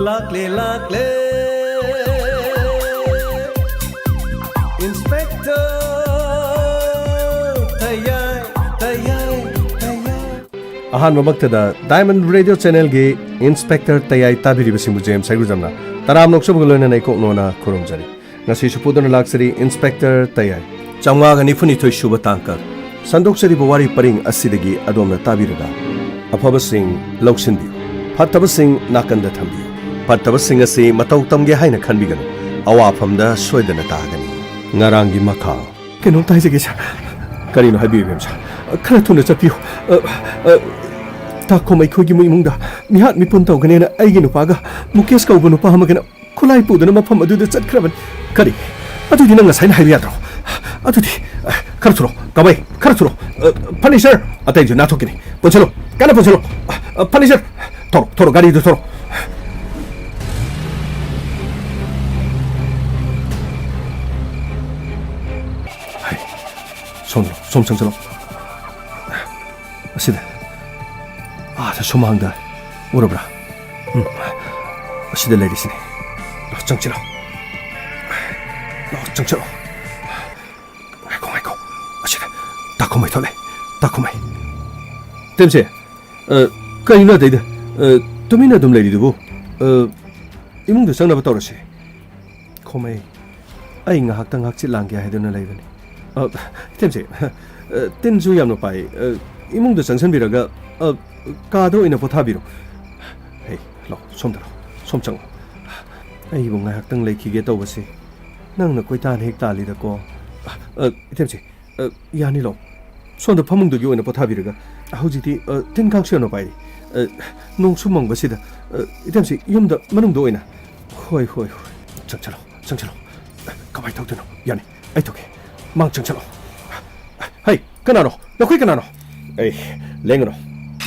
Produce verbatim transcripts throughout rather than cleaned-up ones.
ꯂꯥꯛꯂꯦ, ꯂꯥꯛꯂꯦ, Inspector ꯇꯌꯥꯏ, ꯇꯌꯥꯏ, ꯇꯌꯥꯏ꯫ ꯑꯍꯥꯟꯕꯃꯛꯇꯗ Diamond Radio Channelꯒꯤ Inspector ꯇꯌꯥꯏ ꯇꯥꯕꯤꯔꯤꯕꯁꯤꯡꯕꯨ ꯖꯦꯝꯁ ꯍꯩꯒ꯭ꯔꯨꯖꯝꯅ ꯇꯔꯥꯝꯅ ꯑꯣꯛꯆꯕꯒ ꯂꯣꯏꯅꯅ ꯏꯀꯣꯛꯅꯣꯅ ꯈꯨꯔꯨꯝꯖꯔꯤ꯫ ꯉꯁꯤꯁꯨ ꯄꯨꯗꯨꯅ ꯂꯥꯛꯆꯔꯤ Inspector ꯇꯌꯥꯏ꯫ ꯆꯥꯝꯃꯉꯥꯒ ꯅꯤꯐꯨꯅꯤꯊꯣꯏ ꯁꯨꯕ ꯇꯥꯡꯀꯛ꯫ ꯁꯟꯗꯣꯛꯆꯔꯤꯕ ꯋꯥꯔꯤ ꯄꯔꯤꯡ ꯑꯁꯤꯗꯒꯤ ꯑꯗꯣꯝꯅ ꯇꯥꯕꯤꯔꯒ ꯑꯐꯕꯁꯤꯡ ꯂꯧꯁꯤꯟꯕꯤꯌꯨ, ꯐꯠꯇꯕꯁꯤꯡ ꯅꯥꯀꯟꯗ ꯊꯝꯕꯤꯌꯨ꯫ ꯐꯠꯇꯕꯁꯤꯡ ꯑꯁꯤ ꯃꯇꯧ ꯇꯝꯒꯦ ꯍꯥꯏꯅ ꯈꯟꯕꯤꯒꯅꯨ, ꯑꯋꯥꯐꯝꯗ ꯁꯣꯏꯗꯅ ꯇꯥꯒꯅꯤ꯫ ꯉꯔꯥꯡꯒꯤ ꯃꯈꯥ꯫ ꯀꯩꯅꯣꯝꯇ ꯍꯥꯏꯖꯒꯦ, ꯁꯥꯔ꯫ ꯀꯔꯤꯅꯣ? ꯍꯥꯏꯕꯤꯌꯨ, ꯏꯕꯦꯝꯆꯥ꯫ ꯈꯔ ꯊꯨꯅ ꯆꯠꯄꯤꯌꯨ꯫ ꯑ, ꯑ, ꯇꯥꯈꯣꯝ ꯑꯩꯈꯣꯏꯒꯤ ꯏꯃꯨꯡꯗ ꯃꯤꯍꯥꯠ ꯃꯤꯄꯨꯟ ꯇꯧꯒꯅꯦꯅ ꯑꯩꯒꯤ ꯅꯨꯄꯥꯒ ꯃꯨꯀꯦꯁ ꯀꯧꯕ ꯅꯨꯄꯥ ꯑꯃꯒꯅ ꯈꯨꯠꯂꯥꯏ ꯄꯨꯗꯨꯅ ꯃꯐꯝ ꯑꯗꯨꯗ ꯆꯠꯈ꯭ꯔꯕꯅꯤ꯫ ꯀꯔꯤ? ꯑꯗꯨꯗꯤ ꯅꯪ ꯉꯁꯥꯏꯅ ꯍꯥꯏꯕ ꯌꯥꯗ꯭ꯔꯣ? ꯑꯗꯨꯗꯤ, ꯑ, ꯈꯔ ꯊꯨꯔꯣ, ꯀꯃꯥꯏ? ꯈꯔ ꯊꯨꯔꯣ꯫ ꯑ, ꯐꯔꯅꯤꯆꯔ ꯑꯇꯩꯁꯨ ꯅꯥꯊꯣꯛꯈꯤꯅꯤ꯫ ꯄꯨꯟꯁꯤꯜꯂꯣ, ꯀꯟꯅ ꯄꯨꯟꯁꯤꯜꯂꯣ꯫ ꯑ, ꯐꯔꯅꯤꯆꯔ! ꯊꯧꯔꯣ, ꯊꯧꯔꯣ, ꯒꯥꯔꯤꯗꯨ ꯊꯧꯔꯣ꯫ ꯍꯥꯏ, ꯁꯣꯝ, ꯁꯣꯝ ꯆꯪꯁꯤꯜꯂꯣ꯫ ꯑꯁꯤꯗ, ꯑꯥꯗ ꯁꯨꯃꯥꯡꯗ ꯎꯔꯕ꯭ꯔꯥ? ꯎꯝ, ꯑꯁꯤꯗ ꯂꯩꯔꯤꯁꯤꯅꯦ꯫ ꯂꯥꯛꯑꯣ, ꯆꯪꯁꯤꯜꯂꯣ꯫ ꯂꯥꯛꯑꯣ, ꯆꯪꯁꯤꯜꯂꯣ꯫ ꯉꯥꯏꯈꯣ, ꯉꯥꯏꯈꯣ꯫ ꯑꯁꯤꯗ ꯇꯥꯈꯨꯝꯍꯩ ꯊꯣꯛꯂꯛꯑꯦ꯫ ꯇꯥꯈꯨꯝꯍꯩ꯫ ꯇꯦꯝꯁꯦ, ꯑ, ꯀꯩꯅꯣ ꯑꯗꯩꯗ? ꯑ, ꯇꯨꯃꯤꯟꯅ ꯑꯗꯨꯝ ꯂꯩꯔꯤꯗꯨꯕꯨ? ꯑ, ꯏꯃꯨꯡꯗ ꯆꯪꯅꯕ ꯇꯧꯔꯁꯦ꯫ ꯈꯣꯃꯩ, ꯑꯩ ꯉꯥꯏꯍꯥꯛꯇꯪ ꯍꯛꯆꯤꯠ ꯂꯥꯡꯒꯦ ꯍꯥꯏꯗꯨꯅ ꯂꯩꯕꯅꯤ꯫ ꯑ, ꯏꯇꯦꯝꯁꯦ, ꯑ, ꯇꯤꯟꯁꯨ ꯌꯥꯝꯅ ꯄꯥꯏ꯫ ꯑ, ꯏꯃꯨꯡꯗ ꯆꯪꯁꯤꯟꯕꯤꯔꯒ, ꯑ, ꯀꯥꯗ ꯑꯣꯏꯅ ꯄꯣꯊꯥꯕꯤꯔꯣ꯫ ꯍꯦ, ꯂꯥꯛꯑꯣ, ꯁꯣꯝꯗ ꯂꯥꯛꯑꯣ, ꯁꯣꯝ ꯆꯪꯉꯣ꯫ ꯑꯩꯕꯨ ꯉꯥꯏꯍꯥꯛꯇꯪ ꯂꯩꯈꯤꯒꯦ ꯇꯧꯕꯁꯤ ꯅꯪꯅ ꯀꯣꯏꯇꯥꯟ ꯍꯦꯛ ꯇꯥꯜꯂꯤꯗꯀꯣ꯫ ꯑ, ꯏꯇꯦꯝꯁꯦ, ꯑ, ꯌꯥꯅꯤ, ꯂꯥꯛꯑꯣ꯫ ꯁꯣꯝꯗ ꯐꯃꯨꯡꯗꯨꯒꯤ ꯑꯣꯏꯅ ꯄꯣꯊꯥꯕꯤꯔꯒ꯫ ꯍꯧꯖꯤꯛꯇꯤ, ꯑ, ꯇꯤꯟ ꯀꯥꯡꯁꯨ ꯌꯥꯝꯅ ꯄꯥꯏꯔꯤ꯫ ꯑ, ꯅꯣꯡꯁꯨ ꯃꯪꯕꯁꯤꯗ, ꯑ, ꯏꯇꯦꯝꯁꯦ, ꯌꯨꯝꯗ ꯃꯅꯨꯡꯗ ꯑꯣꯏꯅ꯫ ꯍꯣꯏ, ꯍꯣꯏ, ꯍꯣꯏ꯫ ꯆꯪꯁꯤꯜꯂꯣ, ꯆꯪꯁꯤꯜꯂꯣ꯫ ꯀꯃꯥꯏꯅ ꯇꯧꯗꯣꯏꯅꯣ? ꯌꯥꯅꯤ, ꯑꯩ ꯊꯣꯛꯀꯦ꯫ ꯃꯥꯡ ꯆꯪꯁꯤꯜꯂꯣ꯫ ꯍꯩ, ꯀꯅꯥꯅꯣ? ꯅꯈꯣꯏ ꯀꯅꯥꯅꯣ? ꯑꯩ, ꯂꯦꯡꯒꯅꯨ,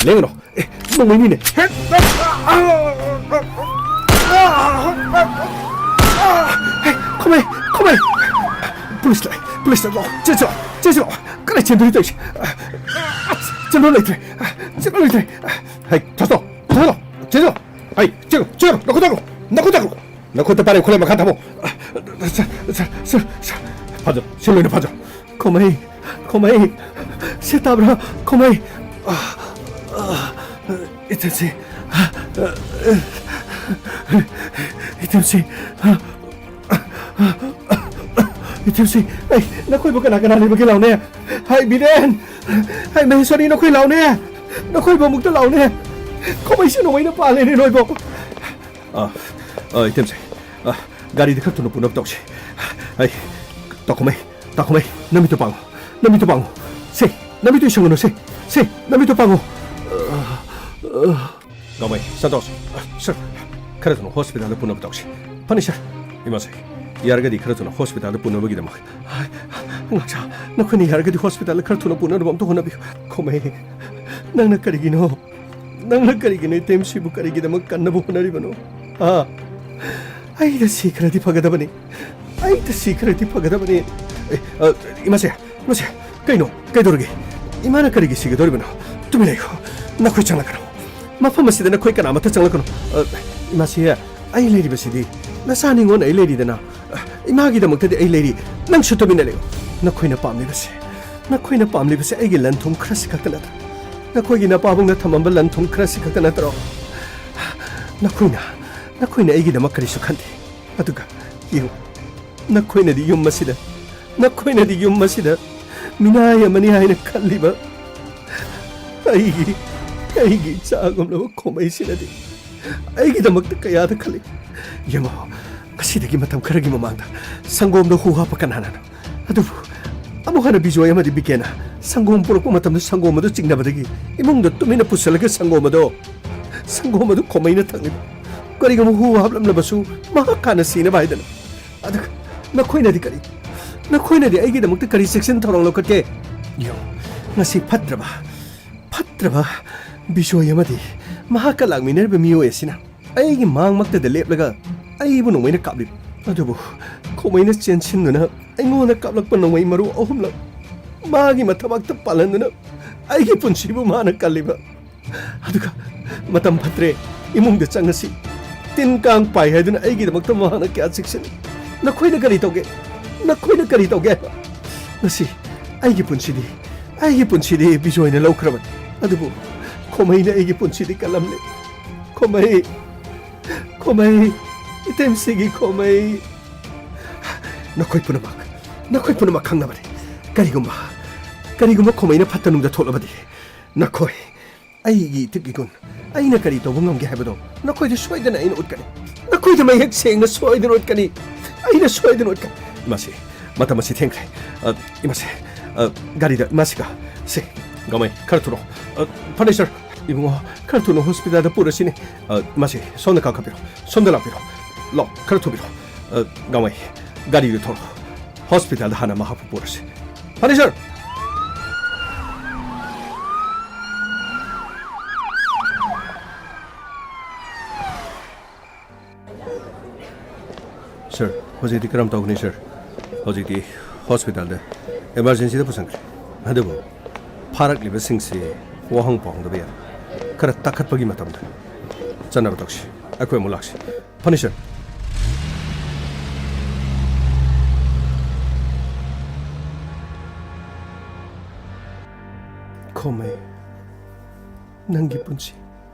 ꯂꯦꯡꯒꯅꯨ꯫ ꯑꯦ, ꯅꯣꯡꯃꯩꯅꯤꯅꯦ꯫ ꯍꯦꯛ-, ꯍꯩ, ꯈꯨꯃꯩ, ꯈꯨꯃꯩ꯫ ꯄꯨꯂꯤꯁ ꯂꯥꯛꯑꯦ, ꯄꯨꯂꯤꯁ ꯂꯥꯛꯑꯦ꯫ ꯆꯦꯟꯁꯤꯜꯂꯣ, ꯆꯦꯟꯁꯤꯜꯂꯣ, ꯆꯦꯟꯁꯤꯜꯂꯣ꯫ ꯀꯗꯥꯏ ꯆꯦꯟꯗꯣꯏꯅꯣ ꯇꯧꯔꯤꯁꯦ? ꯆꯦꯟꯐꯝ ꯂꯩꯇ꯭ꯔꯦ, ꯆꯦꯟꯐꯝ ꯂꯩꯇ꯭ꯔꯦ꯫ ꯍꯩ, ꯊꯣꯁꯇꯣ, ꯊꯣꯁꯇꯣ, ꯆꯦꯟꯁꯤꯜꯂꯣ꯫ ꯍꯩ, ꯆꯦꯜꯂꯨ, ꯆꯦꯜꯂꯨ, ꯅꯈꯨꯠ ꯊꯥꯡꯒꯠꯂꯨ, ꯅꯈꯨꯠ ꯊꯥꯡꯒꯠꯂꯨ, ꯅꯈꯨꯠꯇ ꯄꯥꯏꯔꯦ, ꯈꯨꯠꯂꯥꯏ ꯃꯈꯥ ꯊꯝꯃꯣ꯫ ꯁꯥꯔ, ꯁꯥꯔ, ꯁꯥꯔ, ꯁꯥꯔ, ꯁꯥꯔ, ꯐꯥꯖꯧ, ꯁꯤ ꯂꯣꯏꯅ ꯐꯥꯖꯧ꯫ ꯈꯣꯃꯩ, ꯈꯣꯃꯩ, ꯁꯤ ꯇꯥꯕ꯭ꯔꯥ? ꯈꯣꯃꯩ꯫ ꯏꯊꯟꯁꯤ, ꯏꯊꯟꯁꯤ, ꯏꯊꯟꯁꯤ, ꯑꯩ, ꯅꯈꯣꯏꯕꯨ ꯀꯅꯥ ꯀꯅꯥ ꯂꯩꯕꯒꯦ ꯂꯥꯎꯅꯦ? ꯍꯥꯏ ꯕꯤꯔꯦꯟ, ꯍꯥꯏ ꯃꯍꯦꯁ꯭ꯋꯔꯤ, ꯅꯈꯣꯏ ꯂꯥꯎꯅꯦ, ꯅꯈꯣꯏꯕꯨ ꯑꯃꯨꯛꯇ ꯂꯥꯎꯅꯦ꯫ ꯈꯣꯃꯩꯁꯤ ꯅꯣꯡꯃꯩꯅ ꯄꯥꯜꯂꯦꯅꯦ ꯅꯣꯏꯕꯣ꯫ ꯑ, ꯑ, ꯏꯇꯦꯝꯁꯦ, ꯑ, ꯒꯥꯔꯤꯗ ꯈꯔ ꯊꯨꯅ ꯄꯨꯅꯕ ꯇꯧꯁꯤ꯫ ꯑꯩ, ꯇꯥꯈꯣꯃꯩ, ꯇꯥꯈꯣꯃꯩ, ꯅꯃꯤꯠꯇꯨ ꯄꯥꯡꯉꯨ, ꯅꯃꯤꯠꯇꯨ ꯄꯥꯡꯉꯨ꯫ ꯁꯦ, ꯅꯃꯤꯠꯇꯨ ꯏꯁꯪꯒꯅꯨ, ꯁꯦ, ꯁꯦ, ꯅꯃꯤꯠꯇꯨ ꯄꯥꯡꯉꯨ꯫ ꯒꯥꯎꯃꯩ, ꯁꯟꯇꯣꯁ, ꯁꯔ, ꯈꯔ ꯊꯨꯅ ꯍꯣꯁꯄꯤꯇꯥꯜꯗ ꯄꯨꯅꯕ ꯇꯧꯁꯤ꯫ ꯐꯅꯤ, ꯁꯔ꯫ ꯏꯃꯥꯁꯦ, ꯌꯥꯔꯒꯗꯤ ꯈꯔ ꯊꯨꯅ ꯍꯣꯁꯄꯤꯇꯥꯜꯗ ꯄꯨꯅꯕꯒꯤꯗꯃꯛ꯫ ꯉꯥꯛꯆꯥ, ꯅꯈꯣꯏꯅ ꯌꯥꯔꯒꯗꯤ ꯍꯣꯁꯄꯤꯇꯥꯜꯗ ꯈꯔ ꯊꯨꯅ ꯄꯨꯅꯅꯕ ꯑꯝꯇ ꯍꯣꯠꯅꯕꯤꯌꯨ꯫ ꯈꯣꯃꯩ, ꯅꯪꯅ ꯀꯔꯤꯒꯤꯅꯣ? ꯅꯪꯅ ꯀꯔꯤꯒꯤꯅꯣ ꯏꯇꯦꯝꯁꯤꯕꯨ ꯀꯔꯤꯒꯤꯗꯃꯛ ꯀꯟꯅꯕ ꯍꯣꯠꯅꯔꯤꯕꯅꯣ? ꯑꯥ? ꯑꯩꯗ ꯁꯤꯈ꯭ꯔꯗꯤ ꯐꯒꯗꯕꯅꯤ꯫ ꯑꯩꯗ ꯁꯤꯈ꯭ꯔꯗꯤ ꯐꯒꯗꯕꯅꯤ꯫ ꯑꯦ, ꯑ, ꯏꯃꯥꯁꯦ, ꯏꯃꯥꯁꯦ, ꯀꯩꯅꯣ? ꯀꯩꯗꯧꯔꯒꯦ? ꯏꯃꯥꯅ ꯀꯔꯤꯒꯤ ꯁꯤꯒꯗꯧꯔꯤꯕꯅꯣ? ꯇꯨꯃꯤꯟ ꯂꯩꯌꯨ꯫ ꯅꯈꯣꯏ ꯆꯪꯂꯛꯀꯅꯨ꯫ ꯃꯐꯝ ꯑꯁꯤꯗ ꯅꯈꯣꯏ ꯀꯅꯥꯃꯠꯇ ꯆꯪꯂꯛꯀꯅꯨ꯫ ꯑ, ꯏꯃꯥꯁꯦ, ꯑꯩ ꯂꯩꯔꯤꯕꯁꯤꯗꯤ ꯅꯆꯥ ꯅꯤꯉꯣꯜ ꯑꯩ ꯂꯩꯔꯤꯗꯅ꯫ ꯑ, ꯏꯃꯥꯒꯤꯗꯃꯛꯇꯗꯤ ꯑꯩ ꯂꯩꯔꯤ꯫ ꯅꯪꯁꯨ ꯇꯨꯃꯤꯟꯅ ꯂꯩꯌꯨ꯫ ꯅꯈꯣꯏꯅ ꯄꯥꯝꯂꯤꯕꯁꯦ, ꯅꯈꯣꯏꯅ ꯄꯥꯝꯂꯤꯕꯁꯦ ꯑꯩꯒꯤ ꯂꯟ ꯊꯨꯝ ꯈꯔꯁꯤ ꯈꯛꯇ ꯅꯠꯇ꯭ꯔꯣ? ꯅꯈꯣꯏꯒꯤ ꯅꯄꯥꯕꯨꯡꯅ ꯊꯝꯃꯝꯕ ꯂꯟ ꯊꯨꯝ ꯈꯔꯁꯤ ꯈꯛꯇ ꯅꯠꯇ꯭ꯔꯣ? ꯅꯈꯣꯏꯅ, ꯅꯈꯣꯏꯅ ꯑꯩꯒꯤꯗꯃꯛ ꯀꯔꯤꯁꯨ ꯈꯟꯗꯦ꯫ ꯑꯗꯨꯒ ꯌꯦꯡꯉꯨ, ꯅꯈꯣꯏꯅꯗꯤ ꯌꯨꯝ ꯑꯁꯤꯗ, ꯅꯈꯣꯏꯅꯗꯤ ꯌꯨꯝ ꯑꯁꯤꯗ ꯃꯤꯅꯥꯏ ꯑꯃꯅꯤ ꯍꯥꯏꯅ ꯈꯜꯂꯤꯕ ꯑꯩꯒꯤ, ꯑꯩꯒꯤ ꯏꯆꯥꯒꯨꯝꯂꯕ ꯈꯣꯃꯩꯁꯤꯅꯗꯤ ꯑꯩꯒꯤꯗꯃꯛꯇ ꯀꯌꯥꯗ ꯈꯜꯂꯤ꯫ ꯌꯦꯡꯉꯣ, ꯉꯁꯤꯗꯒꯤ ꯃꯇꯝ ꯈꯔꯒꯤ ꯃꯃꯥꯡꯗ ꯁꯪꯒꯣꯝꯗ ꯍꯨ ꯍꯥꯞꯄ ꯀꯅꯥꯅꯅꯣ? ꯑꯗꯨꯕꯨ ꯑꯃꯨꯛ ꯍꯟꯅ ꯕꯤꯖꯣꯏ ꯑꯃꯗꯤ ꯕꯤꯀꯦꯅ ꯁꯪꯒꯣꯝ ꯄꯨꯔꯛꯄ ꯃꯇꯝꯗ ꯁꯪꯒꯣꯝ ꯑꯗꯨ ꯆꯤꯡꯅꯕꯗꯒꯤ ꯏꯃꯨꯡꯗ ꯇꯨꯃꯤꯟꯅ ꯄꯨꯁꯤꯜꯂꯒ ꯁꯪꯒꯣꯝ ꯑꯗꯣ, ꯁꯪꯒꯣꯝ ꯑꯗꯨ ꯈꯣꯃꯩꯅ ꯊꯛꯂꯤꯕ꯫ ꯀꯔꯤꯒꯨꯝꯕ ꯍꯨ ꯍꯥꯞꯂꯝꯂꯕꯁꯨ ꯃꯍꯥꯛ ꯍꯥꯟꯅ ꯁꯤꯅꯕ ꯍꯥꯏꯗꯅ꯫ ꯑꯗꯨꯒ ꯅꯈꯣꯏꯅꯗꯤ ꯀꯔꯤ? ꯅꯈꯣꯏꯅꯗꯤ ꯑꯩꯒꯤꯗꯃꯛꯇ ꯀꯔꯤ ꯆꯦꯛꯁꯤꯟ ꯊꯧꯔꯥꯡ ꯂꯧꯈꯠꯀꯦ? ꯌꯦꯡꯉꯨ, ꯉꯁꯤ ꯐꯠꯇ꯭ꯔꯕ, ꯐꯠꯇ꯭ꯔꯕ ꯕꯤꯖꯣꯏ ꯑꯃꯗꯤ ꯃꯍꯥꯛꯀ ꯂꯥꯛꯃꯤꯟꯅꯔꯤꯕ ꯃꯤꯑꯣꯏ ꯑꯁꯤꯅ ꯑꯩꯒꯤ ꯃꯥꯡꯃꯛꯇꯗ ꯂꯦꯞꯂꯒ ꯑꯩꯕꯨ ꯅꯣꯡꯃꯩꯅ ꯀꯥꯞꯂꯤ꯫ ꯑꯗꯨꯕꯨ ꯈꯣꯃꯩꯅ ꯆꯦꯟꯁꯤꯟꯗꯨꯅ ꯑꯩꯉꯣꯟꯗ ꯀꯥꯞꯂꯛꯄ ꯅꯣꯡꯃꯩ ꯃꯔꯨ ꯑꯍꯨꯝꯂꯛ ꯃꯥꯒꯤ ꯃꯊꯕꯥꯛꯇ ꯄꯥꯜꯍꯟꯗꯨꯅ ꯑꯩꯒꯤ ꯄꯨꯟꯁꯤꯕꯨ ꯃꯥꯅ ꯀꯜꯂꯤꯕ꯫ ꯑꯗꯨꯒ ꯃꯇꯝ ꯐꯠꯇ꯭ꯔꯦ, ꯏꯃꯨꯡꯗ ꯆꯪꯉꯁꯤ꯫ ꯇꯤꯟ ꯀꯥꯡ ꯄꯥꯏ ꯍꯥꯏꯗꯨꯅ ꯑꯩꯒꯤꯗꯃꯛꯇ ꯃꯍꯥꯛꯅ ꯀꯌꯥ ꯆꯦꯛꯁꯤꯟꯅ꯫ ꯅꯈꯣꯏꯅ ꯀꯔꯤ ꯇꯧꯒꯦ? ꯅꯈꯣꯏꯅ ꯀꯔꯤ ꯇꯧꯒꯦ ꯍꯥꯏꯕ? ꯉꯁꯤ ꯑꯩꯒꯤ ꯄꯨꯟꯁꯤꯗꯤ, ꯑꯩꯒꯤ ꯄꯨꯟꯁꯤꯗꯤ ꯕꯤꯖꯣꯏꯅ ꯂꯧꯈ꯭ꯔꯕꯅꯤ꯫ ꯑꯗꯨꯕꯨ ꯈꯣꯃꯩꯅ ꯑꯩꯒꯤ ꯄꯨꯟꯁꯤꯗꯤ ꯀꯜꯂꯝꯂꯦ꯫ ꯈꯣꯃꯩ, ꯈꯣꯃꯩ, ꯏꯇꯦꯝꯁꯤꯒꯤ ꯈꯣꯃꯩ꯫ ꯅꯈꯣꯏ ꯄꯨꯝꯅꯃꯛ, ꯅꯈꯣꯏ ꯄꯨꯝꯅꯃꯛ ꯈꯪꯅꯕꯅꯤ꯫ ꯀꯔꯤꯒꯨꯝꯕ, ꯀꯔꯤꯒꯨꯝꯕ ꯈꯣꯃꯩꯅ ꯐꯠꯇ ꯅꯨꯡꯗ ꯊꯣꯛꯂꯕꯗꯤ, ꯅꯈꯣꯏ ꯑꯩꯒꯤ ꯏꯊꯤꯛ ꯏꯒꯨꯟ, ꯑꯩꯅ ꯀꯔꯤ ꯇꯧꯕ ꯉꯝꯒꯦ ꯍꯥꯏꯕꯗꯣ ꯅꯈꯣꯏꯗ ꯁꯣꯏꯗꯅ ꯑꯩꯅ ꯎꯠꯀꯅꯤ꯫ ꯅꯈꯣꯏꯗ ꯃꯌꯦꯛ ꯁꯦꯡꯅ ꯁꯣꯏꯗꯅ ꯎꯠꯀꯅꯤ꯫ ꯑꯩꯅ ꯁꯣꯏꯗꯅ ꯎꯠꯀꯅꯤ꯫ ꯏꯃꯥꯁꯤ, ꯃꯇꯝ ꯑꯁꯤ ꯊꯦꯡꯈ꯭ꯔꯦ꯫ ꯑ, ꯏꯃꯥꯁꯤ, ꯑ, ꯒꯥꯔꯤꯗ, ꯏꯃꯥꯁꯤꯒ꯫ ꯁꯦ, ꯒꯃꯩ, ꯈꯔ ꯊꯨꯔꯣ꯫ ꯑ, ꯐꯔꯅꯤꯆꯔ, ꯏꯕꯨꯡꯉꯣ, ꯈꯔ ꯊꯨꯅ ꯍꯣꯁꯄꯤꯇꯥꯜꯗ ꯄꯨꯔꯁꯤꯅꯦ꯫ ꯑ, ꯏꯃꯥꯁꯤ, ꯁꯣꯝꯗ ꯀꯥꯈꯠꯄꯤꯔꯣ꯫ ꯁꯣꯝꯗ ꯂꯥꯛꯄꯤꯔꯣ꯫ ꯂꯥꯛ, ꯈꯔ ꯊꯨꯕꯤꯔꯣ꯫ ꯑ, ꯒꯃꯩ, ꯒꯥꯔꯤꯗꯨ ꯊꯧꯔꯣ꯫ ꯍꯣꯁꯄꯤꯇꯥꯜꯗ ꯍꯥꯟꯅ ꯃꯍꯥꯛꯄꯨ ꯄꯨꯔꯁꯤ꯫ ꯐꯔꯅꯤꯆꯔ! ꯁꯔ, ꯍꯧꯖꯤꯛꯇꯤ ꯀꯔꯝ ꯇꯧꯒꯅꯤ, ꯁꯔ? ꯍꯧꯖꯤꯛꯇꯤ ꯍꯣꯁꯄꯤꯇꯥꯜꯗ ꯏꯃꯥꯔꯖꯦꯟꯁꯤꯗ ꯄꯨꯁꯟꯈ꯭ꯔꯦ꯫ ꯑꯗꯨꯕꯨ ꯐꯥꯔꯛꯂꯤꯕꯁꯤꯡꯁꯤ ꯋꯥꯍꯪ ꯄꯥꯎꯍꯪꯗꯕ ꯌꯥꯔꯣꯏ꯫ ꯈꯔ ꯇꯥꯈꯠꯄꯒꯤ ꯃꯇꯝꯗ ꯆꯠꯅꯕ ꯇꯧꯁꯤ꯫ ꯑꯩꯈꯣꯏ ꯑꯃꯨꯛ ꯂꯥꯛꯁꯤ꯫ ꯐꯅꯤ, ꯁꯔ꯫ ꯈꯣꯃꯩ, ꯅꯪꯒꯤ ꯄꯨꯟꯁꯤ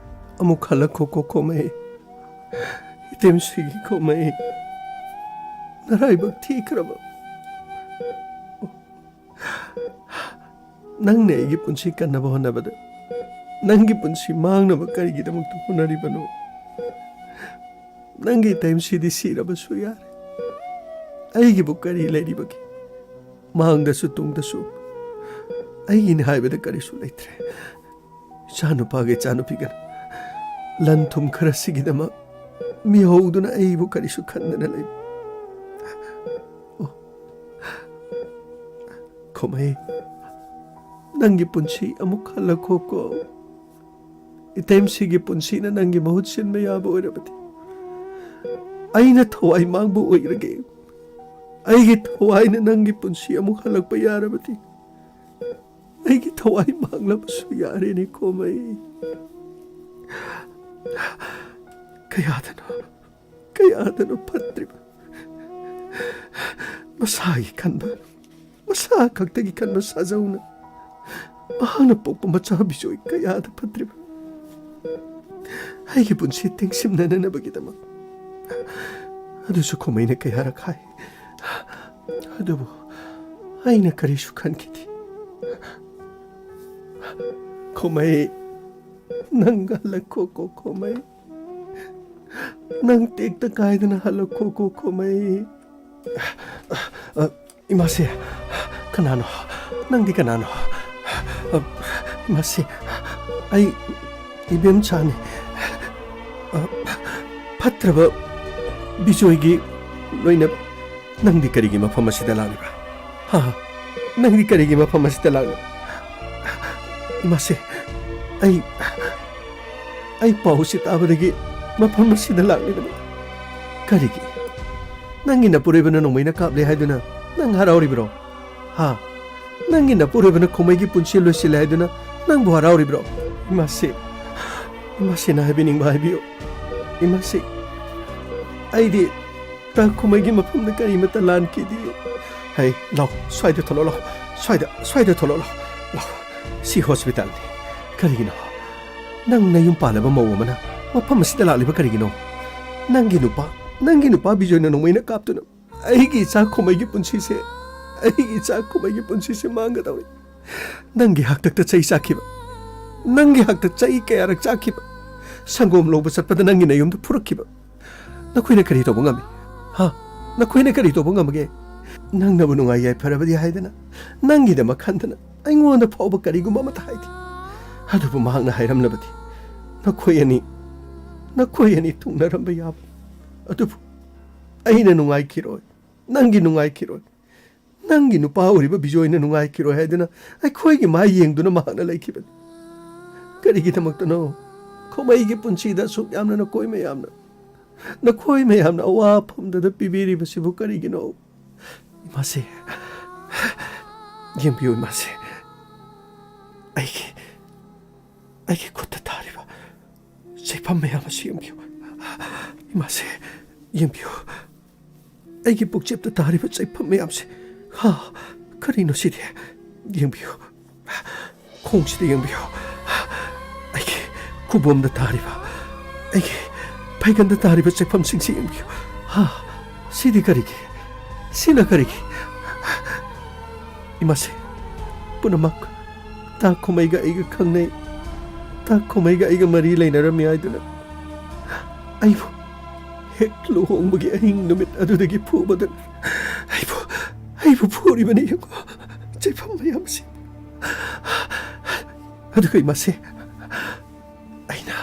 ꯑꯃꯨꯛ ꯍꯜꯂꯛꯈꯣꯀꯣ, ꯈꯣꯃꯩ꯫ ꯏꯇꯦꯝꯁꯤꯒꯤ ꯈꯣꯃꯩ, ꯅꯔꯥꯏꯕꯛ ꯊꯤꯈ꯭ꯔꯕ꯫ ꯅꯪꯅ ꯑꯩꯒꯤ ꯄꯨꯟꯁꯤ ꯀꯟꯅꯕ ꯍꯣꯠꯅꯕꯗ ꯅꯪꯒꯤ ꯄꯨꯟꯁꯤ ꯃꯥꯡꯅꯕ ꯀꯔꯤꯒꯤꯗꯃꯛꯇ ꯍꯣꯠꯅꯔꯤꯕꯅꯣ? ꯅꯪꯒꯤ ꯏꯇꯦꯝꯁꯤꯗꯤ ꯁꯤꯔꯕꯁꯨ ꯌꯥꯔꯦ꯫ ꯑꯩꯒꯤꯕꯨ ꯀꯔꯤ ꯂꯩꯔꯤꯕꯒꯦ? ꯃꯥꯡꯗꯁꯨ ꯇꯨꯡꯗꯁꯨ ꯑꯩꯒꯤꯅꯤ ꯍꯥꯏꯕꯗ ꯀꯔꯤꯁꯨ ꯂꯩꯇ꯭ꯔꯦ꯫ ꯏꯆꯥꯅꯨꯄꯥꯒ ꯏꯆꯥꯅꯨꯄꯤꯒꯅ ꯂꯟ ꯊꯨꯝ ꯈꯔꯁꯤꯒꯤꯗꯃꯛ ꯃꯤꯍꯧꯗꯨꯅ ꯑꯩꯕꯨ ꯀꯔꯤꯁꯨ ꯈꯟꯗꯅ ꯂꯩ꯫ ꯑꯣ, ꯈꯣꯃꯩ, ꯅꯪꯒꯤ ꯄꯨꯟꯁꯤ ꯑꯃꯨꯛ ꯍꯜꯂꯛꯈꯣꯀꯣ꯫ ꯏꯇꯦꯝꯁꯤꯒꯤ ꯄꯨꯟꯁꯤꯅ ꯅꯪꯒꯤ ꯃꯍꯨꯠ ꯁꯤꯟꯕ ꯌꯥꯕ ꯑꯣꯏꯔꯕꯗꯤ, ꯑꯩꯅ ꯊꯋꯥꯏ ꯃꯥꯡꯕ ꯑꯣꯏꯔꯒꯦ꯫ ꯑꯩꯒꯤ ꯊꯋꯥꯏꯅ ꯅꯪꯒꯤ ꯄꯨꯟꯁꯤ ꯑꯃꯨꯛ ꯍꯜꯂꯛꯄ ꯌꯥꯔꯕꯗꯤ, ꯑꯩꯒꯤ ꯊꯋꯥꯏ ꯃꯥꯡꯂꯕꯁꯨ ꯌꯥꯔꯦꯅꯦ, ꯈꯣꯃꯩ꯫ ꯀꯌꯥꯗꯅꯣ, ꯀꯌꯥꯗꯅꯣ ꯐꯠꯇ꯭ꯔꯤꯕ꯫ ꯃꯁꯥꯒꯤ ꯈꯟꯕ, ꯃꯁꯥ ꯈꯛꯇꯒꯤ ꯈꯟꯕ ꯁꯥꯖꯧꯅ ꯃꯍꯥꯛꯅ ꯄꯣꯛꯄ ꯃꯆꯥ ꯕꯤꯖꯣꯏ ꯀꯌꯥꯗ ꯐꯠꯇ꯭ꯔꯤꯕ꯫ ꯑꯩꯒꯤ ꯄꯨꯟꯁꯤ ꯇꯦꯡꯁꯤꯝꯅꯅꯕꯒꯤꯗꯃꯛ꯫ ꯑꯗꯨꯁꯨ ꯈꯣꯃꯩꯅ ꯀꯌꯥꯔꯛ ꯍꯥꯏ꯫ ꯑꯗꯨꯕꯨ ꯑꯩꯅ ꯀꯔꯤꯁꯨ ꯈꯟꯈꯤꯗꯦ꯫ ꯈꯣꯃꯩ, ꯅꯪ ꯍꯜꯂꯛꯈꯣꯀꯣ ꯈꯣꯃꯩ꯫ ꯅꯪ ꯇꯦꯛꯇ ꯀꯥꯏꯗꯅ ꯍꯜꯂꯛꯈꯣꯀꯣ ꯈꯣꯃꯩ꯫ ꯑ, ꯏꯃꯥꯁꯦ, ꯀꯅꯥꯅꯣ? ꯅꯪꯗꯤ ꯀꯅꯥꯅꯣ? ꯑ, ꯏꯃꯥꯁꯦ, ꯑꯩ ꯏꯕꯦꯝꯆꯥꯅꯤ꯫ ꯑ, ꯐꯠꯇ꯭ꯔꯕ ꯕꯤꯖꯣꯏꯒꯤ ꯂꯣꯏꯅ ꯅꯪꯗꯤ ꯀꯔꯤꯒꯤ ꯃꯐꯝ ꯑꯁꯤꯗ ꯂꯥꯛꯂꯤꯕ? ꯍꯥ? ꯅꯪꯗꯤ ꯀꯔꯤꯒꯤ ꯃꯐꯝ ꯑꯁꯤꯗ ꯂꯥꯛꯂꯤꯕ? ꯏꯃꯥꯁꯦ, ꯑꯩ, ꯑꯩ ꯄꯥꯎ ꯑꯁꯤ ꯇꯥꯕꯗꯒꯤ ꯃꯐꯝ ꯑꯁꯤꯗ ꯂꯥꯛꯂꯤꯕꯅꯤ꯫ ꯀꯔꯤꯒꯤ? ꯅꯪꯒꯤ ꯅꯄꯨꯔꯣꯏꯕꯅ ꯅꯣꯡꯃꯩꯅ ꯀꯥꯞꯂꯦ ꯍꯥꯏꯗꯨꯅ ꯅꯪ ꯍꯔꯥꯎꯔꯤꯕ꯭ꯔꯣ? ꯍꯥ? ꯅꯪꯒꯤ ꯅꯄꯨꯔꯣꯏꯕꯅ ꯈꯣꯃꯩꯒꯤ ꯄꯨꯟꯁꯤ ꯂꯣꯏꯁꯤꯜꯂꯦ ꯍꯥꯏꯗꯨꯅ ꯅꯪꯕꯨ ꯍꯔꯥꯎꯔꯤꯕ꯭ꯔꯣ? ꯏꯃꯥꯁꯦ, ꯏꯃꯥꯁꯦꯅ ꯍꯥꯏꯕꯤꯅꯤꯡꯕ ꯍꯥꯏꯕꯤꯌꯨ꯫ ꯏꯃꯥꯁꯦ, ꯑꯩꯗꯤ ꯇꯥ ꯈꯣꯃꯩꯒꯤ ꯃꯐꯝꯗ ꯀꯔꯤꯃꯠꯇ ꯂꯥꯟꯈꯤꯗꯦ꯫ ꯍꯩ, ꯂꯥꯎ, ꯁ꯭ꯋꯥꯏꯗ ꯊꯣꯛꯂꯛꯑꯣ, ꯂꯥꯎ, ꯁ꯭ꯋꯥꯏꯗ, ꯁ꯭ꯋꯥꯏꯗ ꯊꯣꯛꯂꯛꯑꯣ, ꯂꯥꯎ, ꯂꯥꯎ꯫ ꯁꯤ ꯍꯣꯁꯄꯤꯇꯥꯜꯅꯤ꯫ ꯀꯔꯤꯒꯤꯅꯣ? ꯅꯪ ꯅꯌꯨꯝ ꯄꯥꯜꯂꯕ ꯃꯧ ꯑꯃꯅ ꯃꯐꯝ ꯑꯁꯤꯗ ꯂꯥꯛꯂꯤꯕ ꯀꯔꯤꯒꯤꯅꯣ? ꯅꯪꯒꯤ ꯅꯨꯄꯥ, ꯅꯪꯒꯤ ꯅꯨꯄꯥ ꯕꯤꯖꯣꯏꯅ ꯅꯣꯡꯃꯩꯅ ꯀꯥꯞꯇꯨꯅ ꯑꯩꯒꯤ ꯏꯆꯥ ꯈꯣꯃꯩꯒꯤ ꯄꯨꯟꯁꯤꯁꯦ, ꯑꯩꯒꯤ ꯏꯆꯥ ꯈꯣꯃꯩꯒꯤ ꯄꯨꯟꯁꯤꯁꯦ ꯃꯥꯡꯒꯗꯧꯔꯦ꯫ ꯅꯪꯒꯤ ꯍꯥꯛꯇꯛꯇ ꯆꯩ ꯆꯥꯈꯤꯕ, ꯅꯪꯒꯤ ꯍꯥꯛꯇꯛ ꯆꯩ ꯀꯌꯥꯔꯛ ꯆꯥꯈꯤꯕ, ꯁꯪꯒꯣꯝ ꯂꯧꯕ ꯆꯠꯄꯗ ꯅꯪꯒꯤ ꯅꯌꯨꯝꯗ ꯐꯨꯔꯛꯈꯤꯕ, ꯅꯈꯣꯏꯅ ꯀꯔꯤ ꯇꯧꯕ ꯉꯝꯃꯤ? ꯍꯥ? ꯅꯈꯣꯏꯅ ꯀꯔꯤ ꯇꯧꯕ ꯉꯝꯃꯒꯦ? ꯅꯪꯅꯕꯨ ꯅꯨꯡꯉꯥꯏ ꯌꯥꯏꯐꯔꯕꯗꯤ ꯍꯥꯏꯗꯅ, ꯅꯪꯒꯤꯗꯃꯛ ꯈꯟꯗꯅ ꯑꯩꯉꯣꯟꯗ ꯐꯥꯎꯕ ꯀꯔꯤꯒꯨꯝꯕ ꯑꯃꯠꯇ ꯍꯥꯏꯗꯦ꯫ ꯑꯗꯨꯕꯨ ꯃꯍꯥꯛꯅ ꯍꯥꯏꯔꯝꯂꯕꯗꯤ, ꯅꯈꯣꯏ ꯑꯅꯤ, ꯅꯈꯣꯏ ꯑꯅꯤ ꯊꯨꯡꯅꯔꯝꯕ ꯌꯥꯕ꯫ ꯑꯗꯨꯕꯨ ꯑꯩꯅ ꯅꯨꯡꯉꯥꯏꯈꯤꯔꯣꯏ, ꯅꯪꯒꯤ ꯅꯨꯡꯉꯥꯏꯈꯤꯔꯣꯏ, ꯅꯪꯒꯤ ꯅꯨꯄꯥ ꯑꯣꯏꯔꯤꯕ ꯕꯤꯖꯣꯏꯅ ꯅꯨꯡꯉꯥꯏꯈꯤꯔꯣꯏ ꯍꯥꯏꯗꯨꯅ ꯑꯩꯈꯣꯏꯒꯤ ꯃꯥꯏ ꯌꯦꯡꯗꯨꯅ ꯃꯍꯥꯛꯅ ꯂꯩꯈꯤꯕꯅꯤ꯫ ꯀꯔꯤꯒꯤꯗꯃꯛꯇꯅꯣ ꯈꯣꯃꯩꯒꯤ ꯄꯨꯟꯁꯤꯗ ꯑꯁꯨꯛ ꯌꯥꯝꯅ ꯅꯈꯣꯏ ꯃꯌꯥꯝꯅ, ꯅꯈꯣꯏ ꯃꯌꯥꯝꯅ ꯑꯋꯥꯐꯝꯗꯗ ꯄꯤꯕꯤꯔꯤꯕꯁꯤꯕꯨ ꯀꯔꯤꯒꯤꯅꯣ? ꯏꯃꯥꯁꯦ, ꯌꯦꯡꯕꯤꯌꯨ ꯏꯃꯥꯁꯦ, ꯑꯩꯒꯤ, ꯑꯩꯒꯤ ꯈꯨꯠꯇ ꯊꯥꯔꯤꯕ ꯆꯩ ꯐꯝ ꯃꯌꯥꯝ ꯑꯁꯤ ꯌꯦꯡꯕꯤꯌꯨ꯫ ꯏꯃꯥꯁꯦ, ꯌꯦꯡꯕꯤꯌꯨ꯫ ꯑꯩꯒꯤ ꯄꯨꯛꯆꯦꯞꯇ ꯇꯥꯔꯤꯕ ꯆꯩꯐꯝ ꯃꯌꯥꯝꯁꯦ꯫ ꯍꯥ, ꯀꯔꯤꯅꯣ ꯁꯤꯗꯤ? ꯌꯦꯡꯕꯤꯌꯨ꯫ ꯈꯣꯡꯁꯤꯗ ꯌꯦꯡꯕꯤꯌꯨ꯫ ꯑꯩꯒꯤ ꯈꯨꯕꯣꯝꯗ ꯇꯥꯔꯤꯕ, ꯑꯩꯒꯤ ꯐꯩꯒꯟꯗ ꯇꯥꯔꯤꯕ ꯆꯩꯐꯝꯁꯤꯡꯁꯤ ꯌꯦꯡꯕꯤꯌꯨ꯫ ꯍꯥ, ꯁꯤꯗꯤ ꯀꯔꯤꯒꯤ? ꯁꯤꯅ ꯀꯔꯤꯒꯤ? ꯏꯃꯥꯁꯦ, ꯄꯨꯝꯅꯃꯛ ꯇꯥ ꯈꯨꯃꯩꯒ ꯑꯩꯒ ꯈꯪꯅꯩ꯫ ꯇꯥ ꯈꯨꯃꯩꯒ ꯑꯩꯒ ꯃꯔꯤ ꯂꯩꯅꯔꯝꯃꯤ ꯍꯥꯏꯗꯨꯅ ꯑꯩꯕꯨ ꯍꯦꯛ ꯂꯨꯍꯣꯡꯕꯒꯤ ꯑꯍꯤꯡ ꯅꯨꯃꯤꯠ ꯑꯗꯨꯗꯒꯤ ꯐꯨꯕꯗꯨꯅ ꯑꯩꯕꯨ, ꯑꯩꯕꯨ ꯐꯨꯔꯤꯕꯅꯤ꯫ ꯌꯦꯡꯉꯣ, ꯆꯩꯐꯝ ꯃꯌꯥꯝꯁꯤ꯫ ꯑꯗꯨꯒ ꯏꯃꯥꯁꯦ, ꯑꯩꯅ,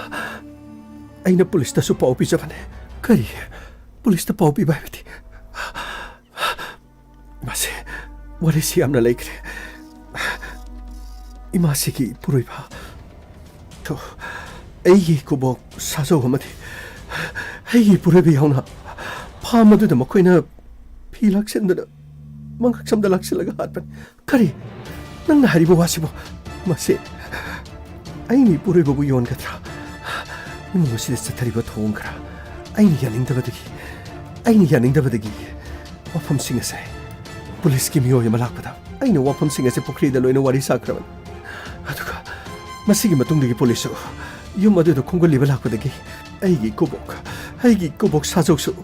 ꯑꯩꯅ ꯄꯨꯂꯤꯁꯇꯁꯨ ꯄꯥꯎ ꯄꯤꯖꯕꯅꯦ꯫ ꯀꯔꯤ? ꯄꯨꯂꯤꯁꯇ ꯄꯥꯎ ꯄꯤꯕ ꯍꯥꯏꯕꯗꯤ? ꯏꯃꯥꯁꯦ, ꯋꯥꯔꯤꯁꯤ ꯌꯥꯝꯅ ꯂꯩꯈ꯭ꯔꯦ꯫ ꯏꯃꯥꯁꯤꯒꯤ ꯏꯄꯨꯔꯣꯏꯕ, ꯊꯣ, ꯑꯩꯒꯤ ꯏꯀꯨꯕꯣꯛ ꯁꯥꯖꯧ ꯑꯃꯗꯤ ꯑꯩꯒꯤ ꯏꯄꯨꯔꯣꯏꯕ ꯌꯥꯎꯅ ꯐꯥꯝ ꯑꯗꯨꯗ ꯃꯈꯣꯏꯅ ꯐꯤ ꯂꯥꯛꯁꯤꯟꯗꯨꯅ ꯃꯉꯛꯁꯝꯗ ꯂꯥꯛꯁꯤꯜꯂꯒ ꯍꯥꯠꯄꯅꯤ꯫ ꯀꯔꯤ? ꯅꯪꯅ ꯍꯥꯏꯔꯤꯕ ꯋꯥꯁꯤꯕꯨ? ꯃꯁꯤ ꯑꯩꯅ ꯏꯄꯨꯔꯣꯏꯕꯕꯨ ꯌꯣꯟꯒꯗ꯭ꯔꯥ? ꯏꯃꯨꯡ ꯑꯁꯤꯗ ꯆꯠꯊꯔꯤꯕ ꯊꯧꯑꯣꯡ ꯈꯔ ꯑꯩꯅ ꯌꯥꯅꯤꯡꯗꯕꯗꯒꯤ, ꯑꯩꯅ ꯌꯥꯅꯤꯡꯗꯕꯗꯒꯤ ꯋꯥꯐꯝꯁꯤꯡ ꯑꯁꯦ ꯄꯨꯂꯤꯁꯀꯤ ꯃꯤꯑꯣꯏ ꯑꯃ ꯂꯥꯛꯄꯗ ꯑꯩꯅ ꯋꯥꯐꯝꯁꯤꯡ ꯑꯁꯦ ꯄꯨꯈ꯭ꯔꯤꯗ ꯂꯣꯏꯅ ꯋꯥꯔꯤ ꯁꯥꯈ꯭ꯔꯕꯅꯤ꯫ ꯑꯗꯨꯒ ꯃꯁꯤꯒꯤ ꯃꯇꯨꯡꯗꯒꯤ ꯄꯨꯂꯤꯁꯁꯨ ꯌꯨꯝ ꯑꯗꯨꯗ ꯈꯣꯝꯒꯠꯂꯤꯕ ꯂꯥꯛꯄꯗꯒꯤ ꯑꯩꯒꯤ ꯏꯀꯨꯕꯣꯛ, ꯑꯩꯒꯤ ꯏꯀꯨꯕꯣꯛ ꯁꯥꯖꯧꯁꯨ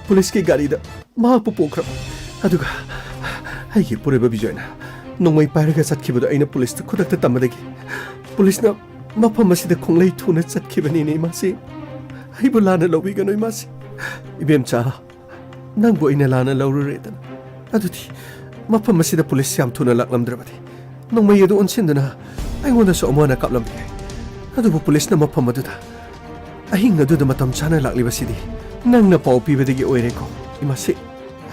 ꯄꯨꯂꯤꯁꯀꯤ ꯒꯥꯔꯤꯗ ꯃꯍꯥꯛꯄꯨ ꯄꯨꯈ꯭ꯔꯕ꯫ ꯑꯗꯨꯒ ꯑꯩꯒꯤ ꯏꯄꯨꯔꯣꯏꯕ ꯕꯤꯖꯣꯏꯅ ꯅꯣꯡꯃꯩ ꯄꯥꯏꯔꯒ ꯆꯠꯈꯤꯕꯗꯨ ꯑꯩꯅ ꯄꯨꯂꯤꯁꯇ ꯈꯨꯗꯛꯇ ꯇꯝꯕꯗꯒꯤ ꯄꯨꯂꯤꯁꯅ ꯃꯐꯝ ꯑꯁꯤꯗ ꯈꯣꯡꯂꯩ ꯊꯨꯅ ꯆꯠꯈꯤꯕꯅꯤꯅꯦ, ꯏꯃꯥꯁꯤ꯫ ꯑꯩꯕꯨ ꯂꯥꯟꯅ ꯂꯧꯕꯤꯒꯅꯨ, ꯏꯃꯥꯁꯤ꯫ ꯏꯕꯦꯝꯆꯥ, ꯅꯪꯕꯨ ꯑꯩꯅ ꯂꯥꯟꯅ ꯂꯧꯔꯨꯔꯦꯗꯅ꯫ ꯑꯗꯨꯗꯤ ꯃꯐꯝ ꯑꯁꯤꯗ ꯄꯨꯂꯤꯁ ꯌꯥꯝ ꯊꯨꯅ ꯂꯥꯛꯂꯝꯗ꯭ꯔꯕꯗꯤ ꯅꯣꯡꯃꯩ ꯑꯗꯨ ꯑꯣꯟꯁꯤꯟꯗꯨꯅ ꯑꯩꯉꯣꯟꯗꯁꯨ ꯑꯃꯨꯛ ꯍꯟꯅ ꯀꯥꯞꯂꯝꯕ ꯌꯥꯏ꯫ ꯑꯗꯨꯕꯨ ꯄꯨꯂꯤꯁꯅ ꯃꯐꯝ ꯑꯗꯨꯗ ꯑꯍꯤꯡ ꯑꯗꯨꯗ ꯃꯇꯝ ꯆꯥꯅ ꯂꯥꯛꯂꯤꯕꯁꯤꯗꯤ ꯅꯪꯅ ꯄꯥꯎ ꯄꯤꯕꯗꯒꯤ ꯑꯣꯏꯔꯦꯀꯣ, ꯏꯃꯥꯁꯤ꯫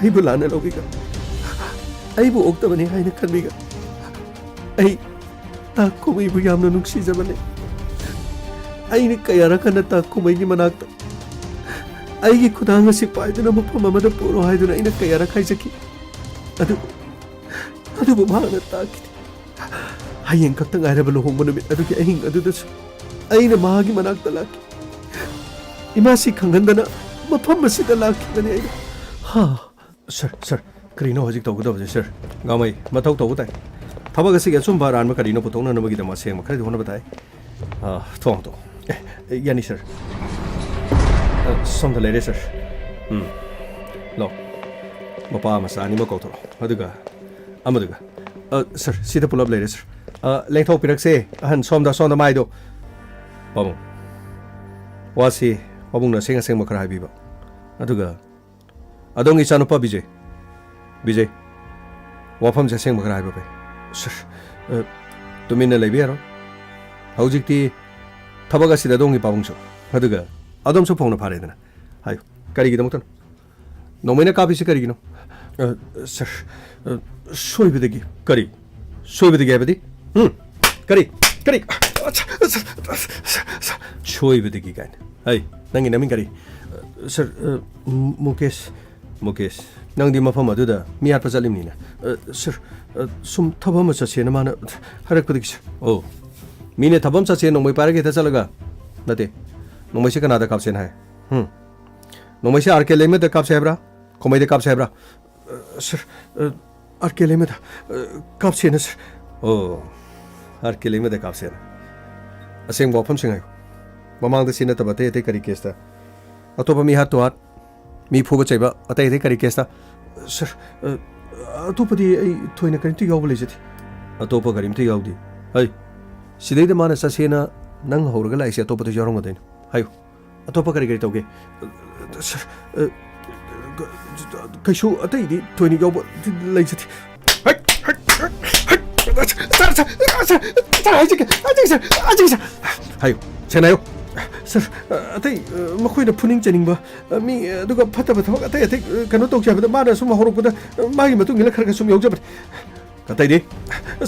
ꯑꯩꯕꯨ ꯂꯥꯟꯅ ꯂꯧꯕꯤꯒꯅꯨ꯫ ꯑꯩꯕꯨ ꯑꯣꯛꯇꯕꯅꯤ ꯍꯥꯏꯅ ꯈꯟꯕꯤꯒꯅꯨ꯫ ꯑꯩ ꯇꯥ ꯈꯨꯃꯩꯕꯨ ꯌꯥꯝꯅ ꯅꯨꯡꯁꯤꯖꯕꯅꯤ꯫ ꯑꯩꯅ ꯀꯌꯥꯔꯛ ꯍꯟꯅ ꯇꯥ ꯈꯨꯃꯩꯒꯤ ꯃꯅꯥꯛꯇ ꯑꯩꯒꯤ ꯈꯨꯗꯥꯡ ꯑꯁꯤ ꯄꯥꯏꯗꯨꯅ ꯃꯐꯝ ꯑꯃꯗ ꯄꯨꯔꯣ ꯍꯥꯏꯗꯨꯅ ꯑꯩꯅ ꯀꯌꯥꯔꯛ ꯍꯥꯏꯖꯈꯤ꯫ ꯑꯗꯨꯕꯨ, ꯑꯗꯨꯕꯨ ꯃꯍꯥꯛꯅ ꯇꯥꯈꯤꯗꯦ꯫ ꯍꯌꯦꯡ ꯈꯛꯇ ꯉꯥꯏꯔꯕ ꯂꯨꯍꯣꯡꯕ ꯅꯨꯃꯤꯠ ꯑꯗꯨꯒꯤ ꯑꯍꯤꯡ ꯑꯗꯨꯗꯁꯨ ꯑꯩꯅ ꯃꯍꯥꯛꯀꯤ ꯃꯅꯥꯛꯇ ꯂꯥꯛꯈꯤ꯫ ꯏꯃꯥꯁꯤ ꯈꯪꯍꯟꯗꯅ ꯃꯐꯝ ꯑꯁꯤꯗ ꯂꯥꯛꯈꯤꯕꯅꯤ ꯑꯩꯅ꯫ ꯍꯥ꯫ ꯁꯔ, ꯁꯔ, ꯀꯔꯤꯅꯣ ꯍꯧꯖꯤꯛ ꯇꯧꯒꯗꯕꯁꯦ, ꯁꯔ? ꯒꯥꯃꯩ, ꯃꯊꯧ ꯇꯧꯕ ꯇꯥꯏ꯫ ꯊꯕꯛ ꯑꯁꯤꯒꯤ ꯑꯆꯨꯝꯕ ꯑꯔꯥꯟꯕ ꯀꯔꯤꯅꯣ ꯄꯨꯊꯣꯛꯅꯅꯕꯒꯤꯗꯃꯛ ꯑꯁꯦꯡꯕ ꯈꯔꯗꯤ ꯍꯣꯠꯅꯕ ꯇꯥꯏ꯫ ꯑ, ꯊꯣꯡ ꯍꯥꯡꯗꯣꯛꯑꯣ꯫ ꯑꯦ, ꯑꯦ, ꯌꯥꯅꯤ, ꯁꯔ꯫ ꯑ, ꯁꯣꯝꯗ ꯂꯩꯔꯦ, ꯁꯔ꯫ ꯎꯝ꯫ ꯂꯥꯛꯑꯣ꯫ ꯃꯄꯥ ꯃꯆꯥ ꯑꯅꯤꯃꯛ ꯀꯧꯊꯣꯔꯛꯑꯣ꯫ ꯑꯗꯨꯒ ꯑꯃꯗꯨꯒ꯫ ꯑ, ꯁꯔ, ꯁꯤꯗ ꯄꯨꯂꯞ ꯂꯩꯔꯦ, ꯁꯔ꯫ ꯑ, ꯂꯦꯡꯊꯣꯛꯄꯤꯔꯛꯁꯦ, ꯑꯍꯟ, ꯁꯣꯝꯗ, ꯁꯣꯝꯗ ꯃꯥꯏꯗꯣ꯫ ꯄꯥꯕꯨꯡ, ꯋꯥꯁꯤ ꯄꯥꯕꯨꯡꯅ ꯑꯁꯦꯡ ꯑꯁꯦꯡꯕ ꯈꯔ ꯍꯥꯏꯕꯤꯕ꯫ ꯑꯗꯨꯒ ꯑꯗꯣꯝꯒꯤ ꯏꯆꯥꯅꯨꯄꯥ ꯕꯤꯖꯦ, ꯕꯤꯖꯦ, ꯋꯥꯐꯝꯁꯦ ꯑꯁꯦꯡꯕ ꯈꯔ ꯍꯥꯏꯕ ꯐꯩ꯫ ꯁꯔ, ꯑ, ꯇꯨꯃꯤꯟꯅ ꯂꯩꯕ ꯌꯥꯔꯣꯏ꯫ ꯍꯧꯖꯤꯛꯇꯤ ꯊꯕꯛ ꯑꯁꯤꯗ ꯑꯗꯣꯝꯒꯤ ꯄꯥꯕꯨꯡꯁꯨ, ꯑꯗꯨꯒ ꯑꯗꯣꯝꯁꯨ ꯐꯣꯡꯅ ꯐꯥꯔꯦꯗꯅ꯫ ꯍꯥꯏꯌꯨ, ꯀꯔꯤꯒꯤꯗꯃꯛꯇꯅꯣ? ꯅꯣꯡꯃꯩꯅ ꯀꯥꯞꯄꯤꯁꯤ ꯀꯔꯤꯒꯤꯅꯣ? ꯑ, ꯁꯔ, ꯑ, ꯁꯣꯏꯕꯗꯒꯤ꯫ ꯀꯔꯤ? ꯁꯣꯏꯕꯗꯒꯤ ꯍꯥꯏꯕꯗꯤ? ꯎꯝ? ꯀꯔꯤ? ꯀꯔꯤ? ꯁꯣꯏꯕꯗꯒꯤ ꯀꯥꯏꯅ꯫ ꯍꯩ, ꯅꯪꯒꯤ ꯅꯃꯤꯡ ꯀꯔꯤ? ꯑ, ꯁꯔ, ꯑ, ꯃꯨ-, ꯃꯨꯀꯦꯁ꯫ ꯃꯨꯀꯦꯁ, ꯅꯪꯗꯤ ꯃꯐꯝ ꯑꯗꯨꯗ ꯃꯤ ꯍꯥꯠꯄ ꯆꯠꯂꯤꯕꯅꯤꯅ꯫ ꯑ, ꯁꯔ, ꯑ, ꯁꯨꯝ ꯊꯕꯛ ꯑꯃ ꯆꯠꯁꯦꯅ ꯃꯥꯅ ꯍꯥꯏꯔꯛꯄꯗꯒꯤ, ꯁꯔ꯫ ꯑꯣ, ꯃꯤꯅ ꯊꯕꯛ ꯑꯃ ꯆꯠꯁꯦ ꯅꯣꯡꯃꯩ ꯄꯥꯏꯔꯒ ꯍꯦꯛꯇ ꯆꯠꯂꯒ? ꯅꯠꯇꯦ, ꯅꯣꯡꯃꯩꯁꯦ ꯀꯅꯥꯗ ꯀꯥꯞꯁꯦꯅ ꯍꯥꯏ? ꯍꯨꯝ? ꯅꯣꯡꯃꯩꯁꯦ ꯑꯥꯔ ꯀꯦ ꯂꯩꯃꯗ ꯀꯥꯞꯁꯦ ꯍꯥꯏꯕ꯭ꯔꯥ? ꯈꯣꯃꯩꯗ ꯀꯥꯞꯁꯦ ꯍꯥꯏꯕ꯭ꯔꯥ? ꯑ, ꯁꯔ, ꯑ, ꯑꯥꯔ ꯀꯦ ꯂꯩꯃꯗ, ꯑ, ꯀꯥꯞꯁꯦꯅ, ꯁꯔ꯫ ꯑꯣ, ꯑꯥꯔ ꯀꯦ ꯂꯩꯃꯗ ꯀꯥꯞꯁꯦꯅ꯫ ꯑꯁꯦꯡꯕ ꯋꯥꯐꯝꯁꯤꯡ ꯍꯥꯏꯌꯨ꯫ ꯃꯃꯥꯡꯗ ꯁꯤ ꯅꯠꯇꯕ ꯑꯇꯩ ꯑꯇꯩ ꯀꯔꯤ ꯀꯦꯁꯇ? ꯑꯇꯣꯞꯄ ꯃꯤ ꯍꯥꯠ ꯇꯨ ꯍꯥꯠ, ꯃꯤ ꯐꯨꯕ ꯆꯩꯕ, ꯑꯇꯩ ꯑꯇꯩ ꯀꯔꯤ ꯀꯦꯁꯇ? ꯁꯔ, ꯑ, ꯑꯇꯣꯞꯄꯗꯤ ꯑꯩ ꯊꯣꯏꯅ ꯀꯔꯤꯝꯇ ꯌꯥꯎꯕ ꯂꯩꯖꯗꯦ꯫ ꯑꯇꯣꯞꯄ ꯀꯔꯤꯝꯇ ꯌꯥꯎꯗꯦ꯫ ꯍꯩ, ꯁꯤꯗꯩꯗ ꯃꯥꯅ ꯆꯠꯁꯦꯅ ꯅꯪ ꯍꯧꯔꯒ ꯂꯥꯛꯏꯁꯦ ꯑꯇꯣꯞꯄꯗꯁꯨ ꯌꯥꯎꯔꯝꯒꯗꯣꯏꯅꯤ꯫ ꯍꯥꯏꯌꯨ꯫ ꯑꯇꯣꯞꯄ ꯀꯔꯤ ꯀꯔꯤ ꯇꯧꯒꯦ? ꯁꯔ, ꯑ, ꯀ-, ꯀꯩꯁꯨ ꯑꯇꯩꯗꯤ ꯊꯣꯏꯅ ꯌꯥꯎꯕ ꯂꯩꯖꯗꯦ꯫ ꯍꯩꯠ, ꯍꯩꯠ, ꯍꯩꯠ, ꯍꯩꯠ, ꯁꯔ, ꯁꯔ, ꯁꯔ, ꯁꯔ, ꯍꯥꯏꯖꯒꯦ, ꯍꯥꯏꯖꯒꯦ, ꯁꯔ, ꯍꯥꯏꯖꯒꯦ, ꯁꯔ꯫ ꯍꯥꯏꯌꯨ, ꯁꯦꯡꯅ ꯍꯥꯏꯌꯨ꯫ ꯁꯔ, ꯑ, ꯑꯇꯩ, ꯑ, ꯃꯈꯣꯏꯅ ꯐꯨꯅꯤꯡ ꯆꯩꯅꯤꯡꯕ, ꯑ, ꯃꯤ, ꯑ, ꯑꯗꯨꯒ ꯐꯠꯇꯕ ꯊꯕꯛ ꯑꯇꯩ ꯑꯇꯩ, ꯑ, ꯀꯩꯅꯣ ꯇꯧꯁꯦ ꯍꯥꯏꯕꯗ ꯃꯥꯅ ꯁꯨꯝ ꯍꯧꯔꯛꯄꯗ, ꯑ, ꯃꯥꯒꯤ ꯃꯇꯨꯡ ꯏꯟꯅ ꯈꯔ ꯈꯔ ꯁꯨꯝ ꯌꯥꯎꯖꯕꯅꯤ꯫ ꯑꯇꯩꯗꯤ?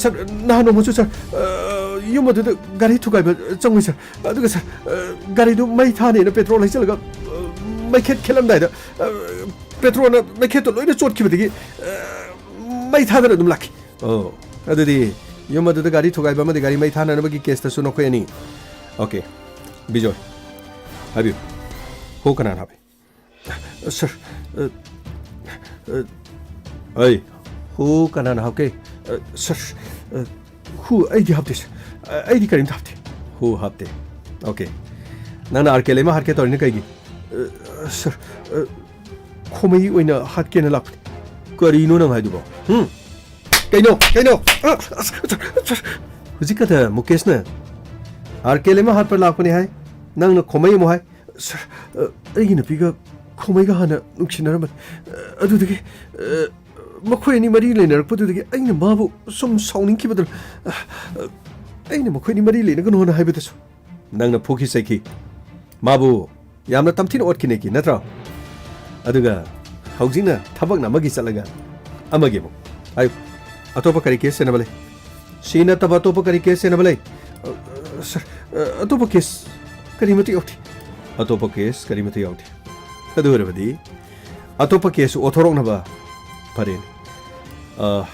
ꯁꯔ, ꯅꯍꯥꯟ ꯅꯣꯡꯃꯁꯨ, ꯁꯔ, ꯑ, ꯌꯨꯝ ꯑꯗꯨꯗ ꯒꯥꯔꯤ ꯊꯨꯒꯥꯏꯕ ꯆꯪꯉꯨꯏ, ꯁꯔ꯫ ꯑꯗꯨꯒ, ꯁꯔ, ꯑ, ꯒꯥꯔꯤꯗꯨ ꯃꯩ ꯊꯥꯅꯦꯅ ꯄꯦꯇ꯭ꯔꯣꯜ ꯍꯩꯖꯤꯜꯂꯒ, ꯑ, ꯃꯩꯈꯦꯠ ꯈꯦꯠꯂꯝꯗꯥꯏꯗ, ꯑ, ꯄꯦꯇ꯭ꯔꯣꯜꯅ ꯃꯩꯈꯦꯠꯇꯣ ꯂꯣꯏꯅ ꯆꯣꯠꯈꯤꯕꯗꯒꯤ, ꯑ, ꯃꯩ ꯊꯥꯗꯅ ꯑꯗꯨꯝ ꯂꯥꯛꯈꯤ꯫ ꯑꯣ, ꯑꯗꯨꯗꯤ ꯌꯨꯝ ꯑꯗꯨꯗ ꯒꯥꯔꯤ ꯊꯨꯒꯥꯏꯕ ꯑꯃꯗꯤ ꯒꯥꯔꯤ ꯃꯩ ꯊꯥꯅꯅꯕꯒꯤ ꯀꯦꯁꯇꯁꯨ ꯅꯈꯣꯏ ꯑꯅꯤ꯫ ꯑꯣꯀꯦ꯫ ꯕꯤꯖꯣꯏ, ꯍꯥꯏꯕꯤꯌꯨ꯫ ꯍꯣ ꯀꯅꯥꯅ ꯍꯥꯞꯄꯤ? ꯁꯥꯔ, ꯑ, ꯑ, ꯑꯩ, ꯍꯣ ꯀꯅꯥꯅ ꯍꯥꯞꯀꯦ? ꯑ, ꯁꯥꯔ, ꯑ, ꯍꯣ ꯑꯩꯗꯤ ꯍꯥꯞꯇꯦ, ꯁꯥꯔ꯫ ꯑ, ꯑꯩꯗꯤ ꯀꯔꯤꯝꯇ ꯍꯥꯞꯇꯦ꯫ ꯍꯣ ꯍꯥꯞꯇꯦ꯫ ꯑꯣꯀꯦ꯫ ꯅꯪꯅ ꯑꯥꯔ ꯀꯦ ꯂꯩꯃ ꯍꯥꯠꯀꯦ ꯇꯧꯔꯤꯅ ꯀꯩꯒꯤ? ꯑ, ꯁꯥꯔ, ꯑ, ꯈꯣꯃꯩ ꯑꯣꯏꯅ ꯍꯥꯠꯀꯦꯅ ꯂꯥꯛꯄꯅꯤ꯫ ꯀꯔꯤꯅꯣ ꯅꯪ ꯍꯥꯏꯗꯨꯕꯣ? ꯍꯨꯝ? ꯀꯩꯅꯣ? ꯀꯩꯅꯣ? ꯑ, ꯑꯁ, ꯁꯥꯔ, ꯁꯥꯔ꯫ ꯍꯧꯖꯤꯛ ꯈꯛꯇ ꯃꯨꯀꯦꯁꯅ ꯑꯥꯔ ꯀꯦ ꯂꯩꯃ ꯍꯥꯠꯄ ꯂꯥꯛꯄꯅꯤ ꯍꯥꯏ, ꯅꯪꯅ ꯈꯣꯃꯩ ꯑꯃꯨꯛ ꯍꯥꯏ꯫ ꯁꯥꯔ, ꯑ, ꯑꯩꯒꯤ ꯅꯨꯄꯤꯒ ꯈꯣꯃꯩꯒ ꯍꯥꯟꯅ ꯅꯨꯡꯁꯤꯅꯔꯝꯕꯅꯤ꯫ ꯑ, ꯑꯗꯨꯗꯒꯤ, ꯑ, ꯃꯈꯣꯏ ꯑꯅꯤ ꯃꯔꯤ ꯂꯩꯅꯔꯛꯄꯗꯨꯗꯒꯤ ꯑꯩꯅ ꯃꯥꯕꯨ ꯁꯨꯝ ꯁꯥꯎꯅꯤꯡꯈꯤꯕꯗꯨꯅ, ꯑ, ꯑꯩꯅ ꯃꯈꯣꯏ ꯑꯅꯤ ꯃꯔꯤ ꯂꯩꯅꯒꯅꯣꯅ ꯍꯥꯏꯕꯗꯁꯨ ꯅꯪꯅ ꯐꯨꯈꯤ ꯆꯩꯈꯤ꯫ ꯃꯥꯕꯨ ꯌꯥꯝꯅ ꯇꯝꯊꯤꯅ ꯑꯣꯠꯈꯤꯅꯦꯀꯤ ꯅꯠꯇ꯭ꯔꯣ? ꯑꯗꯨꯒ ꯍꯧꯖꯤꯛꯅ ꯊꯕꯛꯅ ꯑꯃꯒꯤ ꯆꯠꯂꯒ ꯑꯃꯒꯤ ꯑꯃꯨꯛ꯫ ꯍꯥꯏꯌꯨ, ꯑꯇꯣꯞꯄ ꯀꯔꯤ ꯀꯦꯁ ꯆꯦꯟꯅꯕ ꯂꯩ? ꯁꯤ ꯅꯠꯇꯕ ꯑꯇꯣꯞꯄ ꯀꯔꯤ ꯀꯦꯁ ꯆꯦꯟꯅꯕ ꯂꯩ? ꯑ, ꯁꯥꯔ, ꯑ, ꯑꯇꯣꯞꯄ ꯀꯦꯁ ꯀꯔꯤꯃꯠꯇ ꯌꯥꯎꯗꯦ꯫ ꯑꯇꯣꯞꯄ ꯀꯦꯁ ꯀꯔꯤꯃꯠꯇ ꯌꯥꯎꯗꯦ꯫ ꯑꯗꯨ ꯑꯣꯏꯔꯕꯗꯤ ꯑꯇꯣꯞꯄ ꯀꯦꯁ ꯑꯣꯟꯊꯣꯔꯛꯅꯕ ꯐꯔꯦꯅꯦ꯫ ꯑ,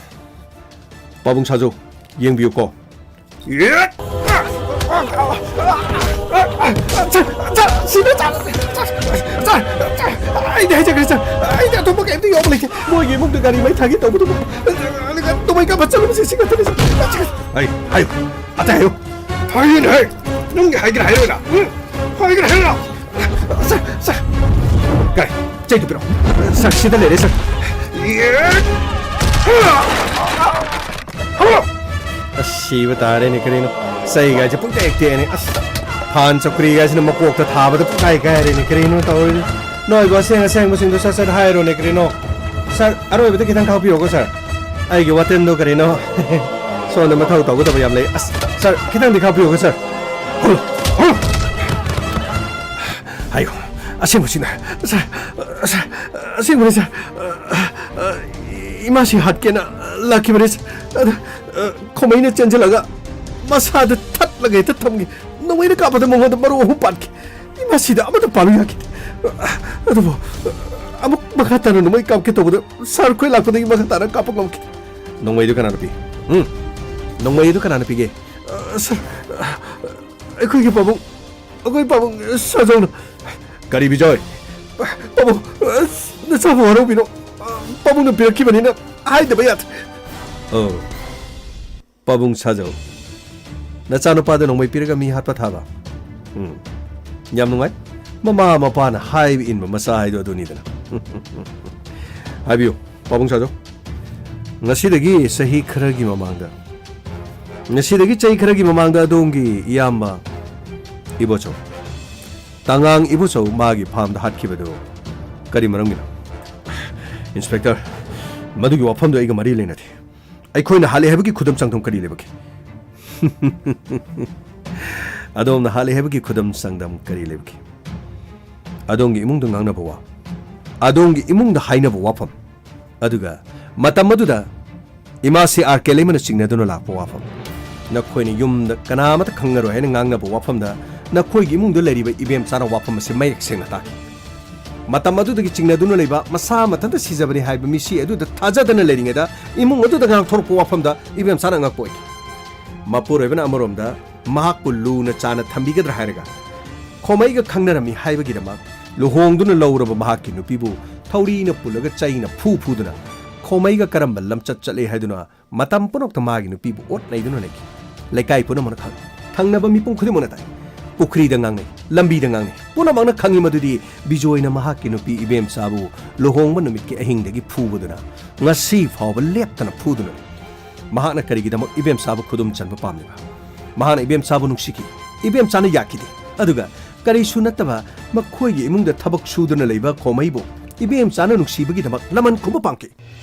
ꯄꯥꯕꯨꯡ ꯁꯥꯖꯧ, ꯌꯦꯡꯕꯤꯌꯨꯀꯣ꯫ ꯁꯤꯗ ꯆꯥ-, ꯆꯥ-, ꯆꯥ-, ꯑꯩꯗꯤ ꯍꯥꯏꯖꯈ꯭ꯔꯦ, ꯁꯥꯔ꯫ ꯑꯩꯗꯤ ꯑꯇꯣꯞꯄ ꯀꯩꯝꯇ ꯌꯥꯎꯕ ꯂꯩꯇꯦ꯫ ꯃꯣꯏꯒꯤ ꯏꯃꯨꯡꯗ ꯒꯥꯔꯤ ꯃꯩ ꯊꯥꯒꯦ ꯇꯧꯕꯗꯨꯕꯨ, ꯑꯗꯨꯒ ꯅꯣꯡꯃꯩ ꯀꯥꯞꯄ ꯆꯠꯂꯨꯕꯁꯦ ꯁꯤ ꯈꯛꯇꯅꯤ, ꯁꯥꯔ꯫ ꯍꯥꯏ, ꯍꯥꯏꯌꯨ꯫ ꯑꯇꯩ ꯍꯥꯏꯌꯨ꯫ ꯍꯥꯏꯌꯨꯅꯦ, ꯍꯥꯏ꯫ ꯅꯪꯒꯤ ꯍꯥꯏꯒꯦꯔꯥ ꯍꯥꯏꯔꯣꯏꯔꯥ? ꯎꯝ? ꯍꯥꯏꯒꯦꯔꯥ ꯍꯥꯏꯔꯣꯏꯔꯥ? ꯁꯥꯔ, ꯁꯥꯔ꯫ ꯀꯥꯏ? ꯆꯩꯗꯨ ꯄꯤꯔꯛꯑꯣ꯫ ꯁꯥꯔ, ꯁꯤꯗ ꯂꯩꯔꯦ, ꯁꯥꯔ꯫ ꯑꯁ, ꯁꯤꯕ ꯇꯥꯔꯦꯅꯦ ꯀꯔꯤꯅꯣ꯫ ꯆꯩꯒꯥꯏꯁꯦ ꯄꯨꯡꯇꯦꯛ ꯇꯦꯛꯑꯦꯅꯦ꯫ ꯑꯁ, ꯐꯥꯟ ꯆꯧꯀ꯭ꯔꯤꯒꯥꯏꯁꯤꯅ ꯃꯀꯣꯛꯇ ꯊꯥꯕꯗ ꯄꯨꯡꯀꯥꯏ ꯀꯥꯏꯔꯦꯅꯦ꯫ ꯀꯔꯤꯅꯣ ꯇꯧꯔꯤꯁꯦ? ꯅꯣꯏꯕꯨ ꯑꯁꯦꯡ ꯑꯁꯦꯡꯕꯁꯤꯡꯗꯣ ꯁꯠ ꯁꯠ ꯍꯥꯏꯔꯣꯅꯦ ꯀꯔꯤꯅꯣ꯫ ꯁꯥꯔ, ꯑꯔꯣꯏꯕꯗ ꯈꯤꯇꯪ ꯈꯥꯛꯄꯤꯌꯣꯀꯣ, ꯁꯥꯔ꯫ ꯑꯩꯒꯤ ꯋꯥꯇꯦꯟꯗꯣ ꯀꯔꯤꯅꯣ? ꯁꯣꯝꯗ ꯃꯊꯧ ꯇꯧꯒꯗꯕ ꯌꯥꯝ ꯂꯩ꯫ ꯑꯁ, ꯁꯥꯔ, ꯈꯤꯇꯪꯗꯤ ꯈꯥꯛꯄꯤꯌꯣꯀꯣ, ꯁꯥꯔ꯫ Hello, hello. ꯍꯥꯏꯌꯨ, ꯑꯁꯦꯡꯕꯁꯤꯅ, ꯁꯥꯔ, ꯁꯥꯔ, ꯑꯁꯦꯡꯕꯅꯤ, ꯁꯥꯔ꯫ ꯏꯃꯥꯁꯤ ꯍꯥꯠꯀꯦꯅ ꯂꯥꯛꯈꯤꯕꯅꯤ, ꯁꯥꯔ꯫ ꯑꯗ, ꯈꯣꯃꯩꯅ ꯆꯦꯟꯁꯤꯜꯂꯒ ꯃꯁꯥꯗ ꯊꯠꯂꯒ ꯍꯦꯛꯇ ꯊꯝꯈꯤ꯫ ꯅꯣꯡꯃꯩꯅ ꯀꯥꯞꯄꯗ ꯃꯉꯣꯟꯗ ꯃꯔꯨ ꯑꯍꯨꯝ ꯄꯥꯟꯈꯤ꯫ ꯏꯃꯥꯁꯤꯗ ꯑꯃꯠꯇ ꯄꯥꯜꯂꯨ ꯌꯥꯈꯤꯗꯦ꯫ ꯑꯗꯨꯕꯨ ꯑꯃꯨꯛ ꯃꯈꯥ ꯇꯥꯅ ꯅꯣꯡꯃꯩ ꯀꯥꯞꯀꯦ ꯇꯧꯕꯗ ꯁꯥꯔ ꯈꯣꯏ ꯂꯥꯛꯄꯗꯒꯤ ꯃꯈꯥ ꯇꯥꯅ ꯀꯥꯞꯄ ꯉꯝꯈꯤꯗꯦ꯫ ꯅꯣꯡꯃꯩꯗꯨ ꯀꯅꯥꯅ ꯄꯤ? ꯎꯝ? ꯅꯣꯡꯃꯩꯗꯨ ꯀꯅꯥꯅ ꯄꯤꯒꯦ? ꯑ, ꯁꯥꯔ, ꯑ, ꯑꯩꯈꯣꯏꯒꯤ ꯄꯥꯕꯨꯡ, ꯑꯩꯈꯣꯏ ꯄꯥꯕꯨꯡ ꯁꯥꯖꯧꯅ꯫ ꯀꯔꯤ ꯕꯤꯖꯣꯏ? ꯄꯥꯕꯨꯡ, ꯑ, ꯅꯆꯥꯕꯨ ꯋꯥꯔꯧꯕꯤꯅꯣ꯫ ꯑ, ꯄꯥꯕꯨꯡꯅ ꯄꯤꯔꯛꯈꯤꯕꯅꯤꯅ ꯍꯥꯏꯗꯕ ꯌꯥꯗ꯭ꯔꯦ꯫ ꯑꯣ, ꯄꯥꯕꯨꯡ ꯁꯥꯖꯧ꯫ ꯅꯆꯥꯅꯨꯄꯥꯗ ꯅꯣꯡꯃꯩ ꯄꯤꯔꯒ ꯃꯤ ꯍꯥꯠꯄ ꯊꯥꯕ? ꯎꯝ, ꯌꯥꯝ ꯅꯨꯡꯉꯥꯏ꯫ ꯃꯃꯥ ꯃꯄꯥꯅ ꯍꯥꯏꯕ ꯏꯟꯕ ꯃꯆꯥ ꯍꯥꯏꯗꯣ ꯑꯗꯨꯅꯤꯗꯅ꯫ ꯍꯥꯏꯕꯤꯌꯨ, ꯄꯥꯕꯨꯡ ꯁꯥꯖꯧ꯫ ꯉꯁꯤꯗꯒꯤ ꯆꯍꯤ ꯈꯔꯒꯤ ꯃꯃꯥꯡꯗ, ꯉꯁꯤꯗꯒꯤ ꯆꯍꯤ ꯈꯔꯒꯤ ꯃꯃꯥꯡꯗ ꯑꯗꯣꯝꯒꯤ ꯏꯌꯥꯝꯕ ꯏꯕꯣꯆꯧ, ꯇꯉꯥꯡ ꯏꯕꯣꯆꯧ ꯃꯥꯒꯤ ꯐꯥꯝꯗ ꯍꯥꯠꯈꯤꯕꯗꯨ ꯀꯔꯤ ꯃꯔꯝꯒꯤꯅꯣ? ꯏꯟꯁꯄꯦꯛꯇꯔ, ꯃꯗꯨꯒꯤ ꯋꯥꯐꯝꯗꯨ ꯑꯩꯒ ꯃꯔꯤ ꯂꯩꯅꯗꯦ꯫ ꯑꯩꯈꯣꯏꯅ ꯍꯥꯠꯂꯦ ꯍꯥꯏꯕꯒꯤ ꯈꯨꯗꯝ ꯆꯥꯡꯗꯝ ꯀꯔꯤ ꯂꯩꯕꯒꯦ? ꯑꯗꯣꯝꯅ ꯍꯥꯠꯂꯦ ꯍꯥꯏꯕꯒꯤ ꯈꯨꯗꯝ ꯆꯥꯡꯗꯝ ꯀꯔꯤ ꯂꯩꯕꯒꯦ? ꯑꯗꯣꯝꯒꯤ ꯏꯃꯨꯡꯗ ꯉꯥꯡꯅꯕ ꯋꯥ, ꯑꯗꯣꯝꯒꯤ ꯏꯃꯨꯡꯗ ꯍꯥꯏꯅꯕ ꯋꯥꯐꯝ, ꯑꯗꯨꯒ ꯃꯇꯝ ꯑꯗꯨꯗ ꯏꯃꯥ ꯁꯤ ꯑꯥꯔ ꯀꯦ ꯂꯩꯃꯅ ꯆꯤꯡꯅꯗꯨꯅ ꯂꯥꯛꯄ ꯋꯥꯐꯝ, ꯅꯈꯣꯏꯅ ꯌꯨꯝꯗ ꯀꯅꯥ ꯑꯃꯠꯇ ꯈꯪꯅꯔꯣꯏ ꯍꯥꯏꯅ ꯉꯥꯡꯅꯕ ꯋꯥꯐꯝꯗ ꯅꯈꯣꯏꯒꯤ ꯏꯃꯨꯡꯗ ꯂꯩꯔꯤꯕ ꯏꯕꯦꯝꯆꯥꯅ ꯋꯥꯐꯝ ꯑꯁꯤ ꯃꯌꯦꯛ ꯁꯦꯡꯅ ꯇꯥꯛꯈꯤ꯫ ꯃꯇꯝ ꯑꯗꯨꯗꯒꯤ ꯆꯤꯡꯅꯗꯨꯅ ꯂꯩꯕ, ꯃꯁꯥ ꯃꯊꯟꯇ ꯁꯤꯖꯕꯅꯤ ꯍꯥꯏꯕ ꯃꯤꯁꯤ ꯑꯗꯨꯗ ꯊꯥꯖꯗꯅ ꯂꯩꯔꯤꯉꯩꯗ ꯏꯃꯨꯡ ꯑꯗꯨꯗ ꯉꯥꯡꯊꯣꯔꯛꯄ ꯋꯥꯐꯝꯗ ꯏꯕꯦꯝꯆꯥꯅ ꯑꯉꯛꯄ ꯑꯣꯏꯈꯤ꯫ ꯃꯄꯨꯔꯣꯏꯕꯅ ꯑꯃꯔꯣꯝꯗ ꯃꯍꯥꯛꯄꯨ ꯂꯨꯅ ꯆꯥꯅ ꯊꯝꯕꯤꯒꯗ꯭ꯔꯥ ꯍꯥꯏꯔꯒ, ꯈꯣꯃꯩꯒ ꯈꯪꯅꯔꯝꯃꯤ ꯍꯥꯏꯕꯒꯤꯗꯃꯛ ꯂꯨꯍꯣꯡꯗꯨꯅ ꯂꯧꯔꯕ ꯃꯍꯥꯛꯀꯤ ꯅꯨꯄꯤꯕꯨ ꯊꯧꯔꯤꯅ ꯄꯨꯜꯂꯒ ꯆꯩꯅ ꯐꯨ ꯐꯨꯗꯨꯅ ꯈꯣꯃꯩꯒ ꯀꯔꯝꯕ ꯂꯝꯆꯠ ꯆꯠꯂꯦ ꯍꯥꯏꯗꯨꯅ ꯃꯇꯝ ꯄꯨꯝꯅꯃꯛꯇ ꯃꯥꯒꯤ ꯅꯨꯄꯤꯕꯨ ꯑꯣꯠ ꯅꯩꯗꯨꯅ ꯂꯩꯈꯤ꯫ ꯂꯩꯀꯥꯏ ꯄꯨꯝꯅꯃꯛꯅ ꯈꯪꯏ꯫ ꯊꯪꯅꯕ ꯃꯤꯄꯨꯝ ꯈꯨꯗꯤꯡꯃꯛꯅ ꯇꯥꯏ꯫ ꯄꯨꯈ꯭ꯔꯤꯗ ꯉꯥꯡꯅꯩ, ꯂꯝꯕꯤꯗ ꯉꯥꯡꯅꯩ, ꯄꯨꯝꯅꯃꯛꯅ ꯈꯪꯏ ꯃꯗꯨꯗꯤ ꯕꯤꯖꯣꯏꯅ ꯃꯍꯥꯛꯀꯤ ꯅꯨꯄꯤ ꯏꯕꯦꯝꯆꯥꯕꯨ ꯂꯨꯍꯣꯡꯕ ꯅꯨꯃꯤꯠꯀꯤ ꯑꯍꯤꯡꯗꯒꯤ ꯐꯨꯕꯗꯨꯅ ꯉꯁꯤ ꯐꯥꯎꯕ ꯂꯦꯞꯇꯅ ꯐꯨꯗꯨꯅ ꯂꯩ꯫ ꯃꯍꯥꯛꯅ ꯀꯔꯤꯒꯤꯗꯃꯛ ꯏꯕꯦꯝꯆꯥꯕꯨ ꯈꯨꯗꯨꯝ ꯆꯟꯕ ꯄꯥꯝꯂꯤꯕ? ꯃꯍꯥꯛꯅ ꯏꯕꯦꯝꯆꯥꯕꯨ ꯅꯨꯡꯁꯤꯈꯤ꯫ ꯏꯕꯦꯝꯆꯥꯅ ꯌꯥꯈꯤꯗꯦ꯫ ꯑꯗꯨꯒ ꯀꯔꯤꯁꯨ ꯅꯠꯇꯕ ꯃꯈꯣꯏꯒꯤ ꯏꯃꯨꯡꯗ ꯊꯕꯛ ꯁꯨꯗꯨꯅ ꯂꯩꯕ ꯈꯣꯃꯩꯕꯨ ꯏꯕꯦꯝꯆꯥꯅ ꯅꯨꯡꯁꯤꯕꯒꯤꯗꯃꯛ ꯂꯃꯟ ꯈꯨꯝꯕ ꯄꯥꯝꯈꯤ꯫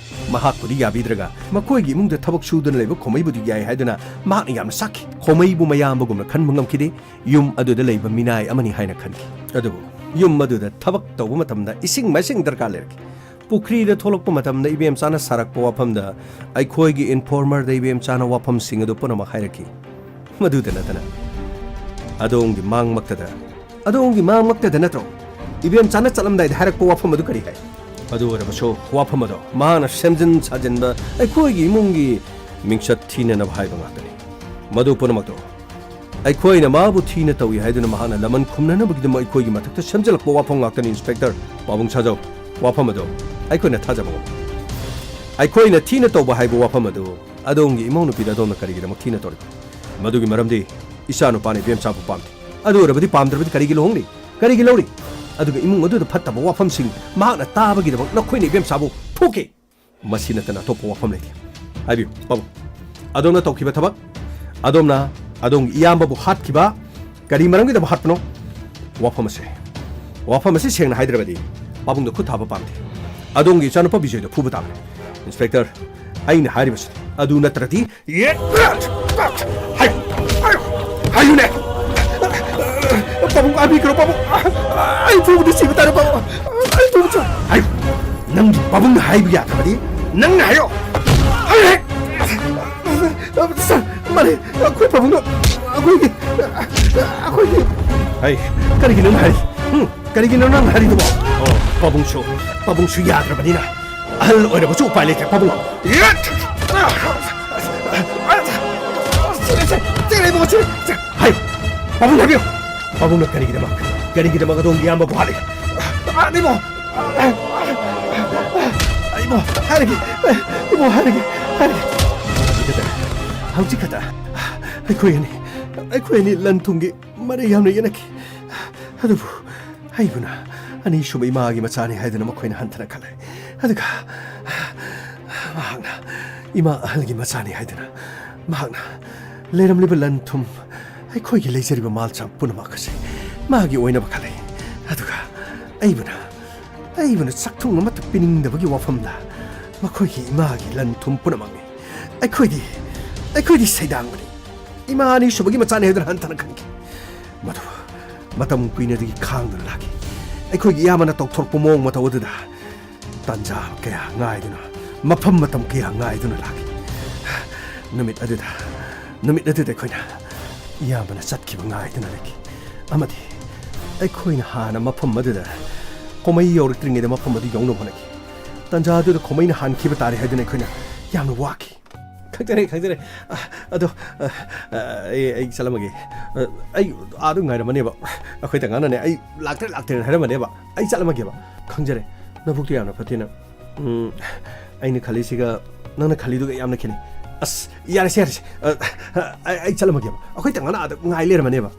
ꯃꯍꯥꯛꯄꯨꯗꯤ ꯌꯥꯕꯤꯗ꯭ꯔꯒ ꯃꯈꯣꯏꯒꯤ ꯏꯃꯨꯡꯗ ꯊꯕꯛ ꯁꯨꯗꯨꯅ ꯂꯩꯕ ꯈꯣꯃꯩꯕꯨꯗꯤ ꯌꯥꯏ ꯍꯥꯏꯗꯨꯅ ꯃꯍꯥꯛꯅ ꯌꯥꯝꯅ ꯆꯥꯛꯈꯤ꯫ ꯈꯣꯃꯩꯕꯨ ꯃꯌꯥꯝꯕꯒꯨꯝꯅ ꯈꯟꯕ ꯉꯝꯈꯤꯗꯦ꯫ ꯌꯨꯝ ꯑꯗꯨꯗ ꯂꯩꯕ ꯃꯤꯅꯥꯏ ꯑꯃꯅꯤ ꯍꯥꯏꯅ ꯈꯟꯈꯤ꯫ ꯑꯗꯨꯕꯨ ꯌꯨꯝ ꯑꯗꯨꯗ ꯊꯕꯛ ꯇꯧꯕ ꯃꯇꯝꯗ ꯏꯁꯤꯡ ꯃꯥꯏꯁꯤꯡ ꯗꯔꯀꯥꯔ ꯂꯩꯔꯛꯈꯤ꯫ ꯄꯨꯈ꯭ꯔꯤꯗ ꯊꯣꯛꯂꯛꯄ ꯃꯇꯝꯗ ꯏꯕꯦꯝꯆꯥꯅ ꯁꯥꯔꯛꯄ ꯋꯥꯐꯝꯗ ꯑꯩꯈꯣꯏꯒꯤ ꯏꯟꯐꯣꯔꯃꯔꯗ ꯏꯕꯦꯝꯆꯥꯅ ꯋꯥꯐꯝꯁꯤꯡ ꯑꯗꯨ ꯄꯨꯝꯅꯃꯛ ꯍꯥꯏꯔꯛꯈꯤ꯫ ꯃꯗꯨꯗ ꯅꯠꯇꯅ ꯑꯗꯣꯝꯒꯤ ꯃꯥꯡꯃꯛꯇꯗ, ꯑꯗꯣꯝꯒꯤ ꯃꯥꯡꯃꯛꯇꯗ ꯅꯠꯇ꯭ꯔꯣ ꯏꯕꯦꯝꯆꯥꯅ ꯆꯠꯂꯝꯗꯥꯏꯗ ꯍꯥꯏꯔꯛꯄ ꯋꯥꯐꯝ ꯑꯗꯨ ꯀꯔꯤ ꯍꯥꯏ? ꯑꯗꯨ ꯑꯣꯏꯔꯕꯁꯨ ꯋꯥꯐꯝ ꯑꯗꯣ ꯃꯍꯥꯛꯅ ꯁꯦꯝꯖꯤꯟ ꯁꯥꯖꯤꯟꯕ, ꯑꯩꯈꯣꯏꯒꯤ ꯏꯃꯨꯡꯒꯤ ꯃꯤꯡꯆꯠ ꯊꯤꯅꯅꯕ ꯍꯥꯏꯕ ꯉꯥꯛꯇꯅꯤ꯫ ꯃꯗꯨ ꯄꯨꯝꯅꯃꯛꯇꯣ ꯑꯩꯈꯣꯏꯅ ꯃꯥꯕꯨ ꯊꯤꯅ ꯇꯧꯏ ꯍꯥꯏꯗꯨꯅ ꯃꯍꯥꯛꯅ ꯂꯃꯟ ꯈꯨꯝꯅꯅꯕꯒꯤꯗꯃꯛ ꯑꯩꯈꯣꯏꯒꯤ ꯃꯊꯛꯇ ꯁꯦꯝꯖꯤꯜꯂꯛꯄ ꯋꯥꯐꯝ ꯉꯥꯛꯇꯅꯤ, ꯏꯟꯁꯄꯦꯛꯇꯔ꯫ ꯄꯥꯕꯨꯡ ꯁꯥꯖꯧ, ꯋꯥꯐꯝ ꯑꯗꯨ ꯑꯩꯈꯣꯏꯅ ꯊꯥꯖꯕ ꯉꯝꯃꯤ꯫ ꯑꯩꯈꯣꯏꯅ ꯊꯤꯅ ꯇꯧꯕ ꯍꯥꯏꯕ ꯋꯥꯐꯝ ꯑꯗꯨ ꯑꯗꯣꯝꯒꯤ ꯏꯃꯧ ꯅꯨꯄꯤꯗ ꯑꯗꯣꯝꯅ ꯀꯔꯤꯒꯤꯗꯃꯛ ꯊꯤꯅ ꯇꯧꯔꯤꯕ? ꯃꯗꯨꯒꯤ ꯃꯔꯝꯗꯤ ꯏꯆꯥ ꯅꯨꯄꯥꯅ ꯏꯕꯦꯝꯆꯥꯕꯨ ꯄꯥꯝꯗꯦ꯫ ꯑꯗꯨ ꯑꯣꯏꯔꯕꯗꯤ ꯄꯥꯝꯗ꯭ꯔꯕꯗꯤ ꯀꯔꯤꯒꯤ ꯂꯨꯍꯣꯡꯂꯤ? ꯀꯔꯤꯒꯤ ꯂꯧꯔꯤ? ꯑꯗꯨꯒ ꯏꯃꯨꯡ ꯑꯗꯨꯗ ꯐꯠꯇꯕ ꯋꯥꯐꯝꯁꯤꯡ ꯃꯍꯥꯛꯅ ꯇꯥꯕꯒꯤꯗꯃꯛ ꯅꯈꯣꯏꯅ ꯏꯕꯦꯝꯆꯥꯕꯨ ꯐꯨꯈꯤ꯫ ꯃꯁꯤ ꯅꯠꯇꯅ ꯑꯇꯣꯞꯄ ꯋꯥꯐꯝ ꯂꯩꯇꯦ꯫ ꯍꯥꯏꯕꯤꯌꯨ, ꯄꯥꯕꯨꯡ꯫ ꯑꯗꯣꯝꯅ ꯇꯧꯈꯤꯕ ꯊꯕꯛ, ꯑꯗꯣꯝꯅ ꯑꯗꯣꯝꯒꯤ ꯏꯌꯥꯝꯕꯕꯨ ꯍꯥꯠꯈꯤꯕ ꯀꯔꯤ ꯃꯔꯝꯒꯤꯗꯃꯛ ꯍꯥꯠꯄꯅꯣ? ꯋꯥꯐꯝ ꯑꯁꯦ, ꯋꯥꯐꯝ ꯑꯁꯤ ꯁꯦꯡꯅ ꯍꯥꯏꯗ꯭ꯔꯕꯗꯤ ꯄꯥꯕꯨꯡꯗ ꯈꯨꯠ ꯊꯥꯕ ꯄꯥꯝꯗꯦ꯫ ꯑꯗꯣꯝꯒꯤ ꯏꯆꯥꯅꯨꯄꯥ ꯕꯤꯖꯣꯏꯗ ꯐꯨꯕ ꯇꯥꯕꯅꯤ꯫ ꯏꯟꯁꯄꯦꯛꯇꯔ, ꯑꯩꯅ ꯍꯥꯏꯔꯤꯕꯁꯤ ꯑꯗꯨ ꯅꯠꯇ꯭ꯔꯗꯤ ꯌꯦꯠ! ꯍꯥꯏꯌꯨ! ꯍꯥꯏꯌꯨꯅꯦ! ꯄꯥꯕꯨꯡ ꯍꯥꯏꯕꯤꯈ꯭ꯔꯣ, ꯄꯥꯕꯨꯡ! ꯑꯩ ꯐꯨꯕꯗꯤ ꯁꯤꯕ ꯇꯥꯔꯦ, ꯄꯥꯕꯨꯡ! ꯑꯩ ꯐꯨꯕ ꯆꯥ-, ꯍꯥꯏꯌꯨ! ꯅꯪꯒꯤ ꯄꯥꯕꯨꯡꯅ ꯍꯥꯏꯕ ꯌꯥꯗ꯭ꯔꯕꯗꯤ ꯅꯪꯅ ꯍꯥꯏꯌꯣ! ꯍꯥꯏꯌꯨ! ꯁꯥꯔ, ꯃꯥꯅꯦ, ꯑꯩꯈꯣꯏ ꯄꯥꯕꯨꯡꯅ ꯑꯩꯈꯣꯏꯒꯤ, ꯑꯩꯈꯣꯏꯒꯤ ꯍꯩ, ꯀꯔꯤꯒꯤꯅꯣ ꯅꯪ ꯍꯥꯏꯔꯤ? ꯍꯨꯝ? ꯀꯔꯤꯒꯤꯅꯣ ꯅꯪ ꯍꯥꯏꯔꯤꯗꯨꯕꯣ? ꯑꯣ, ꯄꯥꯕꯨꯡꯁꯨ, ꯄꯥꯕꯨꯡꯁꯨ ꯌꯥꯗ꯭ꯔꯕꯅꯤꯅ ꯑꯍꯜ ꯑꯣꯏꯔꯕꯁꯨ ꯎꯄꯥꯏ ꯂꯩꯇ꯭ꯔꯦ, ꯄꯥꯕꯨꯡ꯫ ꯆꯦꯜꯂꯦ, ꯆꯦꯜꯂꯦ, ꯆꯦꯜꯂꯦ, ꯏꯕꯨꯡꯉꯣ, ꯆꯦꯜꯂꯦ, ꯆꯦꯜꯂꯦ꯫ ꯍꯥꯏꯌꯨ, ꯄꯥꯕꯨꯡ ꯍꯥꯏꯕꯤꯌꯨ꯫ ꯄꯥꯕꯨꯡꯅ ꯀꯔꯤꯒꯤꯗꯃꯛ, ꯀꯔꯤꯒꯤꯗꯃꯛ ꯑꯗꯣꯝꯒꯤ ꯏꯌꯥꯝꯕꯕꯨ ꯍꯥꯠꯂꯤ? ꯏꯕꯨꯡꯉꯣ, ꯏꯕꯨꯡꯉꯣ, ꯍꯥꯏꯔꯒꯦ, ꯏꯕꯨꯡꯉꯣ, ꯍꯥꯏꯔꯒꯦ, ꯍꯥꯏꯔꯒꯦ꯫ ꯍꯧꯖꯤꯛ ꯈꯛꯇ, ꯍꯧꯖꯤꯛ ꯈꯛꯇ ꯑꯩꯈꯣꯏ ꯑꯅꯤ, ꯑꯩꯈꯣꯏ ꯑꯅꯤ ꯂꯟ ꯊꯨꯝꯒꯤ ꯃꯔꯩ ꯌꯥꯝꯅ ꯌꯦꯠꯅꯈꯤ꯫ ꯑꯗꯨꯕꯨ ꯑꯩꯕꯨꯅ ꯑꯅꯤꯁꯨꯕ ꯏꯃꯥꯒꯤ ꯃꯆꯥꯅꯤ ꯍꯥꯏꯗꯨꯅ ꯃꯈꯣꯏꯅ ꯍꯟꯊꯅ ꯈꯜꯂꯦ꯫ ꯑꯗꯨꯒ ꯃꯍꯥꯛꯅ ꯏꯃꯥ ꯑꯍꯜꯒꯤ ꯃꯆꯥꯅꯤ ꯍꯥꯏꯗꯨꯅ ꯃꯍꯥꯛꯅ ꯂꯩꯔꯝꯂꯤꯕ ꯂꯟ ꯊꯨꯝ, ꯑꯩꯈꯣꯏꯒꯤ ꯂꯩꯖꯔꯤꯕ ꯃꯥꯜ ꯆꯥꯛ ꯄꯨꯝꯅꯃꯛ ꯑꯁꯤ ꯃꯥꯒꯤ ꯑꯣꯏꯅꯕ ꯈꯜꯂꯦ꯫ ꯑꯗꯨꯒ ꯑꯩꯕꯨꯅ, ꯑꯩꯕꯨꯅ ꯆꯥꯛꯊꯨꯡ ꯑꯃꯠꯇ ꯄꯤꯅꯤꯡꯗꯕꯒꯤ ꯋꯥꯐꯝꯗ ꯃꯈꯣꯏꯒꯤ ꯏꯃꯥꯒꯤ ꯂꯟ ꯊꯨꯝ ꯄꯨꯝꯅꯃꯛꯅꯤ꯫ ꯑꯩꯈꯣꯏꯗꯤ, ꯑꯩꯈꯣꯏꯗꯤ ꯁꯩꯗꯥꯡꯕꯅꯤ꯫ ꯏꯃꯥ ꯑꯅꯤꯁꯨꯕꯒꯤ ꯃꯆꯥꯅꯤ ꯍꯥꯏꯗꯨꯅ ꯍꯟꯊꯅ ꯈꯟꯈꯤ꯫ ꯃꯗꯨ ꯃꯇꯝ ꯀꯨꯏꯅꯗꯒꯤ ꯈꯥꯡꯗꯨꯅ ꯂꯥꯛꯈꯤ꯫ ꯑꯩꯈꯣꯏꯒꯤ ꯏꯌꯥꯝꯕꯅ ꯇꯧꯊꯣꯔꯛꯄ ꯃꯑꯣꯡ ꯃꯇꯧ ꯑꯗꯨꯗ ꯇꯥꯟꯖꯥ ꯀꯌꯥ ꯉꯥꯏꯗꯨꯅ, ꯃꯐꯝ ꯃꯇꯝ ꯀꯌꯥ ꯉꯥꯏꯗꯨꯅ ꯂꯥꯛꯈꯤ꯫ ꯅꯨꯃꯤꯠ ꯑꯗꯨꯗ, ꯅꯨꯃꯤꯠ ꯑꯗꯨꯗ ꯑꯩꯈꯣꯏꯅ ꯏꯌꯥꯝꯕꯅ ꯆꯠꯈꯤꯕ ꯉꯥꯏꯗꯨꯅ ꯂꯩꯈꯤ꯫ ꯑꯃꯗꯤ ꯑꯩꯈꯣꯏꯅ ꯍꯥꯟꯅ ꯃꯐꯝ ꯑꯗꯨꯗ ꯈꯣꯃꯩ ꯌꯧꯔꯛꯇ꯭ꯔꯤꯉꯩꯗ ꯃꯐꯝ ꯑꯗꯨ ꯌꯧꯅꯕ ꯍꯣꯠꯅꯈꯤ꯫ ꯇꯥꯟꯖꯥ ꯑꯗꯨꯗ ꯈꯣꯃꯩꯅ ꯍꯥꯟꯈꯤꯕ ꯇꯥꯔꯦ ꯍꯥꯏꯗꯨꯅ ꯑꯩꯈꯣꯏꯅ ꯌꯥꯝꯅ ꯋꯥꯈꯤ꯫ ꯈꯪꯖꯔꯦ, ꯈꯪꯖꯔꯦ꯫ ꯑ, ꯑꯗꯣ, ꯑ, ꯑ, ꯑꯩ, ꯑꯩ ꯆꯠꯂꯝꯃꯒꯦ꯫ ꯑ, ꯑꯩ ꯑꯥꯗ ꯉꯥꯏꯔꯝꯃꯅꯦꯕ꯫ ꯑꯩꯈꯣꯏ ꯇꯉꯥꯟꯅꯅꯦ, "ꯑꯩ ꯂꯥꯛꯇ꯭ꯔꯦ, ꯂꯥꯛꯇ꯭ꯔꯦꯅ" ꯍꯥꯏꯔꯝꯃꯅꯦꯕ꯫ ꯑꯩ ꯆꯠꯂꯝꯃꯒꯦꯕ꯫ ꯈꯪꯖꯔꯦ꯫ ꯅꯕꯨꯛꯇꯣ ꯌꯥꯝꯅ ꯐꯠꯇꯦꯅ꯫ ꯎꯝ, ꯑꯩꯅ ꯈꯜꯂꯤꯁꯤꯒ ꯅꯪꯅ ꯈꯜꯂꯤꯗꯨꯒ ꯌꯥꯝꯅ ꯈꯦꯠꯅꯩ꯫ ꯑꯁ, ꯌꯥꯔꯦꯁꯦ, ꯌꯥꯔꯦꯁꯦ꯫ ꯑ, ꯑ, ꯑꯩ, ꯑꯩ ꯆꯠꯂꯝꯃꯒꯦꯕ꯫ ꯑꯩꯈꯣꯏ ꯇꯉꯥꯟꯅ ꯑꯥꯗ ꯉꯥꯏ ꯂꯩꯔꯝꯃꯅꯦꯕ꯫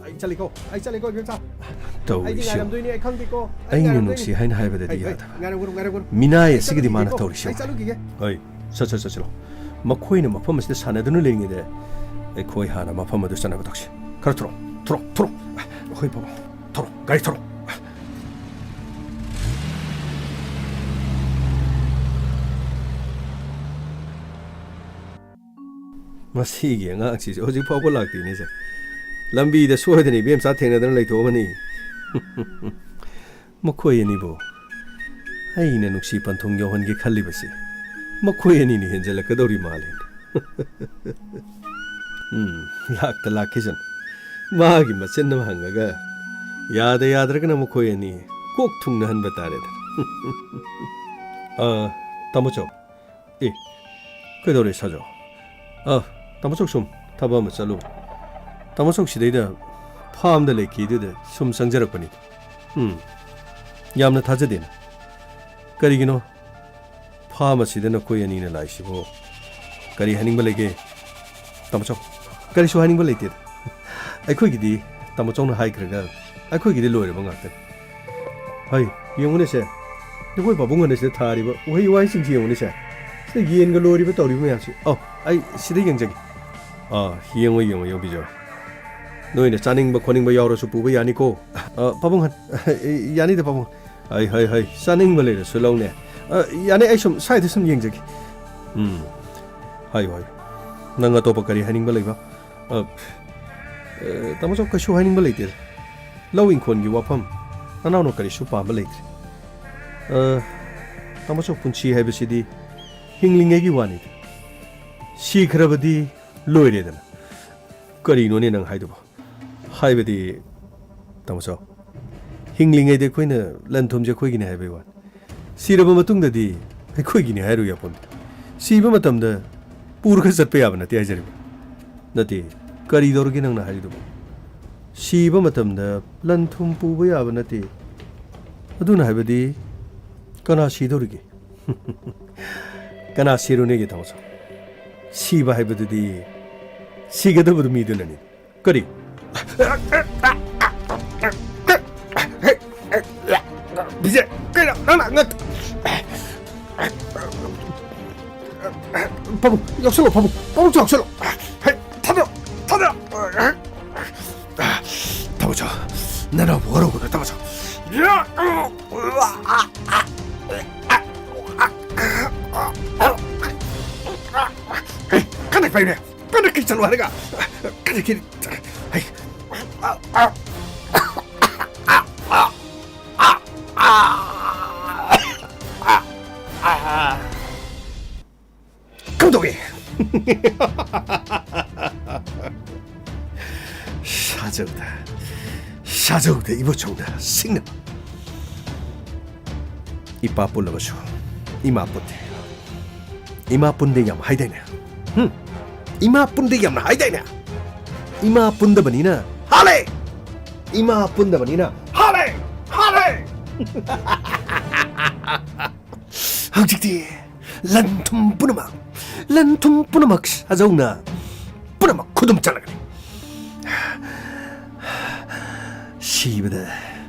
ꯑꯩ ꯆꯠꯂꯤꯀꯣ, ꯑꯩ ꯆꯠꯂꯤꯀꯣ, ꯏꯕꯦꯝꯆꯥ꯫ ꯑꯩꯗꯤ ꯇꯧꯔꯤꯁꯤ ꯌꯦꯡꯉꯨ꯫ ꯉꯥꯏꯔꯝꯗꯣꯏꯅꯤ, ꯑꯩ ꯈꯪꯗꯦꯀꯣ꯫ ꯑꯩ ꯑꯩꯅ ꯉꯥꯏꯔꯝꯗꯣꯏꯅꯤ꯫ ꯅꯨꯡꯁꯤ ꯍꯥꯏꯅ ꯍꯥꯏꯕꯗꯗꯤ ꯍꯩ, ꯍꯩ, ꯌꯥꯗꯕ꯫ ꯉꯥꯏꯔꯝꯒꯅꯨ, ꯉꯥꯏꯔꯝꯒꯅꯨ꯫ ꯃꯤꯅꯥꯏ ꯑꯩ ꯑꯁꯤꯒꯤꯗꯤ ꯃꯥꯅ ꯆꯠꯂꯨꯈꯤꯒꯦꯀꯣ, ꯇꯧꯔꯤꯁꯤ ꯑꯩ ꯌꯦꯡꯉꯨ꯫ ꯆꯠꯂꯨꯈꯤꯒꯦ꯫ ꯍꯣꯏ, ꯆꯠ, ꯆꯠ, ꯆꯠꯁꯤꯂꯣ꯫ ꯃꯈꯣꯏꯅ ꯃꯐꯝ ꯑꯁꯤꯗ ꯁꯥꯟꯅꯗꯨꯅ ꯂꯩꯔꯤꯉꯩꯗ ꯑꯩꯈꯣꯏ ꯍꯥꯟꯅ ꯃꯐꯝ ꯑꯗꯨ ꯆꯠꯅꯕ ꯇꯧꯁꯤ꯫ ꯈꯔ ꯊꯨꯔꯣ, ꯊꯨꯔꯣ, ꯊꯨꯔꯣ꯫ ꯑꯩꯈꯣꯏ ꯐꯥꯎ ꯊꯧꯔꯣ, ꯒꯥꯔꯤ ꯊꯧꯔꯣ꯫ ꯃꯁꯤꯒꯤ ꯑꯉꯥꯡꯁꯤꯁꯨ ꯍꯧꯖꯤꯛ ꯐꯥꯎꯕ ꯂꯥꯛꯇꯦꯅꯦ ꯁꯦ꯫ ꯂꯝꯕꯤꯗ ꯁꯣꯏꯗꯅ ꯏꯕꯦꯝꯆꯥ ꯊꯦꯡꯅꯗꯅ ꯂꯩꯊꯣꯛꯑꯃꯅꯤ꯫ ꯃꯈꯣꯏ ꯑꯅꯤꯕꯨ ꯑꯩꯅ ꯅꯨꯡꯁꯤ ꯄꯟꯊꯨꯡ ꯌꯧꯍꯟꯒꯦ ꯈꯜꯂꯤꯕꯁꯤ ꯃꯈꯣꯏ ꯑꯅꯤꯅ ꯍꯦꯟꯖꯜꯂꯛꯀꯗꯧꯔꯤ ꯃꯥꯜꯂꯦ꯫ ꯎꯝ, ꯂꯥꯛꯇ ꯂꯥꯛꯈꯤꯁꯅꯨ꯫ ꯃꯥꯒꯤ ꯃꯆꯤꯟ ꯑꯃ ꯍꯪꯉꯒ ꯌꯥꯗ ꯌꯥꯗ꯭ꯔꯒꯅ ꯃꯈꯣꯏ ꯑꯅꯤ ꯀꯣꯛ ꯊꯨꯡꯅꯍꯟꯕ ꯇꯥꯔꯦꯗꯅ꯫ ꯑ, ꯇꯥꯃꯣ ꯆꯧ꯫ ꯑꯦ, ꯀꯩꯗꯧꯔꯦ ꯁꯥꯖꯧ? ꯑ, ꯇꯥꯃꯣ ꯆꯧ ꯁꯨꯝ ꯊꯕꯛ ꯑꯃ ꯆꯠꯂꯨꯕ꯫ ꯇꯥꯃꯣ ꯆꯧ ꯁꯤꯗꯩꯗ ꯐꯥꯝꯗ ꯂꯩꯈꯤꯗꯨꯗ ꯁꯨꯝ ꯆꯪꯖꯔꯛꯄꯅꯤ꯫ ꯎꯝ, ꯌꯥꯝꯅ ꯊꯥꯖꯗꯦꯅ꯫ ꯀꯔꯤꯒꯤꯅꯣ? ꯐꯥꯝ ꯑꯁꯤꯗ ꯅꯈꯣꯏ ꯑꯅꯤꯅ ꯂꯥꯛꯏꯁꯤꯕꯨ ꯀꯔꯤ ꯍꯥꯏꯅꯤꯡꯕ ꯂꯩꯒꯦ? ꯇꯥꯃꯣꯆꯧ, ꯀꯔꯤꯁꯨ ꯍꯥꯏꯅꯤꯡꯕ ꯂꯩꯇꯦꯗ꯫ ꯑꯩꯈꯣꯏꯒꯤꯗꯤ ꯇꯥꯃꯣꯆꯧꯅ ꯍꯥꯏꯈ꯭ꯔꯒ ꯑꯩꯈꯣꯏꯒꯤꯗꯤ ꯂꯣꯏꯔꯕ ꯉꯥꯛꯇꯅꯤ꯫ ꯍꯩ, ꯌꯦꯡꯉꯨꯅꯦ ꯁꯦ, ꯅꯈꯣꯏ ꯄꯥꯕꯨꯡ ꯑꯅꯤ ꯁꯤꯗ ꯊꯥꯔꯤꯕ ꯎꯍꯩ ꯋꯥꯍꯩꯁꯤꯡꯁꯤ ꯌꯦꯡꯉꯨꯅꯦ ꯁꯦ꯫ ꯁꯤꯗ ꯌꯦꯟꯒ ꯂꯣꯏꯔꯤꯕ ꯇꯧꯔꯤꯕ ꯃꯌꯥꯝꯁꯤ꯫ ꯑꯧ, ꯑꯩ ꯁꯤꯗ ꯌꯦꯡꯖꯒꯦ꯫ ꯑꯥ, ꯌꯦꯡꯉꯣ, ꯌꯦꯡꯉꯣ, ꯌꯦꯡꯕꯤꯖꯔꯣ꯫ ꯅꯣꯏꯅ ꯆꯥꯅꯤꯡꯕ ꯈꯣꯠꯅꯤꯡꯕ ꯌꯥꯎꯔꯁꯨ ꯄꯨꯕ ꯌꯥꯅꯤꯀꯣ꯫ ꯑ, ꯄꯥꯕꯨꯡ ꯍꯟ-, ꯌꯥꯅꯤꯗ ꯄꯥꯕꯨꯡ꯫ ꯍꯩ, ꯍꯩ, ꯍꯩ, ꯆꯥꯅꯤꯡꯕ ꯂꯩꯔꯁꯨ ꯂꯧꯅꯦ꯫ ꯑ, ꯌꯥꯅꯤ, ꯑꯩ ꯁꯨꯝ ꯁ꯭ꯋꯥꯏꯗ ꯁꯨꯝ ꯌꯦꯡꯖꯒꯦ꯫ ꯎꯝ, ꯍꯥꯏꯌꯨ, ꯍꯥꯏꯌꯨ꯫ ꯅꯪ ꯑꯇꯣꯞꯄ ꯀꯔꯤ ꯍꯥꯏꯅꯤꯡꯕ ꯂꯩꯕ? ꯑ, ꯑ, ꯇꯥꯃꯣ ꯆꯧ, ꯀꯩꯁꯨ ꯍꯥꯏꯅꯤꯡꯕ ꯂꯩꯇꯦꯗ꯫ ꯂꯧ ꯏꯪꯈꯣꯜꯒꯤ ꯋꯥꯐꯝ ꯅꯅꯥꯎꯅ ꯀꯔꯤꯁꯨ ꯄꯥꯝꯕ ꯂꯩꯇ꯭ꯔꯦ꯫ ꯑ, ꯇꯥꯃꯣ ꯆꯧ, ꯄꯨꯟꯁꯤ ꯍꯥꯏꯕꯁꯤꯗꯤ ꯍꯤꯡꯂꯤꯉꯩꯒꯤ ꯋꯥꯅꯤꯗ꯫ ꯁꯤꯈ꯭ꯔꯕꯗꯤ ꯂꯣꯏꯔꯦꯗꯅ꯫ ꯀꯔꯤꯅꯣꯅꯦ ꯅꯪ ꯍꯥꯏꯗꯨꯕꯣ? ꯍꯥꯏꯕꯗꯤ, ꯇꯥꯃꯣ ꯆꯧ, ꯍꯤꯡꯂꯤꯉꯩꯗ ꯑꯩꯈꯣꯏꯅ ꯂꯟ ꯊꯨꯝꯁꯦ ꯑꯩꯈꯣꯏꯒꯤꯅꯦ ꯍꯥꯏꯕꯒꯤ ꯋꯥꯅꯤ꯫ ꯁꯤꯔꯕ ꯃꯇꯨꯡꯗꯗꯤ ꯑꯩꯈꯣꯏꯒꯤꯅꯦ ꯍꯥꯏꯔꯨ ꯌꯥꯄꯣꯟꯇꯦ꯫ ꯁꯤꯕ ꯃꯇꯝꯗ ꯄꯨꯔꯒ ꯆꯠꯄ ꯌꯥꯕ ꯅꯠꯇꯦ ꯍꯥꯏꯖꯔꯤꯕ꯫ ꯅꯠꯇꯦ, ꯀꯔꯤ ꯇꯧꯔꯒꯦ ꯅꯪꯅ ꯍꯥꯏꯔꯤꯗꯨꯕꯨ? ꯁꯤꯕ ꯃꯇꯝꯗ ꯂꯟ ꯊꯨꯝ ꯄꯨꯕ ꯌꯥꯕ ꯅꯠꯇꯦ꯫ ꯑꯗꯨꯅ ꯍꯥꯏꯕꯗꯤ ꯀꯅꯥ ꯁꯤꯗꯧꯔꯤꯒꯦ? ꯀꯅꯥ ꯁꯤꯔꯨꯅꯦꯒꯦ, ꯇꯥꯃꯣ ꯁꯥ? ꯁꯤꯕ ꯍꯥꯏꯕꯗꯨꯗꯤ ꯁꯤꯒꯗꯕꯗꯨ ꯃꯤꯗꯨꯅꯅꯤ꯫ ꯀꯔꯤ? ꯕꯤꯖꯦ, ꯀꯩꯅꯣ ꯅꯪꯅ ꯉꯛ-, ꯄꯥꯕꯨꯡ, ꯌꯥꯎꯁꯜꯂꯣ, ꯄꯥꯕꯨꯡ, ꯄꯥꯕꯨꯡꯁꯨ ꯌꯥꯎꯁꯜꯂꯣ꯫ ꯍꯦ, ꯊꯥꯗꯣꯛ, ꯊꯥꯗꯣꯛ꯫ ꯇꯥꯃꯣ ꯁꯥ, ꯅꯅꯥꯎꯕꯨ ꯋꯥꯔꯧꯒꯅꯨ, ꯇꯥꯃꯣ ꯁꯥ꯫ ꯀꯟꯅ ꯄꯥꯏꯅꯦ꯫ ꯀꯟꯅ ꯀꯤ ꯆꯠꯂꯣ ꯍꯥꯏꯔꯒ꯫ ꯀꯟꯅ ꯀꯤ-, ꯍꯩ꯫ ꯀꯝꯗꯧꯏ? ꯁꯥꯖꯧꯗ, ꯁꯥꯖꯧꯗ ꯏꯕꯣꯆꯧꯅ ꯁꯤꯡꯅꯕ꯫ ꯏꯄꯥ ꯄꯨꯜꯂꯕꯁꯨ ꯏꯃꯥ ꯄꯨꯟꯗꯦ꯫ ꯏꯃꯥ ꯄꯨꯟꯗꯦ ꯌꯥꯝ ꯍꯥꯏꯗꯥꯏꯅꯦ? ꯍꯨꯝ? ꯏꯃꯥ ꯄꯨꯟꯗꯦ ꯌꯥꯝꯅ ꯍꯥꯏꯗꯥꯏꯅꯦ? ꯏꯃꯥ ꯄꯨꯟꯗꯕꯅꯤꯅ ꯍꯥꯂꯦ! ꯏꯃꯥ ꯄꯨꯟꯗꯕꯅꯤꯅ ꯍꯥꯂꯦ! ꯍꯥꯂꯦ! ꯍꯧꯖꯤꯛꯇꯤ ꯂꯟ ꯊꯨꯝ ꯄꯨꯝꯅꯃꯛ, ꯂꯟ ꯊꯨꯝ ꯄꯨꯝꯅꯃꯛ ꯁꯥꯖꯧꯅ ꯄꯨꯝꯅꯃꯛ ꯈꯨꯗꯨꯝ ꯆꯜꯂꯒꯅꯤ꯫ ꯁꯤꯕꯗ,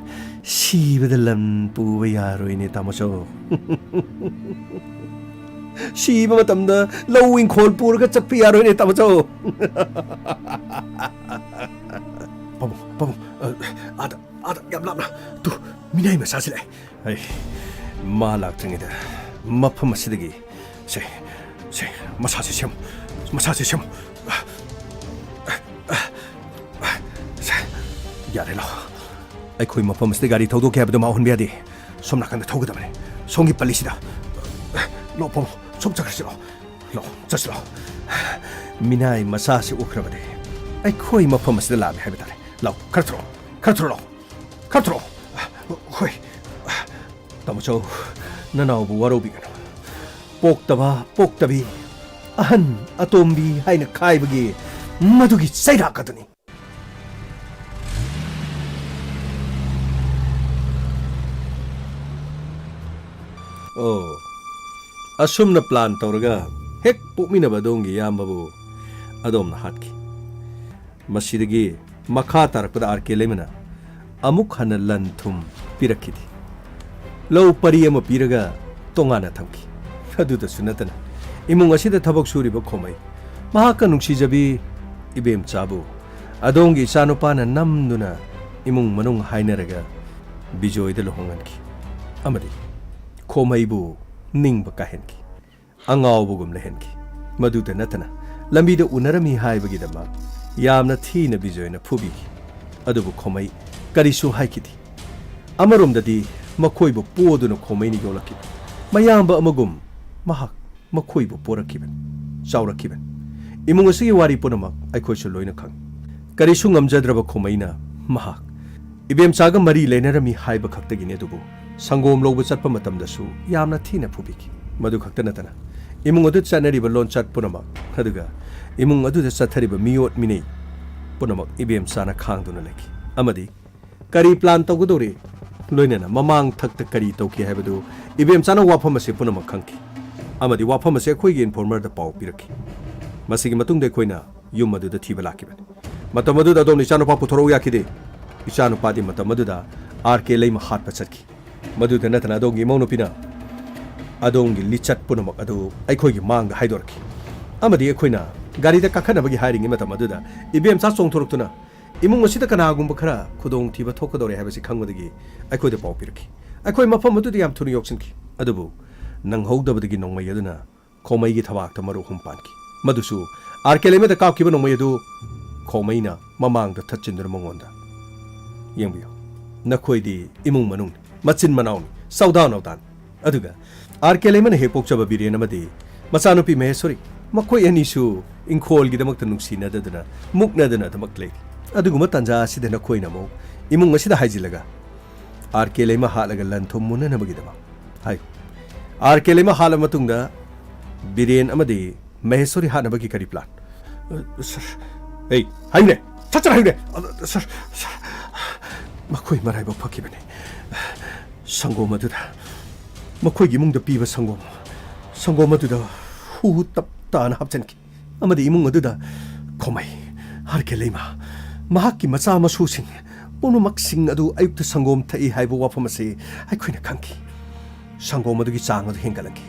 ꯁꯤꯕꯗ ꯂꯟ ꯄꯨꯕ ꯌꯥꯔꯣꯏꯅꯦ, ꯇꯥꯃꯣꯆꯧ꯫ ꯁꯤꯕ ꯃꯇꯝꯗ ꯂꯧ ꯏꯪꯈꯣꯜ ꯄꯨꯔꯒ ꯆꯠꯄ ꯌꯥꯔꯣꯏꯅꯦ, ꯇꯥꯃꯣꯆꯧ꯫ ꯄꯥꯕꯨꯡ, ꯄꯥꯕꯨꯡ, ꯑ, ꯑꯥꯗ, ꯑꯥꯗ ꯌꯥꯝ ꯂꯥꯞꯅ, ꯇꯨ, ꯃꯤꯅꯥꯏ ꯃꯆꯥꯁꯤ ꯂꯥꯛꯑꯦ꯫ ꯑꯩ, ꯃꯥ ꯂꯥꯛꯇ꯭ꯔꯤꯉꯩꯗ ꯃꯐꯝ ꯑꯁꯤꯗꯒꯤ ꯁꯦ, ꯁꯦ, ꯃꯁꯥꯁꯦ ꯁꯦꯝꯃꯨ, ꯃꯁꯥꯁꯦ ꯁꯦꯝꯃꯨ꯫ ꯁꯦ, ꯌꯥꯔꯦ, ꯂꯥꯛꯑꯣ꯫ ꯑꯩꯈꯣꯏ ꯃꯐꯝ ꯑꯁꯤꯗ ꯒꯥꯔꯤ ꯊꯧꯗꯣꯛꯀꯦ ꯍꯥꯏꯕꯗꯣ ꯃꯥ ꯎꯍꯟꯕ ꯌꯥꯗꯦ꯫ ꯁꯣꯝ ꯅꯥꯀꯟꯗ ꯊꯧꯒꯗꯕꯅꯦ꯫ ꯁꯣꯝꯒꯤ ꯄꯜꯂꯤꯁꯤꯗ꯫ ꯂꯥꯛꯑꯣ, ꯄꯥꯕꯨꯡ, ꯁꯣꯝ ꯆꯠꯈ꯭ꯔꯁꯤ, ꯂꯥꯛꯑꯣ꯫ ꯂꯥꯛꯑꯣ, ꯆꯠꯁꯤ ꯂꯥꯛꯑꯣ꯫ ꯃꯤꯅꯥꯏ ꯃꯆꯥꯁꯤ ꯎꯈ꯭ꯔꯕꯗꯤ ꯑꯩꯈꯣꯏ ꯃꯐꯝ ꯑꯁꯤꯗ ꯂꯥꯛꯑꯝꯃꯦ ꯍꯥꯏꯕ ꯇꯥꯔꯦ꯫ ꯂꯥꯛꯑꯣ, ꯈꯔ ꯊꯨꯔꯛꯑꯣ, ꯈꯔ ꯊꯨꯔꯛꯑꯣ, ꯂꯥꯛꯑꯣ, ꯈꯔ ꯊꯨꯔꯛꯑꯣ꯫ ꯍꯣꯏ꯫ ꯇꯥꯃꯣꯆꯧ, ꯅꯅꯥꯎꯕꯨ ꯋꯥꯔꯧꯕꯤꯒꯅꯨ꯫ ꯄꯣꯛꯇꯕ, ꯄꯣꯛꯇꯕꯤ, ꯑꯍꯟ ꯑꯇꯣꯝꯕꯤ ꯍꯥꯏꯅ ꯈꯥꯏꯕꯒꯤ ꯃꯗꯨꯒꯤ ꯆꯩꯔꯥꯛ ꯑꯗꯨꯅꯤ꯫ ꯑꯣ, ꯑꯁꯨꯝꯅ plan ꯇꯧꯔꯒ ꯍꯦꯛ ꯄꯣꯛꯃꯤꯟꯅꯕ ꯑꯗꯣꯝꯒꯤ ꯏꯌꯥꯝꯕꯕꯨ ꯑꯗꯣꯝꯅ ꯍꯥꯠꯈꯤ꯫ ꯃꯁꯤꯗꯒꯤ ꯃꯈꯥ ꯇꯥꯔꯛꯄꯗ ꯑꯥꯔ ꯀꯦ ꯂꯩꯃꯅ ꯑꯃꯨꯛ ꯍꯟꯅ ꯂꯟ ꯊꯨꯝ ꯄꯤꯔꯛꯈꯤꯗꯦ꯫ ꯂꯧ ꯄꯔꯤ ꯑꯃ ꯄꯤꯔꯒ ꯇꯣꯉꯥꯟꯅ ꯊꯝꯈꯤ꯫ ꯑꯗꯨꯗꯁꯨ ꯅꯠꯇꯅ ꯏꯃꯨꯡ ꯑꯁꯤꯗ ꯊꯕꯛ ꯁꯨꯔꯤꯕ ꯈꯣꯃꯩ, ꯃꯍꯥꯛꯀ ꯅꯨꯡꯁꯤꯖꯕꯤ ꯏꯕꯦꯝꯆꯥꯕꯨ ꯑꯗꯣꯝꯒꯤ ꯏꯆꯥꯅꯨꯄꯥꯅ ꯅꯝꯗꯨꯅ ꯏꯃꯨꯡ ꯃꯅꯨꯡ ꯍꯥꯏꯅꯔꯒ ꯕꯤꯖꯣꯏꯗ ꯂꯨꯍꯣꯡꯍꯟꯈꯤ꯫ ꯑꯃꯗꯤ ꯈꯣꯃꯩꯕꯨ ꯅꯤꯡꯕ ꯀꯥꯏꯍꯟꯈꯤ꯫ ꯑꯉꯥꯎꯕꯒꯨꯝ ꯂꯩꯍꯟꯈꯤ꯫ ꯃꯗꯨꯇ ꯅꯠꯇꯅ ꯂꯝꯕꯤꯗ ꯎꯅꯔꯝꯃꯤ ꯍꯥꯏꯕꯒꯤꯗꯃꯛ ꯌꯥꯝꯅ ꯊꯤꯅ ꯕꯤꯖꯣꯏꯅ ꯐꯨꯕꯤꯈꯤ꯫ ꯑꯗꯨꯕꯨ ꯈꯣꯃꯩ ꯀꯔꯤꯁꯨ ꯍꯥꯏꯈꯤꯗꯦ꯫ ꯑꯃꯔꯣꯝꯗꯗꯤ ꯃꯈꯣꯏꯕꯨ ꯄꯣꯗꯨꯅ ꯈꯣꯃꯩꯅ ꯌꯣꯛꯂꯛꯈꯤꯕ ꯃꯌꯥꯝꯕ ꯑꯃꯒꯨꯝ ꯃꯍꯥꯛ ꯃꯈꯣꯏꯕꯨ ꯄꯣꯔꯛꯈꯤꯕꯅꯤ, ꯆꯥꯎꯔꯛꯈꯤꯕꯅꯤ꯫ ꯏꯃꯨꯡ ꯑꯁꯤꯒꯤ ꯋꯥꯔꯤ ꯄꯨꯝꯅꯃꯛ ꯑꯩꯈꯣꯏꯁꯨ ꯂꯣꯏꯅ ꯈꯪꯏ꯫ ꯀꯔꯤꯁꯨ ꯉꯝꯖꯗ꯭ꯔꯕ ꯈꯣꯃꯩꯅ ꯃꯍꯥꯛ ꯏꯕꯦꯝꯆꯥꯒ ꯃꯔꯤ ꯂꯩꯅꯔꯝꯃꯤ ꯍꯥꯏꯕ ꯈꯛꯇꯒꯤꯅꯤ, ꯑꯗꯨꯕꯨ ꯁꯪꯒꯣꯝ ꯂꯧꯕ ꯆꯠꯄ ꯃꯇꯝꯗꯁꯨ ꯌꯥꯝꯅ ꯊꯤꯅ ꯐꯨꯕꯤꯈꯤ꯫ ꯃꯗꯨ ꯈꯛꯇ ꯅꯠꯇꯅ ꯏꯃꯨꯡ ꯑꯗꯨ ꯆꯠꯅꯔꯤꯕ ꯂꯣꯟꯆꯠ ꯄꯨꯝꯅꯃꯛ, ꯑꯗꯨꯒ ꯏꯃꯨꯡ ꯑꯗꯨꯗ ꯆꯠꯊꯔꯤꯕ ꯃꯤꯑꯣꯠ ꯃꯤꯅꯩ ꯄꯨꯝꯅꯃꯛ ꯏꯕꯦꯝꯆꯥꯅ ꯈꯥꯡꯗꯨꯅ ꯂꯩꯈꯤ꯫ ꯑꯃꯗꯤ ꯀꯔꯤ plan ꯇꯧꯒꯗꯧꯔꯤ, ꯂꯣꯏꯅꯅ ꯃꯃꯥꯡ ꯊꯛꯇ ꯀꯔꯤ ꯇꯧꯈꯤ ꯍꯥꯏꯕꯗꯨ ꯏꯕꯦꯝꯆꯥꯅ ꯋꯥꯐꯝ ꯑꯁꯦ ꯄꯨꯝꯅꯃꯛ ꯈꯪꯈꯤ꯫ ꯑꯃꯗꯤ ꯋꯥꯐꯝ ꯑꯁꯦ ꯑꯩꯈꯣꯏꯒꯤ informerꯗ ꯄꯥꯎ ꯄꯤꯔꯛꯈꯤ꯫ ꯃꯁꯤꯒꯤ ꯃꯇꯨꯡꯗ ꯑꯩꯈꯣꯏꯅ ꯌꯨꯝ ꯑꯗꯨꯗ ꯊꯤꯕ ꯂꯥꯛꯈꯤꯕꯅꯤ꯫ ꯃꯇꯝ ꯑꯗꯨꯗ ꯑꯗꯣꯝꯅ ꯏꯆꯥꯅꯨꯄꯥ ꯄꯨꯊꯣꯔꯛꯎ ꯌꯥꯈꯤꯗꯦ꯫ ꯏꯆꯥꯅꯨꯄꯥꯗꯤ ꯃꯇꯝ ꯑꯗꯨꯗ ꯑꯥꯔ ꯀꯦ ꯂꯩꯃ ꯍꯥꯠꯄ ꯆꯠꯈꯤ꯫ ꯃꯗꯨꯗ ꯅꯠꯇꯅ ꯑꯗꯣꯝꯒꯤ ꯏꯃꯧ ꯅꯨꯄꯤꯅ ꯑꯗꯣꯝꯒꯤ ꯂꯤꯆꯠ ꯄꯨꯝꯅꯃꯛ ꯑꯗꯨ ꯑꯩꯈꯣꯏꯒꯤ ꯃꯥꯡꯗ ꯍꯥꯏꯗꯣꯔꯛꯈꯤ꯫ ꯑꯃꯗꯤ ꯑꯩꯈꯣꯏꯅ ꯒꯥꯔꯤꯗ ꯀꯥꯈꯠꯅꯕꯒꯤ ꯍꯥꯏꯔꯤꯉꯩ ꯃꯇꯝ ꯑꯗꯨꯗ ꯏꯕꯦꯝꯆꯥ ꯆꯣꯡꯊꯣꯔꯛꯇꯨꯅ ꯏꯃꯨꯡ ꯑꯁꯤꯗ ꯀꯅꯥꯒꯨꯝꯕ ꯈꯔ ꯈꯨꯗꯣꯡꯊꯤꯕ ꯊꯣꯛꯀꯗꯧꯔꯦ ꯍꯥꯏꯕꯁꯤ ꯈꯪꯕꯗꯒꯤ ꯑꯩꯈꯣꯏꯗ ꯄꯥꯎ ꯄꯤꯔꯛꯈꯤ꯫ ꯑꯩꯈꯣꯏ ꯃꯐꯝ ꯑꯗꯨꯗ ꯌꯥꯝ ꯊꯨꯅ ꯌꯧꯁꯤꯟꯈꯤ꯫ ꯑꯗꯨꯕꯨ ꯅꯪꯍꯧꯗꯕꯗꯒꯤ ꯅꯣꯡꯃꯩ ꯑꯗꯨꯅ ꯈꯣꯃꯩꯒꯤ ꯊꯕꯥꯛꯇ ꯃꯔꯨ ꯑꯍꯨꯝ ꯄꯥꯟꯈꯤ꯫ ꯃꯗꯨꯁꯨ ꯑꯥꯔ ꯀꯦ ꯂꯩꯃꯗ ꯀꯥꯞꯈꯤꯕ ꯅꯣꯡꯃꯩ ꯑꯗꯨ ꯈꯣꯃꯩꯅ ꯃꯃꯥꯡꯗ ꯊꯠꯆꯤꯟꯗꯨꯅ ꯃꯉꯣꯟꯗ, "ꯌꯦꯡꯕꯤꯌꯨ, ꯅꯈꯣꯏꯗꯤ ꯏꯃꯨꯡ ꯃꯅꯨꯡꯅꯤ, ꯃꯆꯤꯟ ꯃꯅꯥꯎꯅꯤ, ꯁꯧꯗꯥ ꯅꯧꯗꯥꯅꯤ꯫ ꯑꯗꯨꯒ ꯑꯥꯔ ꯀꯦ ꯂꯩꯃꯅ ꯍꯦꯛ ꯄꯣꯛꯆꯕ ꯕꯤꯔꯦꯟ ꯑꯃꯗꯤ ꯃꯆꯥꯅꯨꯄꯤ ꯃꯍꯦꯁꯣꯔꯤ, ꯃꯈꯣꯏ ꯑꯅꯤꯁꯨ ꯏꯪꯈꯣꯜꯒꯤꯗꯃꯛꯇ ꯅꯨꯡꯁꯤꯅꯗꯗꯨꯅ ꯃꯨꯛꯅꯗꯅ ꯑꯗꯨꯃꯛ ꯂꯩꯔꯤ꯫ ꯑꯗꯨꯒꯨꯝꯕ ꯇꯥꯟꯖꯥ ꯑꯁꯤꯗ ꯅꯈꯣꯏꯅ ꯑꯃꯨꯛ ꯏꯃꯨꯡ ꯑꯁꯤꯗ ꯍꯥꯏꯖꯤꯜꯂꯒ ꯑꯥꯔ ꯀꯦ ꯂꯩꯃ ꯍꯥꯠꯂꯒ ꯂꯟ ꯊꯨꯝ ꯃꯨꯟꯅꯅꯕꯒꯤꯗꯃꯛ ꯍꯥꯏ꯫ ꯑꯥꯔ ꯀꯦ ꯂꯩꯃ ꯍꯥꯠꯂꯕ ꯃꯇꯨꯡꯗ ꯕꯤꯔꯦꯟ ꯑꯃꯗꯤ ꯃꯍꯦꯁꯣꯔꯤ ꯍꯥꯠꯅꯕꯒꯤ ꯀꯔꯤ plan? ꯑ, ꯁꯔ, ꯑꯩ ꯍꯥꯏꯌꯨꯅꯦ, ꯁꯠ ꯁꯠ ꯍꯥꯏꯌꯨꯅꯦ꯫ ꯑ, ꯁꯔ, ꯁꯔ, ꯃꯈꯣꯏ ꯃꯔꯥꯏꯕꯛ ꯐꯈꯤꯕꯅꯤ꯫ ꯁꯪꯒꯣꯝ ꯑꯗꯨꯗ, ꯃꯈꯣꯏꯒꯤ ꯏꯃꯨꯡꯗ ꯄꯤꯕ ꯁꯪꯒꯣꯝ, ꯁꯪꯒꯣꯝ ꯑꯗꯨꯗ ꯍꯨ ꯇꯞ ꯇꯥꯅ ꯍꯥꯞꯆꯤꯟꯈꯤ꯫ ꯑꯃꯗꯤ ꯏꯃꯨꯡ ꯑꯗꯨꯗ ꯈꯣꯃꯩ, ꯑꯥꯔ ꯀꯦ ꯂꯩꯃ, ꯃꯍꯥꯛꯀꯤ ꯃꯆꯥ ꯃꯁꯨꯁꯤꯡ ꯄꯨꯝꯅꯃꯛꯁꯤꯡ ꯑꯗꯨ ꯑꯌꯨꯛꯇ ꯁꯪꯒꯣꯝ ꯊꯛꯏ ꯍꯥꯏꯕ ꯋꯥꯐꯝ ꯑꯁꯤ ꯑꯩꯈꯣꯏꯅ ꯈꯪꯈꯤ꯫ ꯁꯪꯒꯣꯝ ꯑꯗꯨꯒꯤ ꯆꯥꯡ ꯑꯗꯨ ꯍꯦꯟꯒꯠꯂꯛꯈꯤ꯫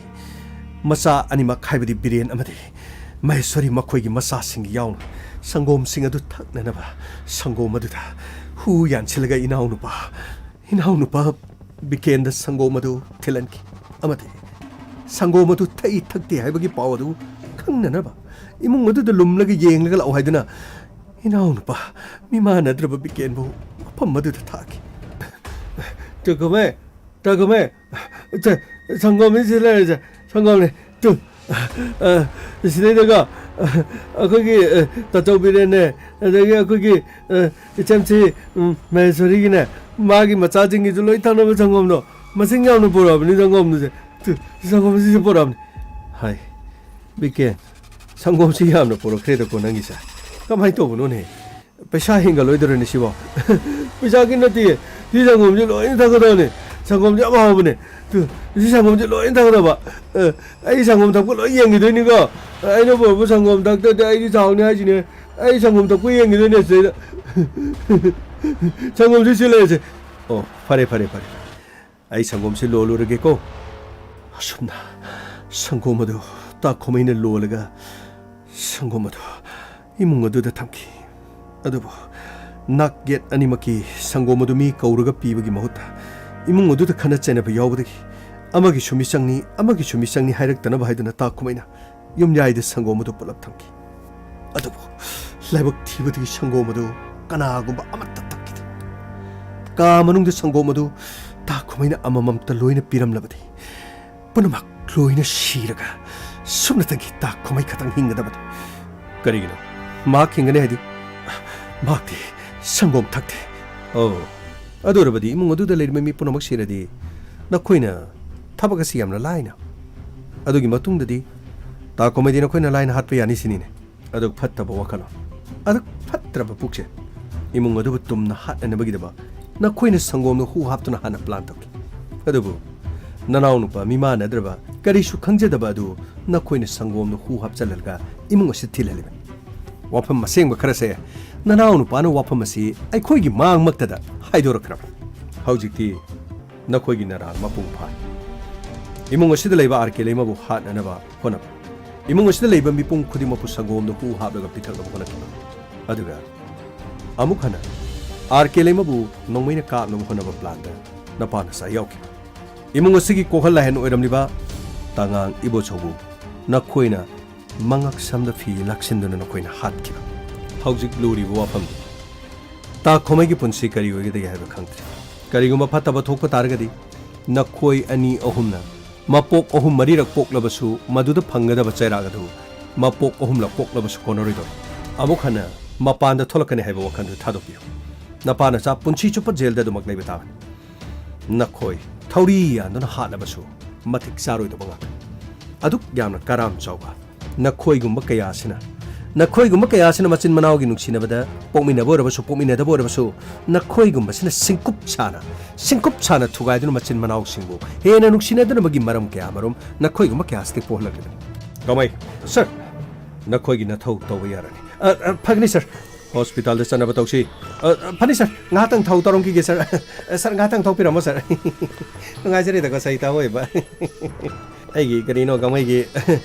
ꯃꯆꯥ ꯑꯅꯤꯃꯛ, ꯍꯥꯏꯕꯗꯤ ꯕꯤꯔꯦꯟ ꯑꯃꯗꯤ ꯃꯍꯦꯁ꯭ꯋꯔꯤ, ꯃꯈꯣꯏꯒꯤ ꯃꯆꯥꯁꯤꯡ ꯌꯥꯎꯅ ꯁꯪꯒꯣꯝꯁꯤꯡ ꯑꯗꯨ ꯊꯛꯅꯅꯕ ꯁꯪꯒꯣꯝ ꯑꯗꯨꯗ ꯍꯨ ꯌꯥꯟꯁꯤꯜꯂꯒ ꯏꯅꯥꯎꯅꯨꯄꯥ, ꯏꯅꯥꯎꯅꯨꯄꯥ ꯕꯤꯀꯦꯟꯗ ꯁꯪꯒꯣꯝ ꯑꯗꯨ ꯊꯤꯜꯍꯟꯈꯤ꯫ ꯑꯃꯗꯤ ꯁꯪꯒꯣꯝ ꯑꯗꯨ ꯊꯛꯏ ꯊꯛꯇꯦ ꯍꯥꯏꯕꯒꯤ ꯄꯥꯎ ꯑꯗꯨ ꯈꯪꯅꯅꯕ ꯏꯃꯨꯡ ꯑꯗꯨꯗ ꯂꯨꯝꯂꯒ ꯌꯦꯡꯂꯒ ꯂꯥꯛꯑꯣ ꯍꯥꯏꯗꯨꯅ ꯏꯅꯥꯎꯅꯨꯄꯥ ꯃꯤꯃꯥꯟꯅꯗ꯭ꯔꯕ ꯕꯤꯀꯦꯟꯕꯨ ꯃꯐꯝ ꯑꯗꯨꯗ ꯊꯥꯈꯤ꯫ ꯇꯨꯀꯨꯃꯦ, ꯇꯨꯀꯨꯃꯦ, ꯁꯦ, ꯁꯪꯒꯣꯝꯅꯤ ꯁꯤ ꯂꯩꯔꯤꯁꯦ, ꯁꯪꯒꯣꯝꯅꯤ꯫ ꯇꯨ, ꯑ, ꯁꯤꯗꯩꯗꯀꯣ, ꯑꯩꯈꯣꯏꯒꯤ, ꯑ, ꯇꯥꯆꯧ ꯕꯤꯔꯦꯟꯅꯦ, ꯑꯗꯒꯤ ꯑꯩꯈꯣꯏꯒꯤ, ꯑ, ꯏꯆꯟꯁꯤ, ꯎꯝ, ꯃꯍꯦꯁꯣꯔꯤꯒꯤꯅꯦ, ꯃꯥꯒꯤ ꯃꯆꯥꯁꯤꯡꯒꯤꯁꯨ ꯂꯣꯏ ꯊꯛꯅꯕ ꯁꯪꯒꯣꯝꯗꯣ, ꯃꯁꯤꯡ ꯌꯥꯝꯅ ꯄꯨꯔꯛꯑꯕꯅꯤ ꯁꯪꯒꯣꯝꯗꯨꯁꯦ꯫ ꯇꯨ, ꯁꯪꯒꯣꯝꯁꯤꯁꯨ ꯄꯨꯔꯛꯑꯕꯅꯤ꯫ ꯍꯥꯏ, ꯕꯤꯀꯦꯟ, ꯁꯪꯒꯣꯝꯁꯤ ꯌꯥꯝꯅ ꯄꯨꯔꯛꯈ꯭ꯔꯦꯗꯀꯣ ꯅꯪꯒꯤꯁꯦ꯫ ꯀꯃꯥꯏꯅ ꯇꯧꯕꯅꯣꯅꯦ? ꯄꯩꯁꯥ ꯍꯦꯟꯒꯠꯂꯣꯏꯗꯧꯔꯅꯦ ꯁꯤꯕꯣ꯫ ꯄꯩꯁꯥꯒꯤ ꯅꯠꯇꯦ꯫ ꯁꯤ ꯁꯪꯒꯣꯝꯁꯦ ꯂꯣꯏꯅ ꯊꯛꯀꯗꯕꯅꯦ꯫ ꯁꯪꯒꯣꯝꯁꯦ ꯌꯥꯝ ꯍꯥꯎꯕꯅꯦ꯫ ꯇꯨ, ꯁꯤ ꯁꯪꯒꯣꯝꯁꯦ ꯂꯣꯏꯅ ꯊꯛꯀꯗꯕ꯫ ꯑ, ꯑꯩ ꯁꯪꯒꯣꯝ ꯊꯛꯄ ꯂꯣꯏ ꯌꯦꯡꯈꯤꯗꯣꯏꯅꯤꯀꯣ꯫ ꯑꯩꯅ ꯄꯨꯔꯛꯄ ꯁꯪꯒꯣꯝ ꯊꯛꯇ꯭ꯔꯗꯤ ꯑꯩꯗꯤ ꯁꯥꯎꯅꯤ ꯍꯥꯏꯁꯤꯅꯦ꯫ ꯑꯩ ꯁꯪꯒꯣꯝ ꯊꯛꯄ ꯌꯦꯡꯈꯤꯗꯣꯏꯅꯦ ꯁꯤꯗꯩꯗ꯫ ꯁꯪꯒꯣꯝꯁꯤ ꯁꯤ ꯂꯩꯔꯁꯦ꯫ ꯑꯣ, ꯐꯔꯦ, ꯐꯔꯦ, ꯐꯔꯦ꯫ ꯑꯩ ꯁꯪꯒꯣꯝꯁꯤ ꯂꯣꯜꯂꯨꯔꯒꯦꯀꯣ꯫ ꯑꯁꯨꯝꯅ ꯁꯪꯒꯣꯝ ꯑꯗꯨ ꯇꯥ ꯈꯣꯃꯩꯅ ꯂꯣꯜꯂꯒ ꯁꯪꯒꯣꯝ ꯑꯗꯨ ꯏꯃꯨꯡ ꯑꯗꯨꯗ ꯊꯝꯈꯤ꯫ ꯑꯗꯨꯕꯨ ꯅꯥꯛ ꯌꯦꯠ ꯑꯅꯤꯃꯛꯀꯤ ꯁꯪꯒꯣꯝ ꯑꯗꯨ ꯃꯤ ꯀꯧꯔꯒ ꯄꯤꯕꯒꯤ ꯃꯍꯨꯠꯇ ꯏꯃꯨꯡ ꯑꯗꯨꯗ ꯈꯠꯅ ꯆꯩꯅꯕ ꯌꯥꯎꯕꯗꯒꯤ ꯑꯃꯒꯤꯁꯨ ꯃꯤꯆꯪꯅꯤ, ꯑꯃꯒꯤꯁꯨ ꯃꯤꯆꯪꯅꯤ ꯍꯥꯏꯔꯛꯇꯅꯕ ꯍꯥꯏꯗꯨꯅ ꯇꯥ ꯈꯣꯃꯩꯅ ꯌꯨꯝꯌꯥꯏꯗ ꯁꯪꯒꯣꯝ ꯑꯗꯨ ꯄꯨꯂꯞ ꯊꯝꯈꯤ꯫ ꯑꯗꯨꯕꯨ ꯂꯥꯏꯕꯛ ꯊꯤꯕꯗꯒꯤ ꯁꯪꯒꯣꯝ ꯑꯗꯨ ꯀꯅꯥꯒꯨꯝꯕ ꯑꯃꯠꯇ ꯊꯛꯈꯤꯗꯦ꯫ ꯀꯥ ꯃꯅꯨꯡꯗ ꯁꯪꯒꯣꯝ ꯑꯗꯨ ꯇꯥ ꯈꯣꯃꯩꯅ ꯑꯃꯃꯝꯇ ꯂꯣꯏꯅ ꯄꯤꯔꯝꯂꯕꯗꯤ ꯄꯨꯝꯅꯃꯛ ꯂꯣꯏꯅ ꯁꯤꯔꯒ ꯁꯨꯞꯅꯇꯒꯤ ꯇꯥ ꯈꯣꯃꯩ ꯈꯛꯇꯪ ꯍꯤꯡꯒꯗꯕꯅꯤ꯫ ꯀꯔꯤꯒꯤꯅꯣ? ꯃꯍꯥꯛ ꯍꯤꯡꯒꯅꯤ ꯍꯥꯏꯗꯤ? ꯃꯍꯥꯛꯇꯤ ꯁꯪꯒꯣꯝ ꯊꯛꯇꯦ꯫ ꯑꯣ, ꯑꯗꯨ ꯑꯣꯏꯔꯕꯗꯤ ꯏꯃꯨꯡ ꯑꯗꯨꯗ ꯂꯩꯔꯤꯕ ꯃꯤ ꯄꯨꯝꯅꯃꯛ ꯁꯤꯔꯗꯤ ꯅꯈꯣꯏꯅ ꯊꯕꯛ ꯑꯁꯤ ꯌꯥꯝꯅ ꯂꯥꯏꯅ, ꯑꯗꯨꯒꯤ ꯃꯇꯨꯡꯗꯗꯤ ꯇꯥ ꯀꯣꯃꯦꯗꯤ, ꯅꯈꯣꯏꯅ ꯂꯥꯏꯅ ꯍꯥꯠꯄ ꯌꯥꯅꯤ ꯁꯤꯅꯤꯅꯦ꯫ ꯑꯗꯨꯛ ꯐꯠꯇꯕ ꯋꯥꯈꯜꯂꯣꯟ, ꯑꯗꯨꯛ ꯐꯠꯇ꯭ꯔꯕ ꯄꯨꯛꯆꯦꯜ, ꯏꯃꯨꯡ ꯑꯗꯨꯕꯨ ꯇꯨꯝꯅ ꯍꯥꯠꯅꯅꯕꯒꯤꯗꯃꯛ ꯅꯈꯣꯏꯅ ꯁꯪꯒꯣꯝꯗ ꯍꯨ ꯍꯥꯞꯇꯨꯅ ꯍꯥꯟꯅ ꯄ꯭ꯂꯥꯟ ꯇꯧꯈꯤ꯫ ꯑꯗꯨꯕꯨ ꯅꯅꯥꯎꯅꯨꯄꯥ ꯃꯤꯃꯥꯟꯅꯗ꯭ꯔꯕ, ꯀꯔꯤꯁꯨ ꯈꯪꯖꯗꯕ ꯑꯗꯨ ꯅꯈꯣꯏꯅ ꯁꯪꯒꯣꯝꯗ ꯍꯨ ꯍꯥꯞꯆꯜꯂꯒ ꯏꯃꯨꯡ ꯑꯁꯤ ꯊꯤꯜꯍꯜꯂꯤꯕꯅꯤ꯫ ꯋꯥꯐꯝ ꯑꯁꯦꯡꯕ ꯈꯔꯁꯦ ꯅꯅꯥꯎꯅꯨꯄꯥꯅ ꯋꯥꯐꯝ ꯑꯁꯤ ꯑꯩꯈꯣꯏꯒꯤ ꯃꯥꯡꯃꯛꯇꯗ ꯍꯥꯏꯗꯣꯔꯛꯈ꯭ꯔꯕꯅꯤ꯫ ꯍꯧꯖꯤꯛꯇꯤ ꯅꯈꯣꯏꯒꯤ ꯅꯔꯥꯜ ꯃꯄꯨꯡ ꯐꯥꯔꯦ꯫ ꯏꯃꯨꯡ ꯑꯁꯤꯗ ꯂꯩꯕ ꯑꯥꯔ ꯀꯦ ꯂꯩꯃꯕꯨ ꯍꯥꯠꯅꯅꯕ ꯍꯣꯠꯅꯕ, ꯏꯃꯨꯡ ꯑꯁꯤꯗ ꯂꯩꯕ ꯃꯤꯄꯨꯝ ꯈꯨꯗꯤꯡꯃꯛꯄꯨ ꯁꯪꯒꯣꯝꯗ ꯍꯨ ꯍꯥꯞꯂꯒ ꯄꯤꯊꯛꯅꯕ ꯍꯣꯠꯅꯈꯤꯕ, ꯑꯗꯨꯒ ꯑꯃꯨꯛ ꯍꯟꯅ ꯑꯥꯔ ꯀꯦ ꯂꯩꯃꯕꯨ ꯅꯣꯡꯃꯩꯅ ꯀꯥꯞꯅꯕ ꯍꯣꯠꯅꯕ ꯄ꯭ꯂꯥꯟꯗ ꯅꯄꯥꯅ ꯆꯥ ꯌꯥꯎꯈꯤꯕ, ꯏꯃꯨꯡ ꯑꯁꯤꯒꯤ ꯀꯣꯛꯍꯜ ꯂꯥꯏꯍꯟ ꯑꯣꯏꯔꯝꯂꯤꯕ ꯇꯉꯥꯡ ꯏꯕꯣꯆꯧꯕꯨ ꯅꯈꯣꯏꯅ ꯃꯉꯛ ꯁꯝꯗ ꯐꯤ ꯂꯥꯛꯁꯤꯟꯗꯨꯅ ꯅꯈꯣꯏꯅ ꯍꯥꯠꯈꯤꯕ꯫ ꯍꯧꯖꯤꯛ ꯂꯨꯔꯤꯕ ꯋꯥꯐꯝꯗꯤ ꯇꯥ ꯈꯣꯃꯩꯒꯤ ꯄꯨꯟꯁꯤ ꯀꯔꯤ ꯑꯣꯏꯒꯗꯒꯦ ꯍꯥꯏꯕ ꯈꯪꯗ꯭ꯔꯦ꯫ ꯀꯔꯤꯒꯨꯝꯕ ꯐꯠꯇꯕ ꯊꯣꯛꯄ ꯇꯥꯔꯒꯗꯤ ꯅꯈꯣꯏ ꯑꯅꯤ ꯑꯍꯨꯝꯅ ꯃꯄꯣꯛ ꯑꯍꯨꯝ ꯃꯔꯤꯔꯛ ꯄꯣꯛꯂꯕꯁꯨ ꯃꯗꯨꯗ ꯐꯪꯒꯗꯕ ꯆꯩꯔꯥꯛ ꯑꯗꯨ ꯃꯄꯣꯛ ꯑꯍꯨꯝꯂꯛ ꯄꯣꯛꯂꯕꯁꯨ ꯀꯣꯟꯅꯔꯣꯏꯗꯧꯔꯤ꯫ ꯑꯃꯨꯛ ꯍꯟꯅ ꯃꯄꯥꯟꯗ ꯊꯣꯛꯂꯛꯀꯅꯤ ꯍꯥꯏꯕ ꯋꯥꯈꯜꯗꯨ ꯊꯥꯗꯣꯛꯄꯤꯌꯨ꯫ ꯅꯄꯥ ꯅꯆꯥ ꯄꯨꯟꯁꯤ ꯆꯨꯞꯄ ꯖꯦꯜꯗ ꯑꯗꯨꯃꯛ ꯂꯩꯕ ꯇꯥꯕꯅꯤ꯫ ꯅꯈꯣꯏ ꯊꯧꯔꯤ ꯌꯥꯟꯗꯨꯅ ꯍꯥꯠꯂꯕꯁꯨ ꯃꯇꯤꯛ ꯆꯥꯔꯣꯏꯗꯕ ꯉꯥꯛꯇꯅꯤ꯫ ꯑꯗꯨꯛ ꯌꯥꯝꯅ ꯀꯔꯥꯝ ꯆꯥꯎꯕ ꯅꯈꯣꯏꯒꯨꯝꯕ ꯀꯌꯥ ꯑꯁꯤꯅ, ꯅꯈꯣꯏꯒꯨꯝꯕ ꯀꯌꯥ ꯑꯁꯤꯅ ꯃꯆꯤꯟ ꯃꯅꯥꯎꯒꯤ ꯅꯨꯡꯁꯤꯅꯕꯗ, ꯄꯣꯛꯃꯤꯟꯅꯕ ꯑꯣꯏꯔꯕꯁꯨ ꯄꯣꯛꯃꯤꯟꯅꯗꯕ ꯑꯣꯏꯔꯕꯁꯨ, ꯅꯈꯣꯏꯒꯨꯝꯕꯁꯤꯅ ꯁꯤꯡꯀꯨꯞ ꯁꯥꯅ, ꯁꯤꯡꯀꯨꯞ ꯁꯥꯅ ꯊꯨꯒꯥꯏꯗꯨꯅ ꯃꯆꯤꯟ ꯃꯅꯥꯎꯁꯤꯡꯕꯨ ꯍꯦꯟꯅ ꯅꯨꯡꯁꯤꯅꯗꯅꯕꯒꯤ ꯃꯔꯝ ꯀꯌꯥ ꯃꯔꯨꯝ ꯅꯈꯣꯏꯒꯨꯝꯕ ꯀꯌꯥ ꯑꯁꯤꯗꯒꯤ ꯄꯣꯛꯍꯜꯂꯛꯂꯤꯕꯅꯤ꯫ ꯀꯃꯩ, ꯁꯔ, ꯅꯈꯣꯏꯒꯤ ꯅꯊꯧ ꯇꯧꯕ ꯌꯥꯔꯅꯤ꯫ ꯑ, ꯑ, ꯐꯒꯅꯤ, ꯁꯔ꯫ ꯍꯣꯁꯄꯤꯇꯥꯜꯗ ꯆꯠꯅꯕ ꯇꯧꯁꯤ꯫ ꯑ, ꯑ, ꯐꯅꯤ, ꯁꯔ꯫ ꯉꯥꯏꯍꯥꯛꯇꯪ ꯊꯧ ꯇꯧꯔꯝꯈꯤꯒꯦ, ꯁꯔ꯫ ꯑ, ꯁꯔ, ꯉꯥꯏꯍꯥꯛꯇꯪ ꯊꯧꯕꯤꯔꯝꯃꯣ, ꯁꯔ꯫ ꯅꯨꯡꯉꯥꯏꯖꯔꯦꯗꯀꯣ, ꯁꯍꯤꯇꯥ ꯑꯣꯏꯕ꯫ ꯑꯩꯒꯤ ꯀꯔꯤꯅꯣ, ꯀꯃꯩꯒꯤ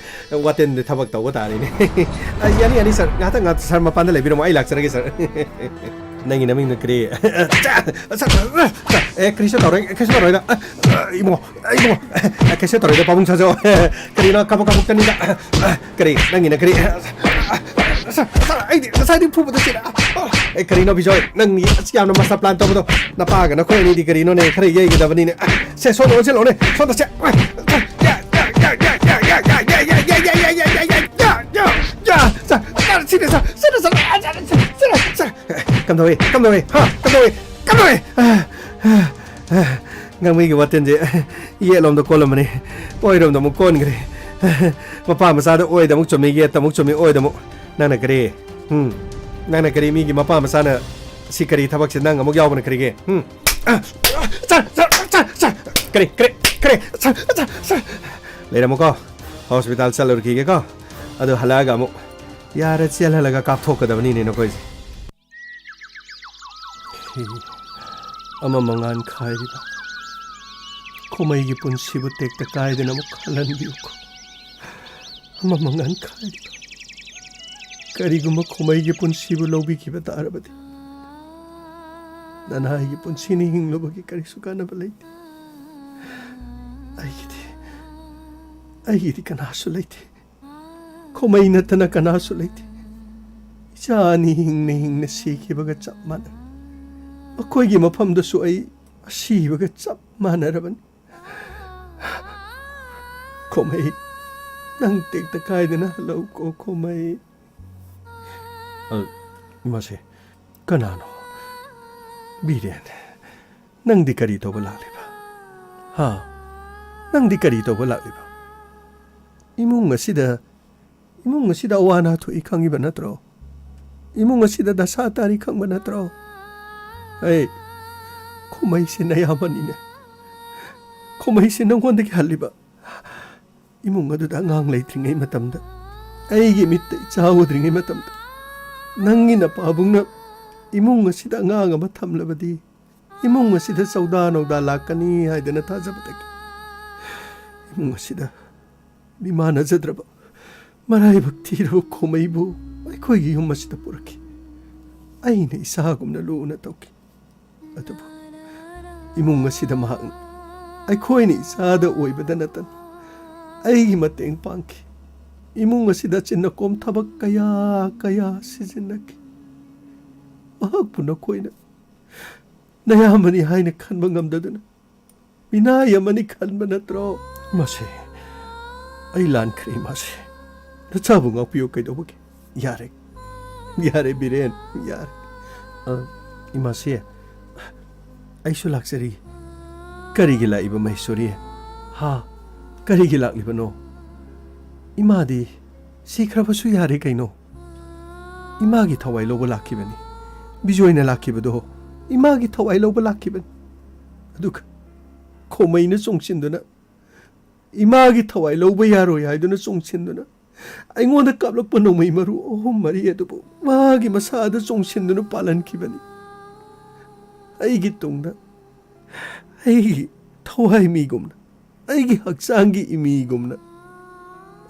ꯋꯥꯇꯦꯟꯗ ꯊꯕꯛ ꯇꯧꯕ ꯇꯥꯔꯦꯅꯦ꯫ ꯑ, ꯌꯥꯅꯤ, ꯌꯥꯅꯤ, ꯁꯔ꯫ ꯉꯥꯏꯍꯥꯛꯇꯪ, ꯉꯥꯏꯍꯥꯛ-, ꯁꯔ, ꯃꯄꯥꯟꯗ ꯂꯩꯕꯤꯔꯝꯃꯣ, ꯑꯩ ꯂꯥꯛꯆꯔꯒꯦ, ꯁꯔ꯫ ꯅꯪꯒꯤ ꯅꯃꯤꯡꯗꯣ ꯀꯔꯤ? ꯁꯔ, ꯁꯔ, ꯑꯦ, ꯀꯔꯤꯁꯨ ꯇꯧꯔꯣꯏ, ꯀꯔꯤꯁꯨ ꯇꯧꯔꯣꯏꯗ꯫ ꯑ, ꯑ, ꯏꯕꯨꯡꯉꯣ, ꯑ, ꯏꯕꯨꯡꯉꯣ, ꯑ, ꯀꯩꯁꯨ ꯇꯧꯔꯣꯏꯗ, ꯄꯥꯕꯨꯡ ꯁꯥꯖꯧ꯫ ꯀꯔꯤꯅꯣ, ꯀꯕꯛ ꯀꯕꯛꯇꯅꯤꯗ꯫ ꯑ, ꯀꯔꯤ, ꯅꯪꯒꯤꯅ ꯀꯔꯤ? ꯑ, ꯁꯔ, ꯁꯔ, ꯑꯩꯗꯤ ꯉꯁꯥꯏꯗꯤ ꯐꯨꯕꯗ ꯁꯤꯔꯦ꯫ ꯑ, ꯑꯦ, ꯀꯔꯤꯅꯣ, ꯕꯤꯖꯣꯏ? ꯅꯪꯒꯤ ꯑꯁ ꯌꯥꯝꯅ ꯃꯁꯇꯔ ꯄ꯭ꯂꯥꯟ ꯇꯧꯕꯗꯣ꯫ ꯅꯄꯥꯒ ꯅꯈꯣꯏ ꯑꯅꯤꯗꯤ ꯀꯔꯤꯅꯣꯅꯦ? ꯈꯔ ꯌꯩꯒꯗꯕꯅꯤꯅꯦ꯫ ꯑ, ꯁꯦ, ꯁꯣꯝꯗ ꯑꯣꯟꯁꯤꯜꯂꯛꯑꯣꯅꯦ꯫ ꯁꯣꯝꯗ ꯁꯦ꯫ ꯑ, ꯁꯔ, ꯁꯔ, ꯁꯤꯔꯦ, ꯁꯔ, ꯁꯤꯔꯦ, sir, sir, sir, sir, sir. ꯀꯝꯗꯧꯋꯤ? ꯀꯝꯗꯧꯋꯤ? ꯍꯥ? ꯀꯝꯗꯧꯋꯤ? ꯀꯝꯗꯧꯋꯤ? ꯑ, ꯑ, ꯑ, ꯉꯥꯡꯃꯩꯒꯤ ꯋꯥꯇꯦꯟꯁꯦ ꯌꯦꯠꯂꯣꯝꯗ ꯀꯣꯜꯂꯝꯕꯅꯤ, ꯑꯣꯏꯔꯣꯝꯗ ꯑꯃꯨꯛ ꯀꯣꯟꯈ꯭ꯔꯦ꯫ ꯃꯄꯥ ꯃꯆꯥꯗ ꯑꯣꯏꯗ ꯑꯃꯨꯛ ꯆꯨꯝꯃꯤ, ꯌꯦꯠꯇ ꯑꯃꯨꯛ ꯆꯨꯝꯃꯤ, ꯑꯣꯏꯗ ꯑꯃꯨꯛ꯫ ꯅꯪꯅ ꯀꯔꯤ? ꯎꯝ? ꯅꯪꯅ ꯀꯔꯤ? ꯃꯤꯒꯤ ꯃꯄꯥ ꯃꯆꯥꯅ ꯁꯤ ꯀꯔꯤ ꯊꯕꯛꯁꯦ ꯅꯪ ꯑꯃꯨꯛ ꯌꯥꯎꯕꯅ ꯀꯔꯤꯒꯤ? ꯎꯝ? ꯑ, ꯁꯥꯔ, ꯁꯥꯔ, ꯁꯥꯔ, ꯁꯥꯔ, ꯀꯔꯤ, ꯀꯔꯤ, ꯀꯔꯤ? ꯁꯥꯔ, ꯁꯥꯔ, ꯁꯥꯔ꯫ ꯂꯩꯔꯝꯃꯨꯀꯣ, ꯍꯣꯁꯄꯤꯇꯥꯜ ꯆꯠꯂꯨꯔꯈꯤꯒꯦꯀꯣ꯫ ꯑꯗꯨ ꯍꯜꯂꯛꯑꯒ ꯑꯃꯨꯛ ꯌꯥꯔꯦ, ꯆꯦꯜꯍꯜꯂꯒ ꯀꯥꯞꯊꯣꯛꯀꯗꯕꯅꯤꯅꯦ ꯅꯈꯣꯏꯁꯦ꯫ ꯍꯤ, ꯑꯃ ꯃꯉꯥꯟ ꯈꯥꯏꯔꯤꯕ ꯈꯣꯃꯩꯒꯤ ꯄꯨꯟꯁꯤꯕꯨ ꯇꯦꯛꯇ ꯀꯥꯏꯗꯅ ꯑꯃꯨꯛ ꯈꯜꯍꯟꯕꯤꯌꯨꯀꯣ꯫ ꯑꯃ ꯃꯉꯥꯟ ꯈꯥꯏꯔꯤꯕ꯫ ꯀꯔꯤꯒꯨꯝꯕ ꯈꯣꯃꯩꯒꯤ ꯄꯨꯟꯁꯤꯕꯨ ꯂꯧꯕꯤꯈꯤꯕ ꯇꯥꯔꯕꯗꯤ, ꯅꯅꯥꯏꯒꯤ ꯄꯨꯟꯁꯤꯅ ꯍꯤꯡꯂꯨꯕꯒꯤ ꯀꯔꯤꯁꯨ ꯀꯥꯟꯅꯕ ꯂꯩꯇꯦ꯫ ꯑꯩꯒꯤꯗꯤ, ꯑꯩꯒꯤꯗꯤ ꯀꯅꯥꯁꯨ ꯂꯩꯇꯦ꯫ ꯈꯣꯃꯩ ꯅꯠꯇꯅ ꯀꯅꯥꯁꯨ ꯂꯩꯇꯦ꯫ ꯏꯆꯥ ꯑꯅꯤ ꯍꯤꯡꯅ ꯍꯤꯡꯅ ꯁꯤꯈꯤꯕꯒ ꯆꯞ ꯃꯥꯟꯅꯩ꯫ ꯃꯈꯣꯏꯒꯤ ꯃꯐꯝꯗꯁꯨ ꯑꯩ ꯑꯁꯤꯕꯒ ꯆꯞ ꯃꯥꯟꯅꯔꯕꯅꯤ꯫ ꯈꯣꯃꯩ, ꯅꯪ ꯇꯦꯛꯇ ꯀꯥꯏꯗꯅ ꯍꯜꯂꯛꯎꯀꯣ, ꯈꯣꯃꯩ꯫ ꯑ, ꯃꯁꯦ ꯀꯅꯥꯅꯣ? ꯕꯤꯔꯦꯟ, ꯅꯪꯗꯤ ꯀꯔꯤ ꯇꯧꯕ ꯂꯥꯛꯂꯤꯕ? ꯍꯥ? ꯅꯪꯗꯤ ꯀꯔꯤ ꯇꯧꯕ ꯂꯥꯛꯂꯤꯕ? ꯏꯃꯨꯡ ꯑꯁꯤꯗ, ꯏꯃꯨꯡ ꯑꯁꯤꯗ ꯑꯋꯥ ꯑꯅꯥ ꯊꯣꯛꯏ ꯈꯪꯉꯤꯕ ꯅꯠꯇ꯭ꯔꯣ? ꯏꯃꯨꯡ ꯑꯁꯤꯗ ꯗꯁꯥ ꯇꯥꯔꯤ ꯈꯪꯕ ꯅꯠꯇ꯭ꯔꯣ? ꯑꯩ, ꯈꯣꯃꯩꯁꯦ ꯅꯌꯥꯝꯕꯅꯤꯅꯦ꯫ ꯈꯣꯃꯩꯁꯦ ꯅꯪꯉꯣꯟꯗꯒꯤ ꯍꯜꯂꯤꯕ꯫ ꯏꯃꯨꯡ ꯑꯗꯨꯗ ꯑꯉꯥꯡ ꯂꯩꯇ꯭ꯔꯤꯉꯩ ꯃꯇꯝꯗ, ꯑꯩꯒꯤ ꯃꯤꯠꯇ ꯏꯆꯥ ꯎꯗ꯭ꯔꯤꯉꯩ ꯃꯇꯝꯗ, ꯅꯪꯒꯤ ꯅꯄꯥꯕꯨꯡꯅ ꯏꯃꯨꯡ ꯑꯁꯤꯗ ꯑꯉꯥꯡ ꯑꯃ ꯊꯝꯂꯕꯗꯤ, ꯏꯃꯨꯡ ꯑꯁꯤꯗ ꯆꯧꯗꯥ ꯅꯧꯗꯥ ꯂꯥꯛꯀꯅꯤ ꯍꯥꯏꯗꯅ ꯊꯥꯖꯕꯗꯒꯤ, ꯏꯃꯨꯡ ꯑꯁꯤꯗ ꯃꯤꯃꯥꯟꯅꯖꯗ꯭ꯔꯕ, ꯃꯔꯥꯏꯕꯛ ꯊꯤꯔꯕ ꯈꯣꯃꯩꯕꯨ ꯑꯩꯈꯣꯏꯒꯤ ꯌꯨꯝ ꯑꯁꯤꯗ ꯄꯨꯔꯛꯈꯤ꯫ ꯑꯩꯅ ꯏꯆꯥꯒꯨꯝꯅ ꯂꯨꯅ ꯇꯧꯈꯤ꯫ ꯑꯗꯨꯕꯨ ꯏꯃꯨꯡ ꯑꯁꯤꯗ ꯃꯍꯥꯛꯅ ꯑꯩꯈꯣꯏꯅ ꯏꯆꯥꯗ ꯑꯣꯏꯕꯗ ꯅꯠꯇꯅ ꯑꯩꯒꯤ ꯃꯇꯦꯡ ꯄꯥꯡꯈꯤ꯫ ꯏꯃꯨꯡ ꯑꯁꯤꯗ ꯆꯤꯟꯅꯀꯣꯝ ꯊꯕꯛ ꯀꯌꯥ ꯀꯌꯥ ꯁꯤꯖꯤꯟꯅꯈꯤ꯫ ꯃꯍꯥꯛꯄꯨ ꯅꯈꯣꯏꯅ ꯅꯌꯥꯝꯕꯅꯤ ꯍꯥꯏꯅ ꯈꯟꯕ ꯉꯝꯗꯗꯨꯅ ꯃꯤꯅꯥꯏ ꯑꯃꯅꯤ ꯈꯟꯕ ꯅꯠꯇ꯭ꯔꯣ? ꯃꯁꯦ, ꯑꯩ ꯂꯥꯟꯈ꯭ꯔꯦ, ꯏꯃꯥꯁꯦ꯫ ꯅꯆꯥꯕꯨ ꯉꯥꯛꯄꯤꯌꯨ ꯀꯩꯗꯧꯕꯒꯦ? ꯌꯥꯔꯦ, ꯌꯥꯔꯦ ꯕꯤꯔꯦꯟ, ꯌꯥꯔꯦ꯫ ꯑ, ꯏꯃꯥꯁꯦ, ꯑꯩꯁꯨ ꯂꯥꯛꯆꯔꯤ꯫ ꯀꯔꯤꯒꯤ ꯂꯥꯛꯏꯕ ꯃꯍꯦꯁꯣꯔꯤ? ꯍꯥ? ꯀꯔꯤꯒꯤ ꯂꯥꯛꯂꯤꯕꯅꯣ? "ꯏꯃꯥꯗꯤ ꯁꯤꯈ꯭ꯔꯕꯁꯨ ꯌꯥꯔꯦ ꯀꯩꯅꯣ꯫ ꯏꯃꯥꯒꯤ ꯊꯋꯥꯏ ꯂꯧꯕ ꯂꯥꯛꯈꯤꯕꯅꯤ꯫ ꯕꯤꯖꯣꯏꯅ ꯂꯥꯛꯈꯤꯕꯗꯣ ꯏꯃꯥꯒꯤ ꯊꯋꯥꯏ ꯂꯧꯕ ꯂꯥꯛꯈꯤꯕꯅꯤ꯫ ꯑꯗꯨꯒ ꯈꯣꯃꯩꯅ ꯆꯣꯡꯁꯤꯟꯗꯨꯅ, ꯏꯃꯥꯒꯤ ꯊꯋꯥꯏ ꯂꯧꯕ ꯌꯥꯔꯣꯏ ꯍꯥꯏꯗꯨꯅ ꯆꯣꯡꯁꯤꯟꯗꯨꯅ, ꯑꯩꯉꯣꯟꯗ ꯀꯥꯞꯂꯛꯄ ꯅꯣꯡꯃꯩ ꯃꯔꯨ ꯑꯍꯨꯝ ꯃꯔꯤ ꯑꯗꯨꯕꯨ ꯃꯥꯒꯤ ꯃꯁꯥꯗ ꯆꯣꯡꯁꯤꯟꯗꯨꯅ ꯄꯥꯜꯍꯟꯈꯤꯕꯅꯤ꯫ ꯑꯩꯒꯤ ꯇꯨꯡꯗ, ꯑꯩꯒꯤ ꯊꯋꯥꯏ ꯃꯤꯒꯨꯝꯅ, ꯑꯩꯒꯤ ꯍꯛꯆꯥꯡꯒꯤ ꯏꯃꯤꯒꯨꯝꯅ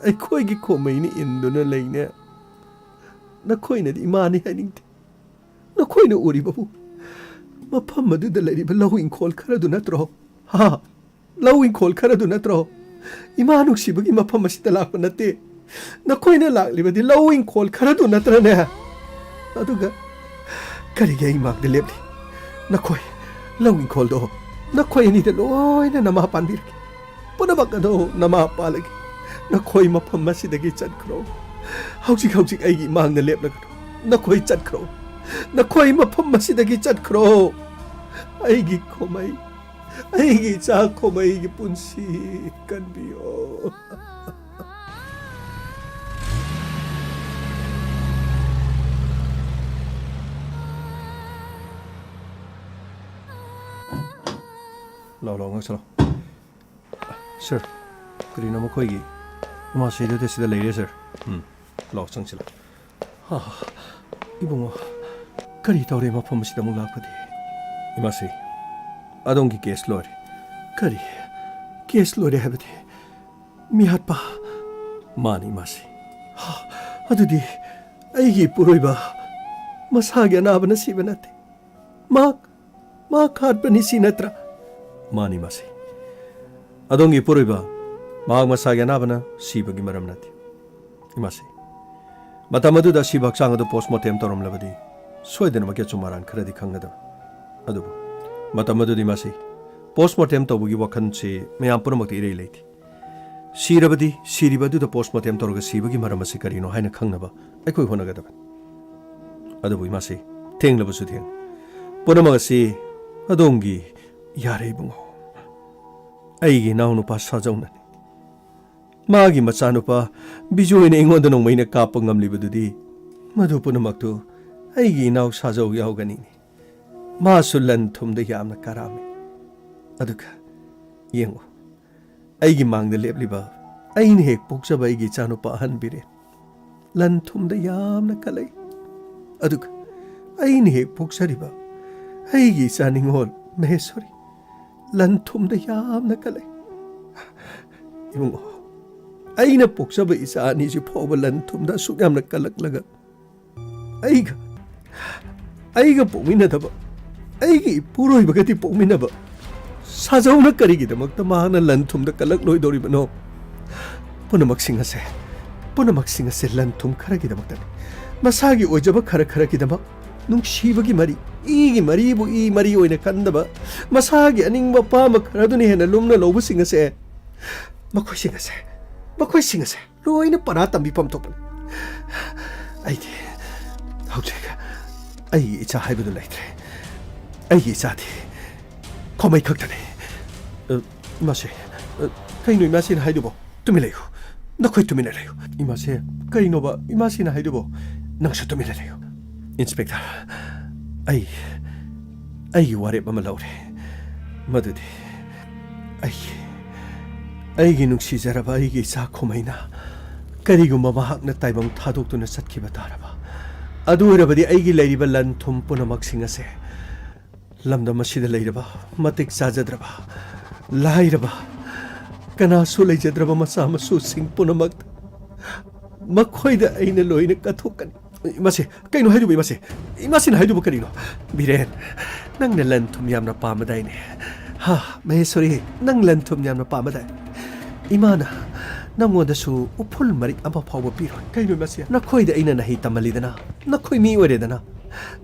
ꯑꯩꯈꯣꯏꯒꯤ ꯈꯣꯃꯩꯅ ꯏꯟꯗꯨꯅ ꯂꯩꯅꯦ꯫ ꯅꯈꯣꯏꯅꯗꯤ ꯏꯃꯥꯅꯤ ꯍꯥꯏꯅꯤꯡꯗꯦ꯫ ꯅꯈꯣꯏꯅ ꯎꯔꯤꯕꯕꯨ ꯃꯐꯝ ꯑꯗꯨꯗ ꯂꯩꯔꯤꯕ ꯂꯧ ꯏꯪꯈꯣꯜ ꯈꯔꯗꯨ ꯅꯠꯇ꯭ꯔꯣ? ꯍꯥ? ꯂꯧ ꯏꯪꯈꯣꯜ ꯈꯔꯗꯨ ꯅꯠꯇ꯭ꯔꯣ? ꯏꯃꯥ ꯅꯨꯡꯁꯤꯕꯒꯤ ꯃꯐꯝ ꯑꯁꯤꯗ ꯂꯥꯛꯄ ꯅꯠꯇꯦ꯫ ꯅꯈꯣꯏꯅ ꯂꯥꯛꯂꯤꯕꯗꯤ ꯂꯧ ꯏꯪꯈꯣꯜ ꯈꯔꯗꯨ ꯅꯠꯇ꯭ꯔꯅꯦ? ꯑꯗꯨꯒ ꯀꯔꯤꯒꯤ ꯑꯩ ꯃꯥꯡꯗ ꯂꯦꯞꯂꯤ? ꯅꯈꯣꯏ, ꯂꯧ ꯏꯪꯈꯣꯜꯗꯣ ꯅꯈꯣꯏ ꯑꯅꯤꯗ ꯂꯣꯏꯅ ꯅꯃꯥ ꯄꯥꯟꯕꯤꯔꯒꯦ꯫ ꯄꯨꯝꯅꯃꯛ ꯑꯗꯣ ꯅꯃꯥ ꯄꯥꯜꯂꯒꯦ꯫ ꯅꯈꯣꯏ ꯃꯐꯝ ꯑꯁꯤꯗꯒꯤ ꯆꯠꯈ꯭ꯔꯣ꯫ ꯍꯧꯖꯤꯛ ꯍꯧꯖꯤꯛ ꯑꯩꯒꯤ ꯏꯃꯥꯡꯗ ꯂꯦꯞꯂꯒꯅꯨ꯫ ꯅꯈꯣꯏ ꯆꯠꯈ꯭ꯔꯣ꯫ ꯅꯈꯣꯏ ꯃꯐꯝ ꯑꯁꯤꯗꯒꯤ ꯆꯠꯈ꯭ꯔꯣ꯫ ꯑꯩꯒꯤ ꯈꯣꯃꯩ, ꯑꯩꯒꯤ ꯏꯆꯥ ꯈꯣꯃꯩꯒꯤ ꯄꯨꯟꯁꯤ ꯀꯟꯕꯤꯌꯣ꯫ ꯂꯥꯎ, ꯂꯥꯎ, ꯉꯥꯡꯁꯤꯜꯂꯣ꯫ ꯁꯥꯔ, ꯀꯔꯤꯅꯣ ꯃꯈꯣꯏꯒꯤ ꯏꯃꯥꯁꯤꯗꯨꯗ ꯁꯤꯗ ꯂꯩꯔꯦ, ꯁꯥꯔ꯫ ꯎꯝ, ꯂꯥꯎ, ꯆꯪꯁꯤꯜꯂꯣ꯫ ꯍꯥ, ꯏꯕꯨꯡꯉꯣ, ꯀꯔꯤ ꯇꯧꯔꯦ ꯃꯐꯝ ꯑꯁꯤꯗ ꯑꯃꯨꯛ ꯂꯥꯛꯄꯗꯤ? ꯏꯃꯥꯁꯤ, ꯑꯗꯣꯝꯒꯤ ꯀꯦꯁ ꯂꯣꯏꯔꯦ꯫ ꯀꯔꯤ? ꯀꯦꯁ ꯂꯣꯏꯔꯦ ꯍꯥꯏꯕꯗꯤ? ꯃꯤꯍꯥꯠꯄ? ꯃꯥꯅꯤ, ꯏꯃꯥꯁꯤ꯫ ꯍꯥ, ꯑꯗꯨꯗꯤ ꯑꯩꯒꯤ ꯏꯄꯨꯔꯣꯏꯕ ꯃꯁꯥꯒꯤ ꯑꯅꯥꯕꯅ ꯁꯤꯕ ꯅꯠꯇꯦ꯫ ꯃꯍꯥꯛ, ꯃꯍꯥꯛ ꯍꯥꯠꯄꯅꯤ, ꯁꯤ ꯅꯠꯇ꯭ꯔꯥ? ꯃꯥꯅꯤ, ꯏꯃꯥꯁꯤ꯫ ꯑꯗꯣꯝꯒꯤ ꯏꯄꯨꯔꯣꯏꯕ, ꯃꯍꯥꯛ ꯃꯁꯥꯒꯤ ꯑꯅꯥꯕꯅ ꯁꯤꯕꯒꯤ ꯃꯔꯝ ꯅꯠꯇꯦ꯫ ꯏꯃꯥꯁꯤ, ꯃꯇꯝ ꯑꯗꯨꯗ ꯑꯁꯤꯕ ꯍꯛꯆꯥꯡ ꯑꯗꯨ ꯄꯣꯁꯃꯣꯔꯇꯦꯝ ꯇꯧꯔꯝꯂꯕꯗꯤ ꯁꯣꯏꯗꯅꯃꯛꯀꯤ ꯑꯆꯨꯝ ꯑꯔꯥꯟ ꯈꯔꯗꯤ ꯈꯪꯒꯗꯕ꯫ ꯑꯗꯨꯕꯨ ꯃꯇꯝ ꯑꯗꯨꯗ ꯏꯃꯥꯁꯤ, ꯄꯣꯁꯃꯣꯔꯇꯦꯝ ꯇꯧꯕꯒꯤ ꯋꯥꯈꯜꯁꯤ ꯃꯌꯥꯝ ꯄꯨꯝꯅꯃꯛꯇ ꯏꯔꯩ ꯂꯩꯇꯦ꯫ ꯁꯤꯔꯕꯗꯤ ꯁꯤꯔꯤꯕ ꯑꯗꯨꯗ ꯄꯣꯁꯃꯣꯔꯇꯦꯝ ꯇꯧꯔꯒ ꯁꯤꯕꯒꯤ ꯃꯔꯝ ꯑꯁꯤ ꯀꯔꯤꯅꯣ ꯍꯥꯏꯅ ꯈꯪꯅꯕ ꯑꯩꯈꯣꯏ ꯍꯣꯠꯅꯒꯗꯕꯅꯤ꯫ ꯑꯗꯨꯕꯨ ꯏꯃꯥꯁꯤ, ꯊꯦꯡꯂꯕꯁꯨ ꯊꯦꯡꯂꯦ꯫ ꯄꯨꯝꯅꯃꯛ ꯑꯁꯤ ꯑꯗꯣꯝꯒꯤ ꯌꯥꯔꯦ ꯏꯕꯨꯡꯉꯣ꯫ ꯑꯩꯒꯤ ꯏꯅꯥꯎꯅꯨꯄꯥ ꯁꯥꯖꯧꯅꯅꯤ꯫ ꯃꯥꯒꯤ ꯃꯆꯥꯅꯨꯄꯥ ꯕꯤꯖꯣꯏꯅ ꯑꯩꯉꯣꯟꯗ ꯅꯣꯡꯃꯩꯅ ꯀꯥꯞꯄ ꯉꯝꯂꯤꯕꯗꯨꯗꯤ, ꯃꯗꯨ ꯄꯨꯝꯅꯃꯛꯇꯨ ꯑꯩꯒꯤ ꯏꯅꯥꯎ ꯁꯥꯖꯧ ꯌꯥꯎꯒꯅꯤꯅꯤ꯫ ꯃꯥꯁꯨ ꯂꯟ ꯊꯨꯝꯗ ꯌꯥꯝꯅ ꯀꯔꯥꯝꯃꯤ꯫ ꯑꯗꯨꯒ ꯌꯦꯡꯉꯨ, ꯑꯩꯒꯤ ꯃꯥꯡꯗ ꯂꯦꯞꯂꯤꯕ ꯑꯩꯅ ꯍꯦꯛ ꯄꯣꯛꯆꯕ ꯑꯩꯒꯤ ꯏꯆꯥꯅꯨꯄꯥ ꯑꯍꯟ ꯕꯤꯔꯦꯟ꯫ ꯂꯟ ꯊꯨꯝꯗ ꯌꯥꯝꯅ ꯀꯜꯂꯛꯏ꯫ ꯑꯗꯨꯒ ꯑꯩꯅ ꯍꯦꯛ ꯄꯣꯛꯆꯔꯤꯕ ꯑꯩꯒꯤ ꯏꯆꯥ ꯅꯤꯡꯉꯣꯜ ꯃꯍꯦꯁꯣꯔꯤ꯫ ꯂꯟ ꯊꯨꯝꯗ ꯌꯥꯝꯅ ꯀꯜꯂꯛꯏ꯫ ꯏꯕꯨꯡꯉꯣ, ꯑꯩꯅ ꯄꯣꯛꯆꯕ ꯏꯆꯥ ꯑꯅꯤꯁꯤ ꯐꯥꯎꯕ ꯂꯟ ꯊꯨꯝꯗ ꯑꯁꯨꯛ ꯌꯥꯝꯅ ꯀꯜꯂꯛꯂꯒ, ꯑꯩꯒ, ꯑꯩꯒ ꯄꯣꯛꯃꯤꯟꯅꯗꯕ, ꯑꯩꯒꯤ ꯏꯄꯨꯔꯣꯏꯕꯒꯗꯤ ꯄꯣꯛꯃꯤꯟꯅꯕ ꯁꯥꯖꯧꯅ ꯀꯔꯤꯒꯤꯗꯃꯛꯇ ꯃꯍꯥꯛꯅ ꯂꯟ ꯊꯨꯝꯗ ꯀꯜꯂꯛꯂꯣꯏꯗꯧꯔꯤꯕꯅꯣ? ꯄꯨꯝꯅꯃꯛꯁꯤꯡ ꯑꯁꯦ, ꯄꯨꯝꯅꯃꯛꯁꯤꯡ ꯑꯁꯦ ꯂꯟ ꯊꯨꯝ ꯈꯔꯒꯤꯗꯃꯛꯇꯅꯤ꯫ ꯃꯁꯥꯒꯤ ꯑꯣꯏꯖꯕ ꯈꯔ ꯈꯔꯒꯤꯗꯃꯛ, ꯅꯨꯡꯁꯤꯕꯒꯤ ꯃꯔꯤ, ꯏꯒꯤ ꯃꯔꯤꯕꯨ ꯏ ꯃꯔꯤ ꯑꯣꯏꯅ ꯈꯟꯗꯕ, ꯃꯁꯥꯒꯤ ꯑꯅꯤꯡꯕ ꯑꯄꯥꯝꯕ ꯈꯔꯗꯨꯅ ꯍꯦꯟꯅ ꯂꯨꯝꯅ ꯂꯧꯕꯁꯤꯡ ꯑꯁꯦ, ꯃꯈꯣꯏꯁꯤꯡ ꯑꯁꯦ, ꯃꯈꯣꯏꯁꯤꯡ ꯑꯁꯦ ꯂꯣꯏꯅ ꯄꯔꯥ ꯇꯝꯕꯤꯐꯝ ꯊꯣꯛꯄꯅꯤ꯫ ꯑꯩꯗꯤ ꯍꯧꯖꯤꯛ ꯑꯩꯒꯤ ꯏꯆꯥ ꯍꯥꯏꯕꯗꯨ ꯂꯩꯇ꯭ꯔꯦ꯫ ꯑꯩꯒꯤ ꯏꯆꯥꯗꯤ ꯈꯣꯃꯩ ꯈꯛꯇꯅꯤ꯫ ꯑ, ꯏꯃꯥꯁꯦ, ꯑ, ꯀꯩꯅꯣ ꯏꯃꯥꯁꯤꯅ ꯍꯥꯏꯗꯨꯕꯣ? ꯇꯨꯃꯤꯟ ꯂꯩꯌꯨ꯫ ꯅꯈꯣꯏ ꯇꯨꯃꯤꯟꯅ ꯂꯩꯌꯨ꯫ ꯏꯃꯥꯁꯦ, ꯀꯩꯅꯣꯕ ꯏꯃꯥꯁꯤꯅ ꯍꯥꯏꯗꯨꯕꯣ? ꯅꯪꯁꯨ ꯇꯨꯃꯤꯟꯅ ꯂꯩꯌꯨ꯫ ꯏꯟꯁꯄꯦꯛꯇꯔ, ꯑꯩ, ꯑꯩꯒꯤ ꯋꯥꯔꯦꯞ ꯑꯃ ꯂꯧꯔꯦ꯫ ꯃꯗꯨꯗꯤ ꯑꯩ, ꯑꯩꯒꯤ ꯅꯨꯡꯁꯤꯖꯔꯕ ꯑꯩꯒꯤ ꯏꯆꯥ ꯈꯣꯃꯩꯅ ꯀꯔꯤꯒꯨꯝꯕ ꯃꯍꯥꯛꯅ ꯇꯥꯏꯕꯪ ꯊꯥꯗꯣꯛꯇꯨꯅ ꯆꯠꯈꯤꯕ ꯇꯥꯔꯕ, ꯑꯗꯨ ꯑꯣꯏꯔꯕꯗꯤ ꯑꯩꯒꯤ ꯂꯩꯔꯤꯕ ꯂꯟ ꯊꯨꯝ ꯄꯨꯝꯅꯃꯛꯁꯤꯡ ꯑꯁꯦ ꯂꯝꯗꯝ ꯑꯁꯤꯗ ꯂꯩꯔꯕ ꯃꯇꯤꯛ ꯆꯥꯖꯗ꯭ꯔꯕ, ꯂꯥꯏꯔꯕ, ꯀꯅꯥꯁꯨ ꯂꯩꯖꯗ꯭ꯔꯕ ꯃꯆꯥ ꯃꯁꯨꯁꯤꯡ ꯄꯨꯝꯅꯃꯛꯇ ꯃꯈꯣꯏꯗ ꯑꯩꯅ ꯂꯣꯏꯅ ꯀꯠꯊꯣꯛꯀꯅꯤ꯫ ꯏꯃꯥꯁꯦ, ꯀꯩꯅꯣ ꯍꯥꯏꯗꯨꯕꯨ ꯏꯃꯥꯁꯦ? ꯏꯃꯥꯁꯤꯅ ꯍꯥꯏꯗꯨꯕꯨ ꯀꯔꯤꯅꯣ? ꯕꯤꯔꯦꯟ, ꯅꯪꯅ ꯂꯟ ꯊꯨꯝ ꯌꯥꯝꯅ ꯄꯥꯝꯕꯗꯥꯏꯅꯦ? ꯍꯥ, ꯃꯍꯦꯁꯣꯔꯤ, ꯅꯪ ꯂꯟ ꯊꯨꯝ ꯌꯥꯝꯅ ꯄꯥꯝꯕꯗꯥꯏ? ꯏꯃꯥꯅ ꯅꯪꯉꯣꯟꯗꯁꯨ ꯎꯐꯨꯜ ꯃꯔꯤꯛ ꯑꯃ ꯐꯥꯎꯕ ꯄꯤꯔꯣꯏ꯫ ꯀꯩꯅꯣ ꯏꯃꯥꯁꯦ? ꯅꯈꯣꯏꯗ ꯑꯩꯅ ꯅꯍꯩ ꯇꯝꯍꯜꯂꯤꯗꯅ, ꯅꯈꯣꯏ ꯃꯤ ꯑꯣꯏꯔꯦꯗꯅ꯫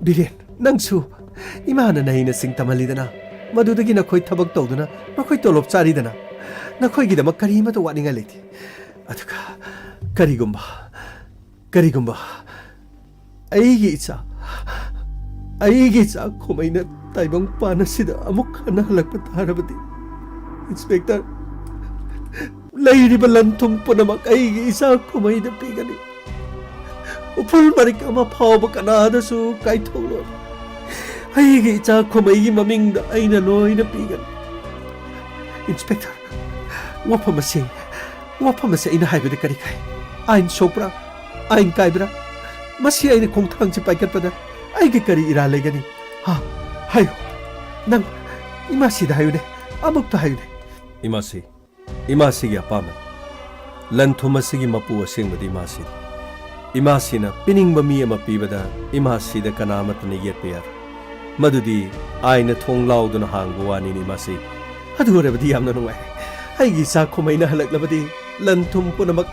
ꯕꯤꯔꯦꯟ, ꯅꯪꯁꯨ ꯏꯃꯥꯅ ꯅꯍꯩꯅ ꯁꯤꯡ ꯇꯝꯍꯜꯂꯤꯗꯅ, ꯃꯗꯨꯗꯒꯤ ꯅꯈꯣꯏ ꯊꯕꯛ ꯇꯧꯗꯨꯅ ꯅꯈꯣꯏ ꯇꯣꯂꯣꯞ ꯆꯥꯔꯤꯗꯅ, ꯅꯈꯣꯏꯒꯤꯗꯃꯛ ꯀꯔꯤꯃꯠꯇ ꯋꯥꯠꯅꯤꯡꯉꯥꯏ ꯂꯩꯇꯦ꯫ ꯑꯗꯨꯒ ꯀꯔꯤꯒꯨꯝꯕ, ꯀꯔꯤꯒꯨꯝꯕ ꯑꯩꯒꯤ ꯏꯆꯥ, ꯑꯩꯒꯤ ꯏꯆꯥ ꯈꯣꯃꯩꯅ ꯇꯥꯏꯕꯪ ꯄꯥꯟ ꯑꯁꯤꯗ ꯑꯃꯨꯛ ꯍꯟꯅ ꯍꯜꯂꯛꯄ ꯇꯥꯔꯕꯗꯤ, ꯏꯟꯁꯄꯦꯛꯇꯔ, ꯂꯩꯔꯤꯕ ꯂꯟ ꯊꯨꯝ ꯄꯨꯝꯅꯃꯛ ꯑꯩꯒꯤ ꯏꯆꯥ ꯈꯨꯃꯩꯗ ꯄꯤꯒꯅꯤ꯫ ꯎꯐꯨꯜ ꯃꯔꯤꯛ ꯑꯃ ꯐꯥꯎꯕ ꯀꯅꯥꯗꯁꯨ ꯀꯥꯏꯊꯣꯛꯂꯣꯏ꯫ ꯑꯩꯒꯤ ꯏꯆꯥ ꯈꯨꯃꯩꯒꯤ ꯃꯃꯤꯡꯗ ꯑꯩꯅ ꯂꯣꯏꯅ ꯄꯤꯒꯅꯤ꯫ ꯏꯟꯁꯄꯦꯛꯇꯔ, ꯋꯥꯐꯝ ꯑꯁꯤ, ꯋꯥꯐꯝ ꯑꯁꯤ ꯑꯩꯅ ꯍꯥꯏꯕꯗ ꯀꯔꯤ ꯀꯥꯏ? ꯑꯥꯏꯟ ꯁꯣꯛꯄ꯭ꯔꯥ? ꯑꯥꯏꯟ ꯀꯥꯏꯕ꯭ꯔꯥ? ꯃꯁꯤ ꯑꯩꯅ ꯈꯣꯡꯊꯥꯡꯁꯤ ꯄꯥꯏꯈꯠꯄꯗ ꯑꯩꯒꯤ ꯀꯔꯤ ꯏꯔꯥꯜ ꯂꯩꯒꯅꯤ? ꯍꯥ? ꯍꯥꯏꯌꯨ꯫ ꯅꯪ ꯏꯃꯥꯁꯤꯗ ꯍꯥꯏꯌꯨꯅꯦ꯫ ꯑꯃꯨꯛꯇ ꯍꯥꯏꯌꯨꯅꯦ꯫ ꯏꯃꯥꯁꯤ, ꯏꯃꯥꯁꯤꯒꯤ ꯑꯄꯥꯝꯕꯅꯤ꯫ ꯂꯟ ꯊꯨꯝ ꯑꯁꯤꯒꯤ ꯃꯄꯨ ꯑꯁꯦꯡꯕꯗꯤ ꯏꯃꯥꯁꯤꯅꯤ꯫ ꯏꯃꯥꯁꯤꯅ ꯄꯤꯅꯤꯡꯕ ꯃꯤ ꯑꯃ ꯄꯤꯕꯗ ꯏꯃꯥꯁꯤꯗ ꯀꯅꯥ ꯑꯃꯠꯇꯅ ꯌꯦꯠꯄ ꯌꯥꯔꯣꯏ꯫ ꯃꯗꯨꯗꯤ ꯑꯥꯏꯟꯅ ꯊꯣꯡ ꯂꯥꯎꯗꯨꯅ ꯍꯥꯡꯕ ꯋꯥꯅꯤꯅꯦ ꯏꯃꯥꯁꯤ꯫ ꯑꯗꯨ ꯑꯣꯏꯔꯕꯗꯤ ꯌꯥꯝꯅ ꯅꯨꯡꯉꯥꯏ꯫ ꯑꯩꯒꯤ ꯏꯆꯥ ꯈꯨꯃꯩꯅ ꯍꯜꯂꯛꯂꯕꯗꯤ ꯂꯟ ꯊꯨꯝ ꯄꯨꯝꯅꯃꯛ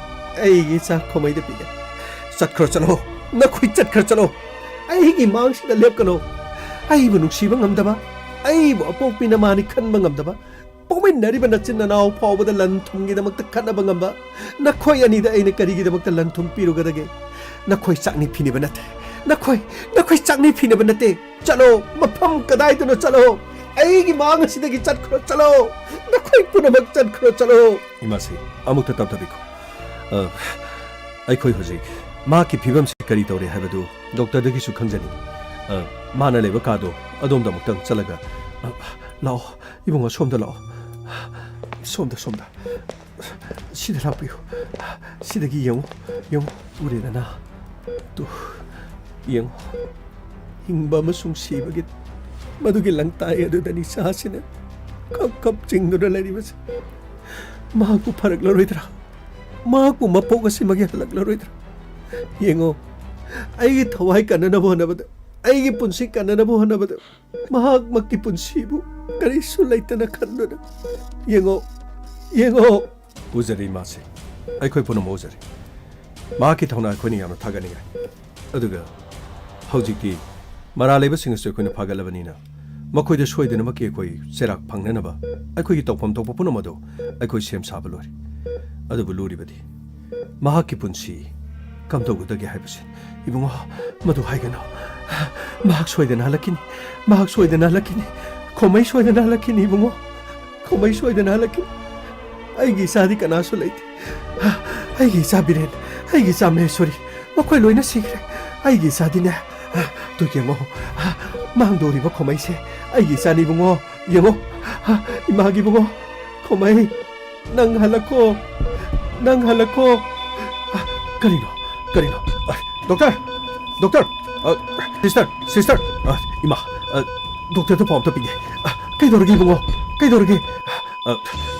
ꯑꯩꯒꯤ ꯏꯆꯥ ꯈꯨꯃꯩꯗ ꯄꯤꯒꯦ꯫ ꯆꯠꯈ꯭ꯔꯣ ꯆꯠꯂꯣ, ꯅꯈꯣꯏ ꯆꯠꯈ꯭ꯔ ꯆꯠꯂꯣ꯫ ꯑꯩꯒꯤ ꯃꯥꯡꯁꯤꯗ ꯂꯦꯞꯀꯅꯨ꯫ ꯑꯩꯕꯨ ꯅꯨꯡꯁꯤꯕ ꯉꯝꯗꯕ, ꯑꯩꯕꯨ ꯑꯄꯣꯛꯄꯤ ꯅꯃꯥꯅꯤ ꯈꯟꯕ ꯉꯝꯗꯕ, ꯄꯣꯛꯃꯤꯟꯅꯔꯤꯕ ꯅꯆꯤꯟ ꯅꯅꯥꯎ ꯐꯥꯎꯕꯗ ꯂꯟ ꯊꯨꯝꯒꯤꯗꯃꯛꯇ ꯈꯠꯅꯕ ꯉꯝꯕ ꯅꯈꯣꯏ ꯑꯅꯤꯗ ꯑꯩꯅ ꯀꯔꯤꯒꯤꯗꯃꯛꯇ ꯂꯟ ꯊꯨꯝ ꯄꯤꯔꯨꯒꯗꯒꯦ? ꯅꯈꯣꯏ ꯆꯥꯛꯅꯤ ꯐꯤꯅꯤꯕ ꯅꯠꯇꯦ꯫ ꯅꯈꯣꯏ, ꯅꯈꯣꯏ ꯆꯥꯛꯅꯤ ꯐꯤꯅꯤꯕ ꯅꯠꯇꯦ꯫ ꯆꯠꯂꯣ, ꯃꯐꯝ ꯀꯗꯥꯏꯗꯅꯣ ꯆꯠꯂꯣ꯫ ꯑꯩꯒꯤ ꯃꯥꯡ ꯑꯁꯤꯗꯒꯤ ꯆꯠꯈ꯭ꯔꯣ, ꯆꯠꯂꯣ꯫ ꯅꯈꯣꯏ ꯄꯨꯝꯅꯃꯛ ꯆꯠꯈ꯭ꯔꯣ, ꯆꯠꯂꯣ꯫ ꯏꯃꯥꯁꯤ, ꯑꯃꯨꯛꯇ ꯇꯞꯊꯕꯤꯈꯣ꯫ ꯑ, ꯑꯩꯈꯣꯏ ꯍꯧꯖꯤꯛ ꯃꯍꯥꯛꯀꯤ ꯐꯤꯕꯝꯁꯤ ꯀꯔꯤ ꯇꯧꯔꯦ ꯍꯥꯏꯕꯗꯨ ꯗꯣꯛꯇꯔꯗꯒꯤꯁꯨ ꯈꯪꯖꯅꯤꯡꯏ꯫ ꯑ, ꯃꯥꯅ ꯂꯩꯕ ꯀꯥꯗꯣ ꯑꯗꯣꯝꯗ ꯑꯃꯨꯛꯇꯪ ꯆꯠꯂꯒ, ꯑ, ꯂꯥꯛꯑꯣ, ꯏꯕꯨꯡꯉꯣ, ꯁꯣꯝꯗ ꯂꯥꯛꯑꯣ꯫ ꯁꯣꯝꯗ, ꯁꯣꯝꯗ꯫ ꯁꯤꯗ ꯂꯥꯛꯄꯤꯌꯨ꯫ ꯁꯤꯗꯒꯤ ꯌꯦꯡꯉꯨ, ꯌꯦꯡꯉꯨ꯫ ꯎꯔꯦꯗꯅ? ꯇꯨ, ꯌꯦꯡꯉꯨ꯫ ꯍꯤꯡꯕ ꯑꯃꯁꯨꯡ ꯁꯤꯕꯒꯤ ꯃꯗꯨꯒꯤ ꯂꯪꯇꯥꯏ ꯑꯗꯨꯗꯅꯤ ꯏꯆꯥꯁꯤꯅ ꯀꯞ ꯀꯞ ꯆꯤꯡꯗꯨꯅ ꯂꯩꯔꯤꯕꯁꯦ꯫ ꯃꯍꯥꯛꯄꯨ ꯐꯔꯛꯂꯔꯣꯏꯗ꯭ꯔꯥ? ꯃꯍꯥꯛꯄꯨ ꯃꯄꯣꯛ ꯑꯁꯤꯃꯛ ꯍꯜꯂꯛꯂꯔꯣꯏꯗ꯭ꯔꯥ? ꯌꯦꯡꯉꯣ, ꯑꯩꯒꯤ ꯊꯋꯥꯏ ꯀꯟꯅꯅꯕ ꯍꯣꯠꯅꯕꯗ, ꯑꯩꯒꯤ ꯄꯨꯟꯁꯤ ꯀꯟꯅꯅꯕ ꯍꯣꯠꯅꯕꯗ, ꯃꯍꯥꯛꯃꯛꯀꯤ ꯄꯨꯟꯁꯤꯕꯨ ꯀꯔꯤꯁꯨ ꯂꯩꯇꯅ ꯈꯟꯗꯨꯅ꯫ ꯌꯦꯡꯉꯣ, ꯌꯦꯡꯉꯣ꯫ ꯎꯖꯔꯤ ꯃꯥꯁꯦ꯫ ꯑꯩꯈꯣꯏ ꯄꯨꯝꯅꯃꯛ ꯎꯖꯔꯤ꯫ ꯃꯍꯥꯛꯀꯤ ꯊꯧꯅꯥ ꯑꯩꯈꯣꯏꯅ ꯌꯥꯝꯅ ꯊꯥꯒꯠꯅꯤꯡꯉꯥꯏ꯫ ꯑꯗꯨꯒ ꯍꯧꯖꯤꯛꯇꯤ ꯃꯔꯥꯜ ꯂꯩꯕꯁꯤꯡ ꯑꯁꯤ ꯑꯩꯈꯣꯏꯅ ꯐꯥꯒꯠꯂꯕꯅꯤꯅ, ꯃꯈꯣꯏꯗ ꯁꯣꯏꯗꯅꯃꯛꯀꯤ ꯑꯩꯈꯣꯏ ꯆꯩꯔꯥꯛ ꯐꯪꯅꯅꯕ ꯑꯩꯈꯣꯏꯒꯤ ꯇꯧꯐꯝ ꯊꯣꯛꯄ ꯄꯨꯝꯅꯃꯛ ꯑꯗꯨ ꯑꯩꯈꯣꯏ ꯁꯦꯝ ꯁꯥꯕ ꯂꯣꯏꯔꯦ꯫ ꯑꯗꯨꯕꯨ ꯂꯨꯔꯤꯕꯗꯤ ꯃꯍꯥꯛꯀꯤ ꯄꯨꯟꯁꯤ ꯀꯝꯗꯧꯒꯗꯒꯦ ꯍꯥꯏꯕꯁꯤ꯫ ꯏꯕꯨꯡꯉꯣ, ꯃꯗꯨ ꯍꯥꯏꯒꯅꯨ꯫ ꯃꯍꯥꯛ ꯁꯣꯏꯗꯅ ꯍꯜꯂꯛꯈꯤꯅꯤ꯫ ꯃꯍꯥꯛ ꯁꯣꯏꯗꯅ ꯍꯜꯂꯛꯈꯤꯅꯤ꯫ ꯈꯣꯃꯩ ꯁꯣꯏꯗꯅ ꯍꯜꯂꯛꯈꯤꯅꯤ, ꯏꯕꯨꯡꯉꯣ꯫ ꯈꯣꯃꯩ ꯁꯣꯏꯗꯅ ꯍꯜꯂꯛꯈꯤꯅꯤ꯫ ꯑꯩꯒꯤ ꯏꯆꯥꯗꯤ ꯀꯅꯥꯁꯨ ꯂꯩꯇꯦ꯫ ꯑꯩꯒꯤ ꯏꯆꯥ ꯕꯤꯔꯦꯟ, ꯑꯩꯒꯤ ꯏꯆꯥ ꯃꯍꯦꯁꯣꯔꯤ, ꯃꯈꯣꯏ ꯂꯣꯏꯅ ꯁꯤꯈ꯭ꯔꯦ꯫ ꯑꯩꯒꯤ ꯏꯆꯥꯗꯤꯅꯦ, ꯇꯨ ꯌꯦꯡꯉꯣ, ꯃꯥꯡꯗꯧꯔꯤꯕ ꯈꯣꯃꯩꯁꯦ ꯑꯩꯒꯤ ꯏꯆꯥꯅꯤ ꯏꯕꯨꯡꯉꯣ꯫ ꯌꯦꯡꯉꯣ, ꯏꯃꯥꯒꯤ ꯏꯕꯨꯡꯉꯣ, ꯈꯣꯃꯩ, ꯅꯪ ꯍꯜꯂꯛꯈꯣ, ꯅꯪ ꯍꯜꯂꯛꯈꯣ꯫ ꯀꯔꯤꯅꯣ? ꯀꯔꯤꯅꯣ? ꯗꯣꯛꯇꯔ! ꯗꯣꯛꯇꯔ! ꯁꯤꯁꯇꯔ! ꯁꯤꯁꯇꯔ! ꯏꯃꯥ, ꯗꯣꯛꯇꯔꯗ ꯄꯥꯎ ꯑꯝꯇ ꯄꯤꯒꯦ꯫ ꯀꯩꯗꯧꯔꯒꯦ ꯏꯕꯨꯡꯉꯣ? ꯀꯩꯗꯧꯔꯒꯦ?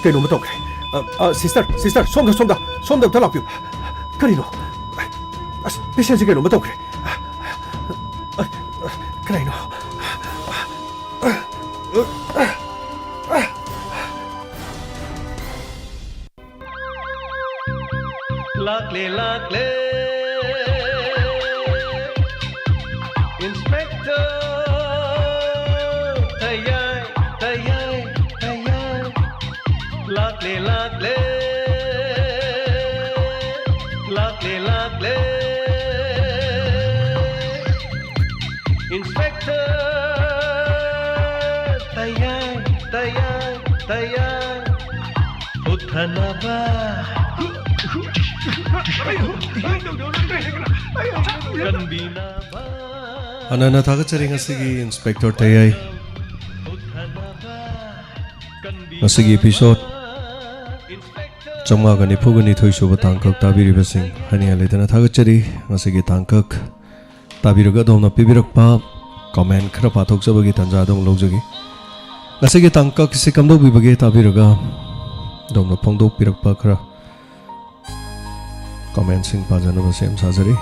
ꯀꯩꯅꯣꯝꯃ ꯇꯧꯈ꯭ꯔꯦ꯫ ꯁꯤꯁꯇꯔ! ꯁꯤꯁꯇꯔ! ꯁꯣꯝꯗ, ꯁꯣꯝꯗ! ꯁꯣꯝꯗ ꯑꯝꯇ ꯂꯥꯛꯄꯤꯌꯨ꯫ ꯀꯔꯤꯅꯣ? ꯑꯁ, ꯄꯦꯁꯦꯟꯁꯦ ꯀꯩꯅꯣꯝꯃ ꯇꯧꯈ꯭ꯔꯦ꯫ ꯀꯔꯤꯅꯣ? ꯂꯥꯛꯂꯦ, ꯂꯥꯛꯂꯦ꯫ Inspector ꯇꯌꯥꯏ, ꯇꯌꯥꯏ, ꯇꯌꯥꯏ꯫ ꯂꯥꯛꯂꯦ, ꯂꯥꯛꯂꯦ꯫ ꯂꯥꯛꯂꯦ, ꯂꯥꯛꯂꯦ꯫ Inspector ꯇꯌꯥꯏ, ꯇꯌꯥꯏ, ꯇꯌꯥꯏ꯫ ꯎꯠꯊꯅꯕ꯫ ꯀꯟꯕꯤꯅꯕ꯫ ꯍꯥꯟꯅꯅ ꯊꯥꯒꯠꯆꯔꯤ ꯉꯁꯤꯒꯤ ꯏꯟꯁꯄꯦꯛꯇꯔ ꯇꯌꯥꯏ꯫ ꯎꯠꯊꯅꯕ꯫ ꯀꯟꯕꯤꯅꯕ꯫ ꯉꯁꯤꯒꯤ episode ꯆꯥꯝꯃꯉꯥꯒ ꯅꯤꯐꯨꯒ ꯅꯤꯊꯣꯏ ꯁꯨꯕ ꯇꯥꯡꯀꯛ ꯇꯥꯕꯤꯔꯤꯕꯁꯤꯡ ꯍꯥꯏꯅꯤꯡꯉꯥꯏ ꯂꯩꯇꯅ ꯊꯥꯒꯠꯆꯔꯤ꯫ ꯉꯁꯤꯒꯤ ꯇꯥꯡꯀꯛ ꯇꯥꯕꯤꯔꯒ ꯑꯗꯣꯝꯅ ꯄꯤꯕꯤꯔꯛꯄ comment ꯈꯔ ꯄꯥꯊꯣꯛꯆꯕꯒꯤ ꯇꯥꯟꯖꯥ ꯑꯗꯨꯝ ꯂꯧꯖꯒꯦ꯫ ꯉꯁꯤꯒꯤ ꯇꯥꯡꯀꯛ ꯑꯁꯤ ꯀꯝꯗꯧꯕꯤꯕꯒꯦ ꯇꯥꯕꯤꯔꯒ ꯑꯗꯣꯝꯅ ꯐꯣꯡꯗꯣꯛꯄꯤꯔꯛꯄ ꯈꯔ commentꯁꯤꯡ ꯄꯥꯖꯅꯕ ꯁꯦꯝ ꯁꯥꯖꯔꯤ꯫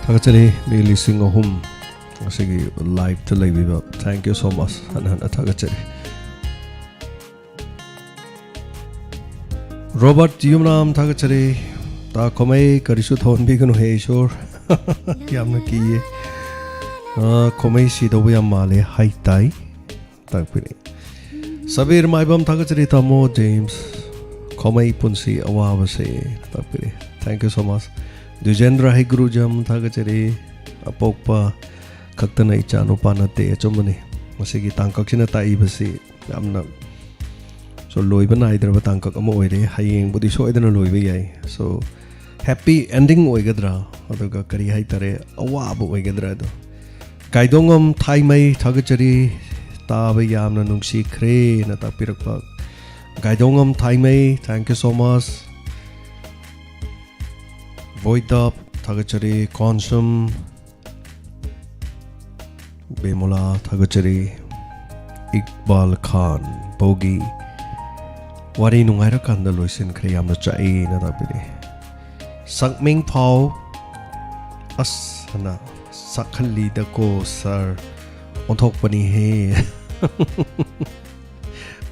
ꯊꯥꯒꯠꯆꯔꯤ ꯃꯤ ꯂꯤꯁꯤꯡ ꯑꯍꯨꯝ ꯉꯁꯤꯒꯤ liveꯇ ꯂꯩꯕꯤꯕ꯫ Thank you so much꯫ ꯍꯟꯅ ꯍꯟꯅ ꯊꯥꯒꯠꯆꯔꯤ꯫ ꯔꯣꯕꯔꯠ ꯌꯨꯝꯅꯥꯝ ꯊꯥꯒꯠꯆꯔꯤ꯫ ꯇꯥ ꯈꯣꯃꯩ ꯀꯔꯤꯁꯨ ꯊꯧꯍꯟꯕꯤꯒꯅꯨ ꯍꯦ ꯏꯁꯣꯔ꯫ ꯌꯥꯝꯅ ꯀꯤꯌꯦ꯫ ꯑ, ꯈꯣꯃꯩ ꯁꯤꯗꯧꯕ ꯌꯥꯝ ꯃꯥꯜꯂꯦ ꯍꯥꯏ ꯇꯥꯏ꯫ ꯇꯥꯛꯄꯤꯔꯤ꯫ ꯁꯕꯤꯔ ꯃꯥꯏꯕꯝ ꯊꯥꯒꯠꯆꯔꯤ ꯇꯥꯃꯣ ꯖꯦꯝꯁ꯫ ꯈꯣꯃꯩ ꯄꯨꯟꯁꯤ ꯑꯋꯥꯕꯁꯦ ꯇꯥꯛꯄꯤꯔꯤ꯫ Thank you so much꯫ ꯗ꯭ꯋꯤꯖꯦꯟꯗ꯭ꯔ ꯍꯩꯒ꯭ꯔꯨꯖꯝ ꯊꯥꯒꯠꯆꯔꯤ꯫ ꯑꯄꯣꯛꯄ ꯈꯛꯇꯅ ꯏꯆꯥ ꯅꯨꯄꯥ ꯅꯠꯇꯦ꯫ ꯑꯆꯨꯝꯕꯅꯤ꯫ ꯃꯁꯤꯒꯤ ꯇꯥꯡꯀꯛꯁꯤꯅ ꯇꯥꯛꯏꯕꯁꯤ ꯌꯥꯝꯅ, so, ꯂꯣꯏꯕ ꯅꯥꯏꯗ꯭ꯔꯕ ꯇꯥꯡꯀꯛ ꯑꯃ ꯑꯣꯏꯔꯦ꯫ ꯍꯌꯦꯡꯕꯨꯗꯤ ꯁꯣꯏꯗꯅ ꯂꯣꯏꯕ ꯌꯥꯏ꯫ So, happy ending ꯑꯣꯏꯒꯗ꯭ꯔꯥ, ꯑꯗꯨꯒ ꯀꯔꯤ ꯍꯥꯏꯇꯥꯔꯦ, ꯑꯋꯥꯕ ꯑꯣꯏꯒꯗ꯭ꯔꯥ ꯑꯗꯣ꯫ ꯀꯥꯏꯗꯣꯉꯝ ꯊꯥꯏꯃꯩ, ꯊꯥꯒꯠꯆꯔꯤ꯫ ꯇꯥꯕ ꯌꯥꯝꯅ ꯅꯨꯡꯁꯤꯈ꯭ꯔꯦꯅ ꯇꯥꯛꯄꯤꯔꯛꯄ ꯀꯥꯏꯗꯣꯉꯝ ꯊꯥꯏꯃꯩ, thank you so much꯫ ꯕꯣꯏꯗꯞ, ꯊꯥꯒꯠꯆꯔꯤ꯫ ꯀꯣꯟꯁꯨꯝ, ꯕꯦꯃꯣꯂꯥ, ꯊꯥꯒꯠꯆꯔꯤ꯫ ꯏꯛꯕꯥꯜ ꯈꯥꯟ, ꯕꯣꯒꯤ, ꯋꯥꯔꯤ ꯅꯨꯡꯉꯥꯏꯔꯀꯥꯟꯗ ꯂꯣꯏꯁꯤꯟꯈ꯭ꯔꯦ, ꯌꯥꯝꯅ ꯆꯥꯛꯏꯅ ꯇꯥꯛꯄꯤꯔꯛꯑꯦ꯫ ꯁꯛꯃꯤꯡ ꯐꯥꯎ, ꯑꯁ, ꯍꯅ ꯁꯛꯍꯜꯂꯤꯗꯀꯣ ꯁꯥꯔ, ꯑꯣꯟꯊꯣꯛꯄꯅꯤꯍꯦ꯫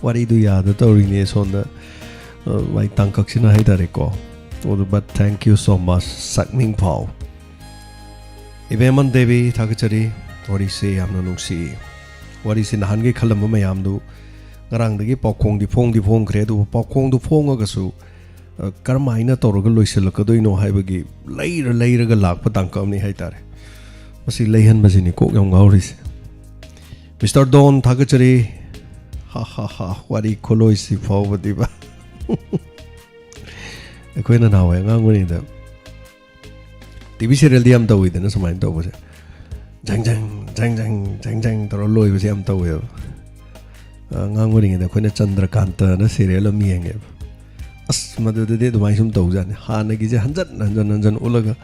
ꯋꯥꯔꯤꯗꯨ ꯌꯥꯗ ꯇꯧꯔꯤꯅꯦ ꯁꯣꯝꯗ, ꯑ, ꯃꯥꯏ ꯇꯥꯡꯀꯛꯁꯤꯅ ꯍꯥꯏꯇꯥꯔꯦꯀꯣ꯫ ꯑꯗꯨ, but thank you so much, ꯁꯛꯃꯤꯡ ꯐꯥꯎ꯫ ꯏꯕꯦꯝꯃꯟ ꯗꯦꯕꯤ, ꯊꯥꯒꯠꯆꯔꯤ꯫ ꯋꯥꯔꯤꯁꯦ ꯌꯥꯝꯅ ꯅꯨꯡꯁꯤ꯫ ꯋꯥꯔꯤꯁꯦ ꯅꯍꯥꯟꯒꯤ ꯈꯜꯂꯝꯕ ꯃꯌꯥꯝꯗꯨ ꯉꯔꯥꯡꯗꯒꯤ ꯄꯥꯎꯈꯣꯡꯗꯤ ꯐꯣꯡꯗꯤ ꯐꯣꯡꯈ꯭ꯔꯦ, ꯑꯗꯨꯕꯨ ꯄꯥꯎꯈꯣꯡꯗꯨ ꯐꯣꯡꯉꯒꯁꯨ, ꯑ, ꯀꯔꯝꯍꯥꯏꯅ ꯇꯧꯔꯒ ꯂꯣꯏꯁꯤꯜꯂꯛꯀꯗꯣꯏꯅꯣ ꯍꯥꯏꯕꯒꯤ ꯂꯩꯔ ꯂꯩꯔꯒ ꯂꯥꯛꯄ ꯇꯥꯡꯀꯛ ꯑꯃꯅꯤ ꯍꯥꯏꯇꯥꯔꯦ꯫ ꯃꯁꯤ ꯂꯩꯍꯟꯕꯁꯤꯅꯤ ꯀꯣꯛ ꯌꯥꯝ ꯉꯥꯎꯔꯤꯁꯦ꯫ ꯃꯤꯁꯇꯔ ꯗꯣꯟ, ꯊꯥꯒꯠꯆꯔꯤ꯫ ꯍꯥ, ꯍꯥ, ꯍꯥ, ꯋꯥꯔꯤ ꯈꯨꯂꯣꯏꯁꯤ ꯐꯥꯎꯕꯗꯤꯕ꯫ ꯑꯩꯈꯣꯏꯅ ꯅꯍꯥꯟꯋꯥꯏ ꯑꯉꯥꯡ ꯑꯣꯏꯔꯤꯉꯩꯗ ꯇꯤ ꯚꯤ ꯁꯤꯔꯤꯌꯦꯜꯗꯤ ꯌꯥꯝ ꯇꯧꯋꯤꯗꯅ ꯁꯨꯃꯥꯏꯅ ꯇꯧꯕꯁꯦ꯫ ꯖꯪ ꯖꯪ, ꯖꯪ ꯖꯪ, ꯖꯪ ꯖꯪ ꯇꯧꯔ ꯂꯣꯏꯕꯁꯦ ꯌꯥꯝ ꯇꯧꯋꯦꯕ꯫ ꯑꯉꯥꯡ ꯑꯣꯏꯔꯤꯉꯩꯗ ꯑꯩꯈꯣꯏꯅ ꯆꯟꯗ꯭ꯔꯀꯥꯟꯇꯅ ꯁꯤꯔꯤꯌꯦꯜ ꯑꯃ ꯌꯦꯡꯉꯦꯕ꯫ ꯑꯁ, ꯃꯗꯨꯗꯗꯤ ꯑꯗꯨꯃꯥꯏꯅ ꯁꯨꯝ ꯇꯧꯖꯥꯠꯅꯤ꯫ ꯍꯥꯟꯅꯒꯤꯁꯦ ꯍꯟꯖꯟ ꯍꯟꯖꯟ ꯍꯟꯖꯟ ꯎꯠꯂꯒ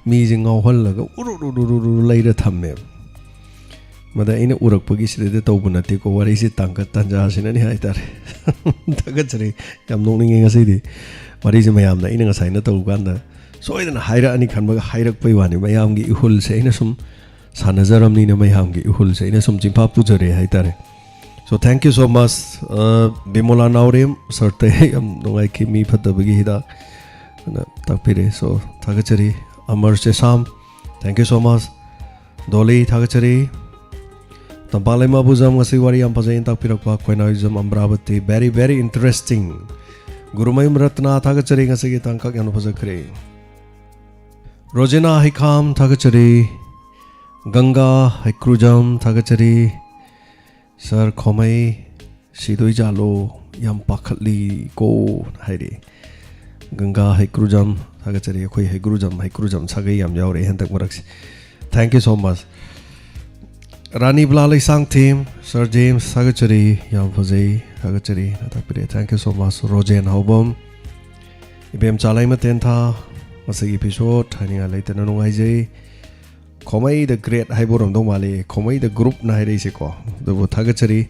ꯃꯤꯁꯦ ꯉꯥꯎꯍꯜꯂꯒ ꯎꯔꯨ ꯎꯔꯨ ꯎꯔꯨ ꯎꯔꯨ ꯂꯩꯔ ꯊꯝꯃꯦꯕ꯫ ꯃꯗ ꯑꯩꯅ ꯎꯔꯛꯄꯒꯤ ꯁꯤꯗꯩꯗ ꯇꯧꯕ ꯅꯠꯇꯦꯀꯣ, ꯋꯥꯔꯤꯁꯤ ꯇꯥꯡꯀꯛ ꯇꯥꯟꯖꯥꯁꯤꯅꯅꯤ ꯍꯥꯏꯇꯥꯔꯦ꯫ ꯊꯥꯒꯠꯆꯔꯤ꯫ ꯌꯥꯝ ꯅꯣꯛꯅꯤꯡꯉꯦ ꯉꯁꯤꯗꯤ꯫ ꯋꯥꯔꯤꯁꯦ ꯃꯌꯥꯝꯅ ꯑꯩꯅ ꯉꯁꯥꯏꯅ ꯇꯧꯕ ꯀꯥꯟꯗ ꯁꯣꯏꯗꯅ ꯍꯥꯏꯔꯛꯑꯅꯤ ꯈꯟꯕꯒ ꯍꯥꯏꯔꯛꯄꯩ ꯋꯥꯅꯤ꯫ ꯃꯌꯥꯝꯒꯤ ꯏꯍꯨꯜꯁꯦ ꯑꯩꯅ ꯁꯨꯝ ꯁꯥꯟꯅꯖꯔꯝꯅꯤꯅ ꯃꯌꯥꯝꯒꯤ ꯏꯍꯨꯜꯁꯦ ꯑꯩꯅ ꯁꯨꯝ ꯆꯤꯟꯐꯥ ꯄꯨꯖꯔꯦ ꯍꯥꯏꯇꯥꯔꯦ꯫ So, thank you so much, ꯑ, ꯕꯤꯃꯣꯂꯥ ꯅꯥꯎꯔꯦꯝ ꯁꯔꯇ꯫ ꯌꯥꯝ ꯅꯨꯡꯉꯥꯏꯈꯤ, ꯃꯤ ꯐꯠꯇꯕꯒꯤ ꯍꯤꯗꯥꯛ ꯑꯅ ꯇꯥꯛꯄꯤꯔꯦ꯫ So, ꯊꯥꯒꯠꯆꯔꯤ꯫ ꯑꯃꯔ ꯆꯦꯁꯥꯝ, thank you so much꯫ ꯗꯣꯂꯤ, ꯊꯥꯒꯠꯆꯔꯤ꯫ ꯇꯝꯄꯥꯛ ꯂꯩꯃꯥꯕꯨꯖꯝ, ꯉꯁꯤ ꯋꯥꯔꯤ ꯌꯥꯝ ꯐꯖꯩꯅ ꯇꯥꯛꯄꯤꯔꯛꯄ꯫ ꯈꯣꯏꯅꯥꯏꯖꯝ ꯑꯝꯕ꯭ꯔꯥꯕꯇꯤ, very, very interesting꯫ Gurumayum Ratna, ꯊꯥꯒꯠꯆꯔꯤ, ꯉꯁꯤꯒꯤ ꯇꯥꯡꯀꯛ ꯌꯥꯝꯅ ꯐꯖꯈ꯭ꯔꯦ꯫ ꯔꯣꯖꯤꯅꯥ ꯍꯩꯈꯥꯝ, ꯊꯥꯒꯠꯆꯔꯤ꯫ ꯒꯪꯒꯥ ꯍꯩꯀ꯭ꯔꯨꯖꯝ ꯊꯥꯒꯠꯆꯔꯤ꯫ "ꯁꯥꯔ, ꯈꯣꯃꯩ ꯁꯤꯗꯣꯏꯖꯥꯠꯂꯣ? ꯌꯥꯝ ꯄꯥꯈꯠꯂꯤ ꯀꯣ" ꯍꯥꯏꯔꯛꯑꯦ꯫ ꯒꯪꯒꯥ ꯍꯩꯀ꯭ꯔꯨꯖꯝ ꯊꯥꯒꯠꯆꯔꯤ꯫ ꯑꯩꯈꯣꯏ ꯍꯩꯀ꯭ꯔꯨꯖꯝ, ꯍꯩꯀ꯭ꯔꯨꯖꯝ ꯁꯥꯒꯩ ꯌꯥꯝ ꯌꯥꯎꯔꯛꯑꯦ ꯍꯟꯗꯛ ꯃꯔꯛꯁꯦ꯫ Thank you so much꯫ Rani Bala Leishangthem, "sir James ꯊꯥꯒꯠꯆꯔꯤ, ꯌꯥꯝ ꯐꯖꯩ" ꯊꯥꯒꯠꯆꯔꯤ꯫ ꯇꯥꯛꯄꯤꯔꯛꯑꯦ꯫ Thank you so much꯫ ꯔꯣꯖꯦꯟ ꯍꯥꯎꯕꯝ, "ꯏꯕꯦꯝꯆꯥ ꯂꯩꯃ ꯇꯦꯟꯊꯥ, ꯉꯁꯤꯒꯤ episode ꯍꯥꯏꯅꯤꯡꯉꯥꯏ ꯂꯩꯇꯅ ꯅꯨꯡꯉꯥꯏꯖꯩ꯫ ꯈꯣꯃꯩ the great" ꯍꯥꯏꯕ ꯑꯣꯏꯔꯝꯗꯧ ꯃꯥꯜꯂꯤ, ꯈꯣꯃꯩ the groupꯅ ꯍꯥꯏꯔꯛꯏꯁꯦꯀꯣ꯫ ꯑꯗꯨꯕꯨ ꯊꯥꯒꯠꯆꯔꯤ꯫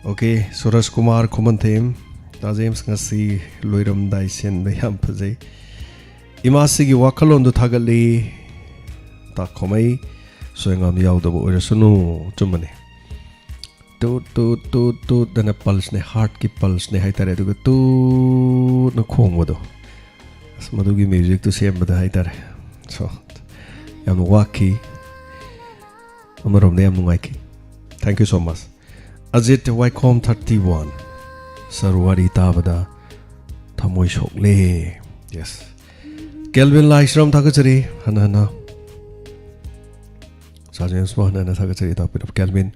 OK, ꯁꯨꯔꯖ ꯀꯨꯃꯥꯔ ꯈꯨꯃꯟꯊꯦꯝ, "ꯇꯥ ꯖꯦꯝꯁ ꯉꯁꯤ ꯂꯣꯏꯔꯝꯗꯥꯏ ꯁꯦꯟꯗ ꯌꯥꯝ ꯐꯖꯩ꯫ ꯏꯃꯥꯁꯤꯒꯤ ꯋꯥꯈꯜꯂꯣꯟꯗꯨ ꯊꯥꯒꯠꯂꯤ꯫ ꯇꯥ ꯈꯣꯃꯩ ꯁꯣꯏꯉꯥꯝ ꯌꯥꯎꯗꯕ ꯑꯣꯏꯔꯁꯅꯨ"꯫ ꯆꯨꯝꯕꯅꯤ꯫ ꯇꯨꯠ ꯇꯨꯠ ꯇꯨꯠ ꯇꯨꯠ ꯑꯅ pulseꯅꯦ, heartꯀꯤ pulseꯅꯦ ꯍꯥꯏꯇꯥꯔꯦ꯫ ꯑꯗꯨꯒ ꯇꯨꯠꯅ ꯈꯣꯡꯕꯗꯣ, ꯑꯁ, ꯃꯗꯨꯒꯤ musicꯇꯨ ꯁꯦꯝꯕꯗ ꯍꯥꯏꯇꯥꯔꯦ꯫ So, ꯌꯥꯝꯅ ꯋꯥꯈꯤ꯫ ꯑꯃꯔꯣꯝꯗ ꯌꯥꯝ ꯅꯨꯡꯉꯥꯏꯈꯤ꯫ Thank you so much꯫ Ajit ꯋꯥꯏꯈꯣꯝ thirty one, "ꯁꯥꯔ, ꯋꯥꯔꯤ ꯇꯥꯕꯗ ꯊꯃꯣꯏ ꯁꯣꯛꯂꯦ"꯫ Yes꯫ ꯀꯦꯜꯚꯤꯟ ꯂꯥꯏꯁ꯭ꯔꯝ ꯊꯥꯒꯠꯆꯔꯤ ꯍꯟꯅ ꯍꯟꯅ꯫ ꯁꯥꯔ ꯖꯦꯝꯁꯄꯨ ꯍꯟꯅ ꯍꯟꯅ ꯊꯥꯒꯠꯆꯔꯤ, ꯇꯥꯛꯄꯤꯔꯛꯄ ꯀꯦꯜꯚꯤꯟ꯫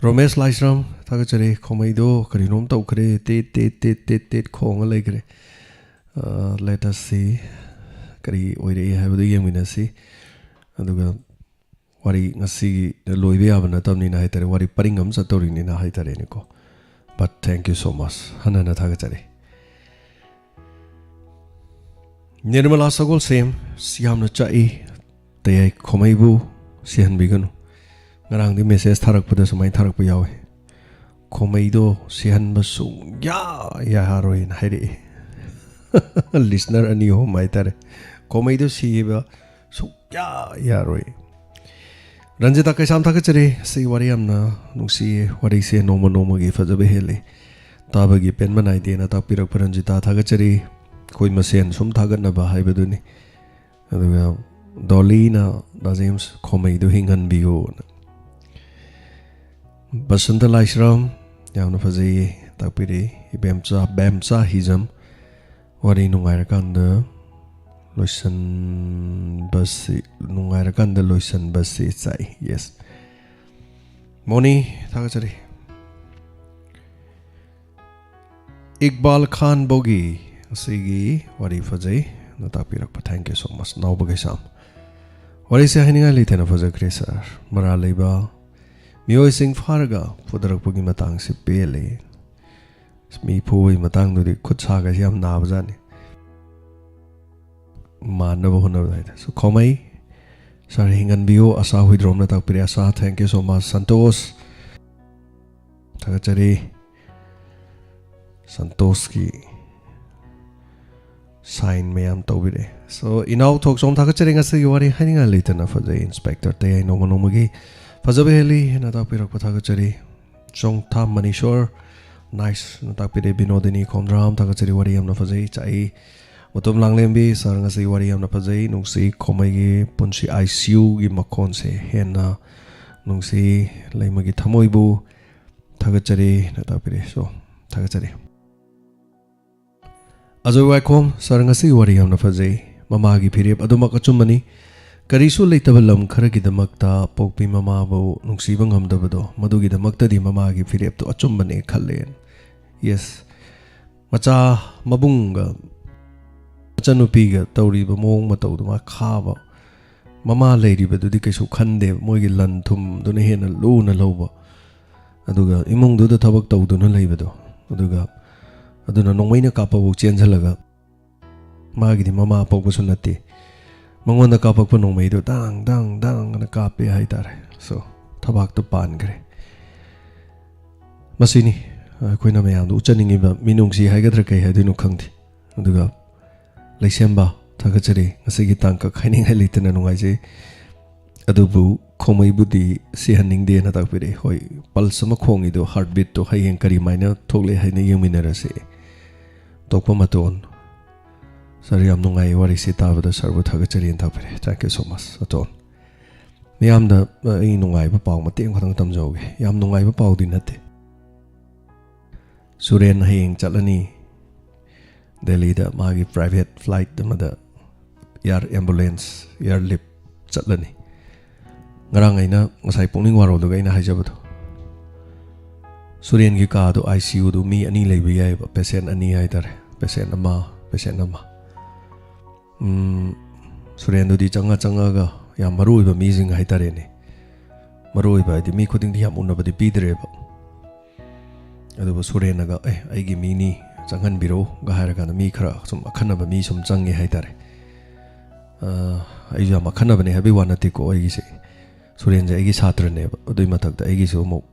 ꯔꯣꯃꯦꯁ ꯂꯥꯏꯁ꯭ꯔꯝ ꯊꯥꯒꯠꯆꯔꯤ꯫ "ꯈꯣꯃꯩꯗꯣ ꯀꯔꯤꯅꯣꯝ ꯇꯧꯈ꯭ꯔꯦ, ꯇꯦꯠ ꯇꯦꯠ ꯇꯦꯠ ꯇꯦꯠ ꯇꯦꯠ ꯈꯣꯡꯉ ꯂꯩꯈ꯭ꯔꯦ"꯫ ꯑ, let us see ꯀꯔꯤ ꯑꯣꯏꯔꯛꯏ ꯍꯥꯏꯕꯗꯨ ꯌꯦꯡꯃꯤꯟꯅꯁꯤ꯫ ꯑꯗꯨꯒ ꯋꯥꯔꯤ ꯉꯁꯤꯒꯤ ꯂꯣꯏꯕ ꯌꯥꯕ ꯅꯠꯇꯕꯅꯤꯅ ꯍꯥꯏꯇꯥꯔꯦ, ꯋꯥꯔꯤ ꯄꯔꯤꯡ ꯑꯃ ꯆꯠꯇꯧꯔꯤꯅꯤꯅ ꯍꯥꯏꯇꯥꯔꯦꯅꯦꯀꯣ꯫ But thank you so much, ꯍꯟꯅ ꯍꯟꯅ ꯊꯥꯒꯠꯆꯔꯤ꯫ ꯅꯤꯔꯃꯂꯥ ꯁꯒꯣꯜꯁꯦꯝ, "ꯌꯥꯝꯅ ꯆꯥꯛꯏ, ꯇꯌꯥꯏ ꯈꯣꯃꯩꯕꯨ ꯁꯤꯍꯟꯕꯤꯒꯅꯨ"꯫ ꯉꯔꯥꯡꯗꯤ message ꯊꯥꯔꯛꯄꯗ ꯁꯨꯃꯥꯏꯅ ꯊꯥꯔꯛꯄ ꯌꯥꯎꯋꯦ, "ꯈꯣꯃꯩꯗꯣ ꯁꯤꯍꯟꯕ ꯁꯨꯡꯌꯥ ꯌꯥꯔꯣꯏꯅ" ꯍꯥꯏꯔꯛꯑꯦ꯫ Listener ꯑꯅꯤ ꯑꯍꯨꯝ ꯍꯥꯏꯇꯥꯔꯦ, "ꯈꯣꯃꯩꯗꯣ ꯁꯤꯕ ꯁꯨꯡꯌꯥ ꯌꯥꯔꯣꯏ"꯫ ꯔꯟꯖꯤꯇꯥ ꯀꯩꯁꯥꯝ ꯊꯥꯒꯠꯆꯔꯤ꯫ ꯑꯁꯤ ꯋꯥꯔꯤ ꯌꯥꯝꯅ ꯅꯨꯡꯁꯤꯌꯦ꯫ ꯋꯥꯔꯤꯁꯦ ꯅꯣꯡꯃ ꯅꯣꯡꯃꯒꯤ ꯐꯖꯕ ꯍꯦꯜꯂꯤ꯫ ꯇꯥꯕꯒꯤ ꯄꯦꯟꯕ ꯅꯥꯏꯗꯦꯅ ꯇꯥꯛꯄꯤꯔꯛꯄ ꯔꯟꯖꯤꯇꯥ ꯊꯥꯒꯠꯆꯔꯤ꯫ ꯑꯩꯈꯣꯏ ꯃꯁꯦꯟ ꯁꯨꯝ ꯊꯥꯒꯠꯅꯕ ꯍꯥꯏꯕꯗꯨꯅꯤ꯫ ꯑꯗꯨꯒ ꯗꯣꯂꯤꯅ, "ꯗꯥ ꯖꯦꯝꯁ, ꯈꯣꯃꯩꯗꯨ ꯍꯤꯡꯍꯟꯕꯤꯌꯨꯅ"꯫ ꯕꯁꯟꯇ ꯂꯥꯏꯁ꯭ꯔꯝ, ꯌꯥꯝꯅ ꯐꯖꯩꯌꯦ, ꯇꯥꯛꯄꯤꯔꯛꯏ꯫ ꯏꯕꯦꯝꯆꯥ, ꯕꯦꯝꯆꯥ ꯍꯤꯖꯝ, "ꯋꯥꯔꯤ ꯅꯨꯡꯉꯥꯏꯔꯀꯥꯟꯗ ꯂꯣꯏꯁꯟꯕꯁꯤ, ꯅꯨꯡꯉꯥꯏꯔꯀꯥꯟꯗ ꯂꯣꯏꯁꯟꯕꯁꯤ ꯆꯥꯛꯏ꯫ Yes, ꯃꯣꯅꯤ, ꯊꯥꯒꯠꯆꯔꯤ꯫ ꯏꯛꯕꯥꯜ ꯈꯥꯟ ꯕꯣꯒꯤ ꯑꯁꯤꯒꯤ ꯋꯥꯔꯤ ꯐꯖꯩ꯫ ꯅ ꯇꯥꯛꯄꯤꯔꯛꯄ, thank you so much, ꯅꯥꯎꯕ ꯀꯩꯁꯥꯝ꯫ ꯋꯥꯔꯤꯁꯦ ꯍꯥꯏꯅꯤꯡꯉꯥꯏ ꯂꯩꯇꯅ ꯐꯖꯈ꯭ꯔꯦ ꯁꯥꯔ꯫ ꯃꯔꯥꯜ ꯂꯩꯕ ꯃꯤꯑꯣꯏꯁꯤꯡ ꯐꯥꯔꯒ ꯐꯨꯗꯔꯛꯄꯒꯤ ꯃꯇꯥꯡꯁꯤ ꯄꯦꯜꯂꯦ꯫ ꯃꯤ ꯐꯨꯕꯒꯤ ꯃꯇꯥꯡꯗꯨꯗꯤ ꯈꯨꯠ ꯁꯥꯒꯁꯤ ꯌꯥꯝ ꯅꯥꯕꯖꯥꯠꯅꯤ꯫ ꯃꯥꯟꯅꯕ ꯍꯣꯠꯅꯕꯗ ꯍꯥꯏꯇꯥꯔꯦ꯫ So, ꯈꯣꯃꯩ ꯁꯥꯔ ꯍꯤꯡꯍꯟꯕꯤꯌꯨ꯫ ꯑꯁꯥ ꯍꯨꯏꯗ꯭ꯔꯣꯝꯅ ꯇꯥꯛꯄꯤꯔꯦ꯫ ꯑꯁꯥ, thank you so much꯫ Santosh, ꯊꯥꯒꯠꯆꯔꯤ꯫ ꯁꯟꯇꯣꯁꯀꯤ sign ꯃꯌꯥꯝ ꯇꯧꯕꯤꯔꯛꯑꯦ꯫ So, ꯏꯅꯥꯎ ꯊꯣꯛꯆꯣꯝ, ꯊꯥꯒꯠꯆꯔꯤ꯫ ꯉꯁꯤꯒꯤ ꯋꯥꯔꯤ ꯍꯥꯏꯅꯤꯡꯉꯥꯏ ꯂꯩꯇꯅ ꯐꯖꯩ꯫ ꯏꯟꯁꯄꯦꯛꯇꯔ ꯇꯌꯥꯏ ꯅꯣꯡꯃ ꯅꯣꯡꯃꯒꯤ ꯐꯖꯕ ꯍꯦꯜꯂꯤ ꯍꯥꯏꯅ ꯇꯥꯛꯄꯤꯔꯛꯄ ꯊꯥꯒꯠꯆꯔꯤ꯫ ꯆꯣꯡꯊꯥꯝ ꯃꯅꯤꯁꯣꯔ, nice ꯅ ꯇꯥꯛꯄꯤꯔꯦ꯫ ꯕꯤꯅꯣꯗꯤꯅꯤ ꯈꯣꯝꯗ꯭ꯔꯥꯝ, ꯊꯥꯒꯠꯆꯔꯤ꯫ ꯋꯥꯔꯤ ꯌꯥꯝꯅ ꯐꯖꯩ, ꯆꯥꯛꯏ꯫ ꯃꯨꯇꯨꯝ ꯂꯥꯡꯂꯦꯝꯕꯤ, ꯁꯥꯔ ꯉꯁꯤꯒꯤ ꯋꯥꯔꯤ ꯌꯥꯝꯅ ꯐꯖꯩ꯫ ꯅꯨꯡꯁꯤ ꯈꯣꯃꯩꯒꯤ ꯄꯨꯟꯁꯤ, ICU ꯒꯤ ꯃꯈꯣꯟꯁꯦ ꯍꯦꯟꯅ ꯅꯨꯡꯁꯤ꯫ ꯂꯩꯃꯒꯤ ꯊꯃꯣꯏꯕꯨ ꯊꯥꯒꯠꯆꯔꯤ ꯅ ꯇꯥꯛꯄꯤꯔꯦ꯫ So, ꯊꯥꯒꯠꯆꯔꯤ꯫ ꯑꯖꯣꯏ ꯋꯥꯏꯈꯣꯝ, ꯁꯥꯔ ꯉꯁꯤꯒꯤ ꯋꯥꯔꯤ ꯌꯥꯝꯅ ꯐꯖꯩ꯫ ꯃꯃꯥꯒꯤ ꯐꯤꯔꯦꯞ ꯑꯗꯨꯃꯛ ꯑꯆꯨꯝꯕꯅꯤ꯫ ꯀꯔꯤꯁꯨ ꯂꯩꯇꯕ ꯂꯝ ꯈꯔꯒꯤꯗꯃꯛꯇ ꯄꯣꯛꯄꯤ ꯃꯃꯥꯕꯨ ꯅꯨꯡꯁꯤꯕ ꯉꯝꯗꯕꯗꯣ, ꯃꯗꯨꯒꯤꯗꯃꯛꯇꯗꯤ ꯃꯃꯥꯒꯤ ꯐꯤꯔꯦꯞꯇꯣ ꯑꯆꯨꯝꯕꯅꯦ ꯈꯜꯂꯦ꯫ Yes, ꯃꯆꯥ ꯃꯕꯨꯡꯒ ꯃꯆꯟꯅꯨꯄꯤꯒ ꯇꯧꯔꯤꯕ ꯃꯑꯣꯡ ꯃꯇꯧꯗꯣ ꯃꯥ ꯈꯥꯕ꯫ ꯃꯃꯥ ꯂꯩꯔꯤꯕꯗꯨꯗꯤ ꯀꯩꯁꯨ ꯈꯟꯗꯦꯕ, ꯃꯣꯏꯒꯤ ꯂꯟ ꯊꯨꯝꯗꯨꯅ ꯍꯦꯟꯅ ꯂꯨꯅ ꯂꯧꯕ꯫ ꯑꯗꯨꯒ ꯏꯃꯨꯡꯗꯨꯗ ꯊꯕꯛ ꯇꯧꯗꯨꯅ ꯂꯩꯕꯗꯣ, ꯑꯗꯨꯒ ꯑꯗꯨꯅ ꯅꯣꯡꯃꯩꯅ ꯀꯥꯞꯄꯕꯨ ꯆꯦꯟꯁꯤꯜꯂꯒ, ꯃꯥꯒꯤꯗꯤ ꯃꯃꯥ ꯄꯣꯛꯄꯁꯨ ꯅꯠꯇꯦ, ꯃꯉꯣꯟꯗ ꯀꯥꯞꯄꯛꯄ ꯅꯣꯡꯃꯩꯗꯣ ꯗꯥꯡ ꯗꯥꯡ ꯗꯥꯡ ꯑꯅ ꯀꯥꯞꯄꯦ ꯍꯥꯏꯇꯥꯔꯦ꯫ So, ꯊꯕꯥꯛꯇ ꯄꯥꯟꯈ꯭ꯔꯦ꯫ ꯃꯁꯤꯅꯤ ꯑꯩꯈꯣꯏꯅ ꯃꯌꯥꯝꯗ ꯎꯠꯆꯅꯤꯡꯉꯤꯕ ꯃꯤꯅꯨꯡꯁꯤ ꯍꯥꯏꯒꯗ꯭ꯔꯥ ꯀꯩ ꯍꯥꯏꯗꯣꯏꯅꯣ ꯈꯪꯗꯦ꯫ ꯑꯗꯨꯒ ꯂꯩꯁꯦꯝꯕ, ꯊꯥꯒꯠꯆꯔꯤ꯫ ꯉꯁꯤꯒꯤ ꯇꯥꯡꯀꯛ ꯍꯥꯏꯅꯤꯡꯉꯥꯏ ꯂꯩꯇꯅ ꯅꯨꯡꯉꯥꯏꯖꯩ꯫ ꯑꯗꯨꯕꯨ ꯈꯣꯃꯩꯕꯨꯗꯤ ꯁꯤꯍꯟꯅꯤꯡꯗꯦꯅ ꯇꯥꯛꯄꯤꯔꯛꯏ꯫ ꯍꯣꯏ, pulse ꯑꯃ ꯈꯣꯡꯉꯤꯗꯣ, heartbeat ꯇꯣ ꯍꯌꯦꯡ ꯀꯔꯤꯃꯥꯏꯅ ꯊꯣꯛꯂꯛꯑꯦ ꯍꯥꯏꯅ ꯌꯦꯡꯃꯤꯟꯅꯔꯁꯤ꯫ ꯇꯣꯛꯄ ꯃꯇꯣꯟ꯫ ꯁꯥꯔ, ꯌꯥꯝ ꯅꯨꯡꯉꯥꯏ ꯋꯥꯔꯤꯁꯤ ꯇꯥꯕꯗ, ꯁꯥꯔꯕꯨ ꯊꯥꯒꯠꯆꯔꯤꯅ ꯇꯥꯛꯄꯤꯔꯛꯑꯦ꯫ Thank you so much, ꯑꯇꯣꯟ꯫ ꯃꯤꯌꯥꯝꯗ, ꯑ, ꯑꯩ ꯅꯨꯡꯉꯥꯏꯕ ꯄꯥꯎ ꯃꯇꯦꯛ ꯑꯃꯈꯛꯇꯪ ꯇꯝꯖꯍꯧꯒꯦ꯫ ꯌꯥꯝ ꯅꯨꯡꯉꯥꯏꯕ ꯄꯥꯎꯗꯤ ꯅꯠꯇꯦ꯫ ꯁꯨꯔꯦꯟ ꯍꯌꯦꯡ ꯆꯠꯂꯅꯤ ꯗꯦꯜꯂꯤꯗ, ꯃꯥꯒꯤ private flight ꯑꯃꯗ ꯑꯦꯌꯥꯔ ꯑꯦꯝꯕꯨꯂꯦꯟꯁ, ꯑꯦꯌꯥꯔ ꯂꯤꯐ ꯆꯠꯂꯅꯤ꯫ ꯉꯔꯥꯡ ꯑꯩꯅ ꯉꯁꯥꯏ ꯄꯨꯛꯅꯤꯡ ꯋꯥꯔꯣꯜꯗꯨꯒ ꯑꯩꯅ ꯍꯥꯏꯖꯕꯗꯣ, ꯁꯨꯔꯦꯟꯒꯤ ꯀꯥꯗꯣ, ꯑꯥꯏ ꯁꯤ ꯌꯨꯗꯨ ꯃꯤ ꯑꯅꯤ ꯂꯩꯕ ꯌꯥꯏꯑꯕ, ꯄꯦꯁꯦꯟ ꯑꯅꯤ ꯍꯥꯏꯇꯥꯔꯦ, ꯄꯦꯁꯦꯟ ꯑꯃ, ꯄꯦꯁꯦꯟ ꯑꯃ꯫ ꯎꯝ, ꯁꯨꯔꯦꯟꯗꯨꯗꯤ ꯆꯪꯉ ꯆꯪꯉꯒ ꯌꯥꯝ ꯃꯔꯨ ꯑꯣꯏꯕ ꯃꯤꯁꯤꯡ ꯍꯥꯏꯇꯥꯔꯦꯅꯦ, ꯃꯔꯨ ꯑꯣꯏꯕ ꯍꯥꯏꯗꯤ ꯃꯤ ꯈꯨꯗꯤꯡꯗꯤ ꯌꯥꯝ ꯎꯅꯕꯗꯤ ꯄꯤꯗ꯭ꯔꯦꯕ꯫ ꯑꯗꯨꯕꯨ ꯁꯨꯔꯦꯟꯅꯒ, "ꯑꯦ, ꯑꯩꯒꯤ ꯃꯤꯅꯤ, ꯆꯪꯍꯟꯕꯤꯔꯛꯎꯒ" ꯍꯥꯏꯔꯀꯥꯟꯗ ꯃꯤ ꯈꯔ ꯁꯨꯝ ꯑꯈꯟꯅꯕ ꯃꯤ ꯁꯨꯝ ꯆꯪꯉꯦ ꯍꯥꯏꯇꯥꯔꯦ꯫ ꯑ, ꯑꯩꯁꯨ ꯌꯥꯝ ꯑꯈꯟꯅꯕꯅꯦ ꯍꯥꯏꯕꯒꯤ ꯋꯥ ꯅꯠꯇꯦꯀꯣ, ꯑꯩꯒꯤꯁꯦ, ꯁꯨꯔꯦꯟꯁꯦ ꯑꯩꯒꯤ ꯁꯥꯇ꯭ꯔꯅꯦꯕ꯫ ꯑꯗꯨꯏ ꯃꯊꯛꯇ ꯑꯩꯒꯤꯁꯨ ꯑꯃꯨꯛ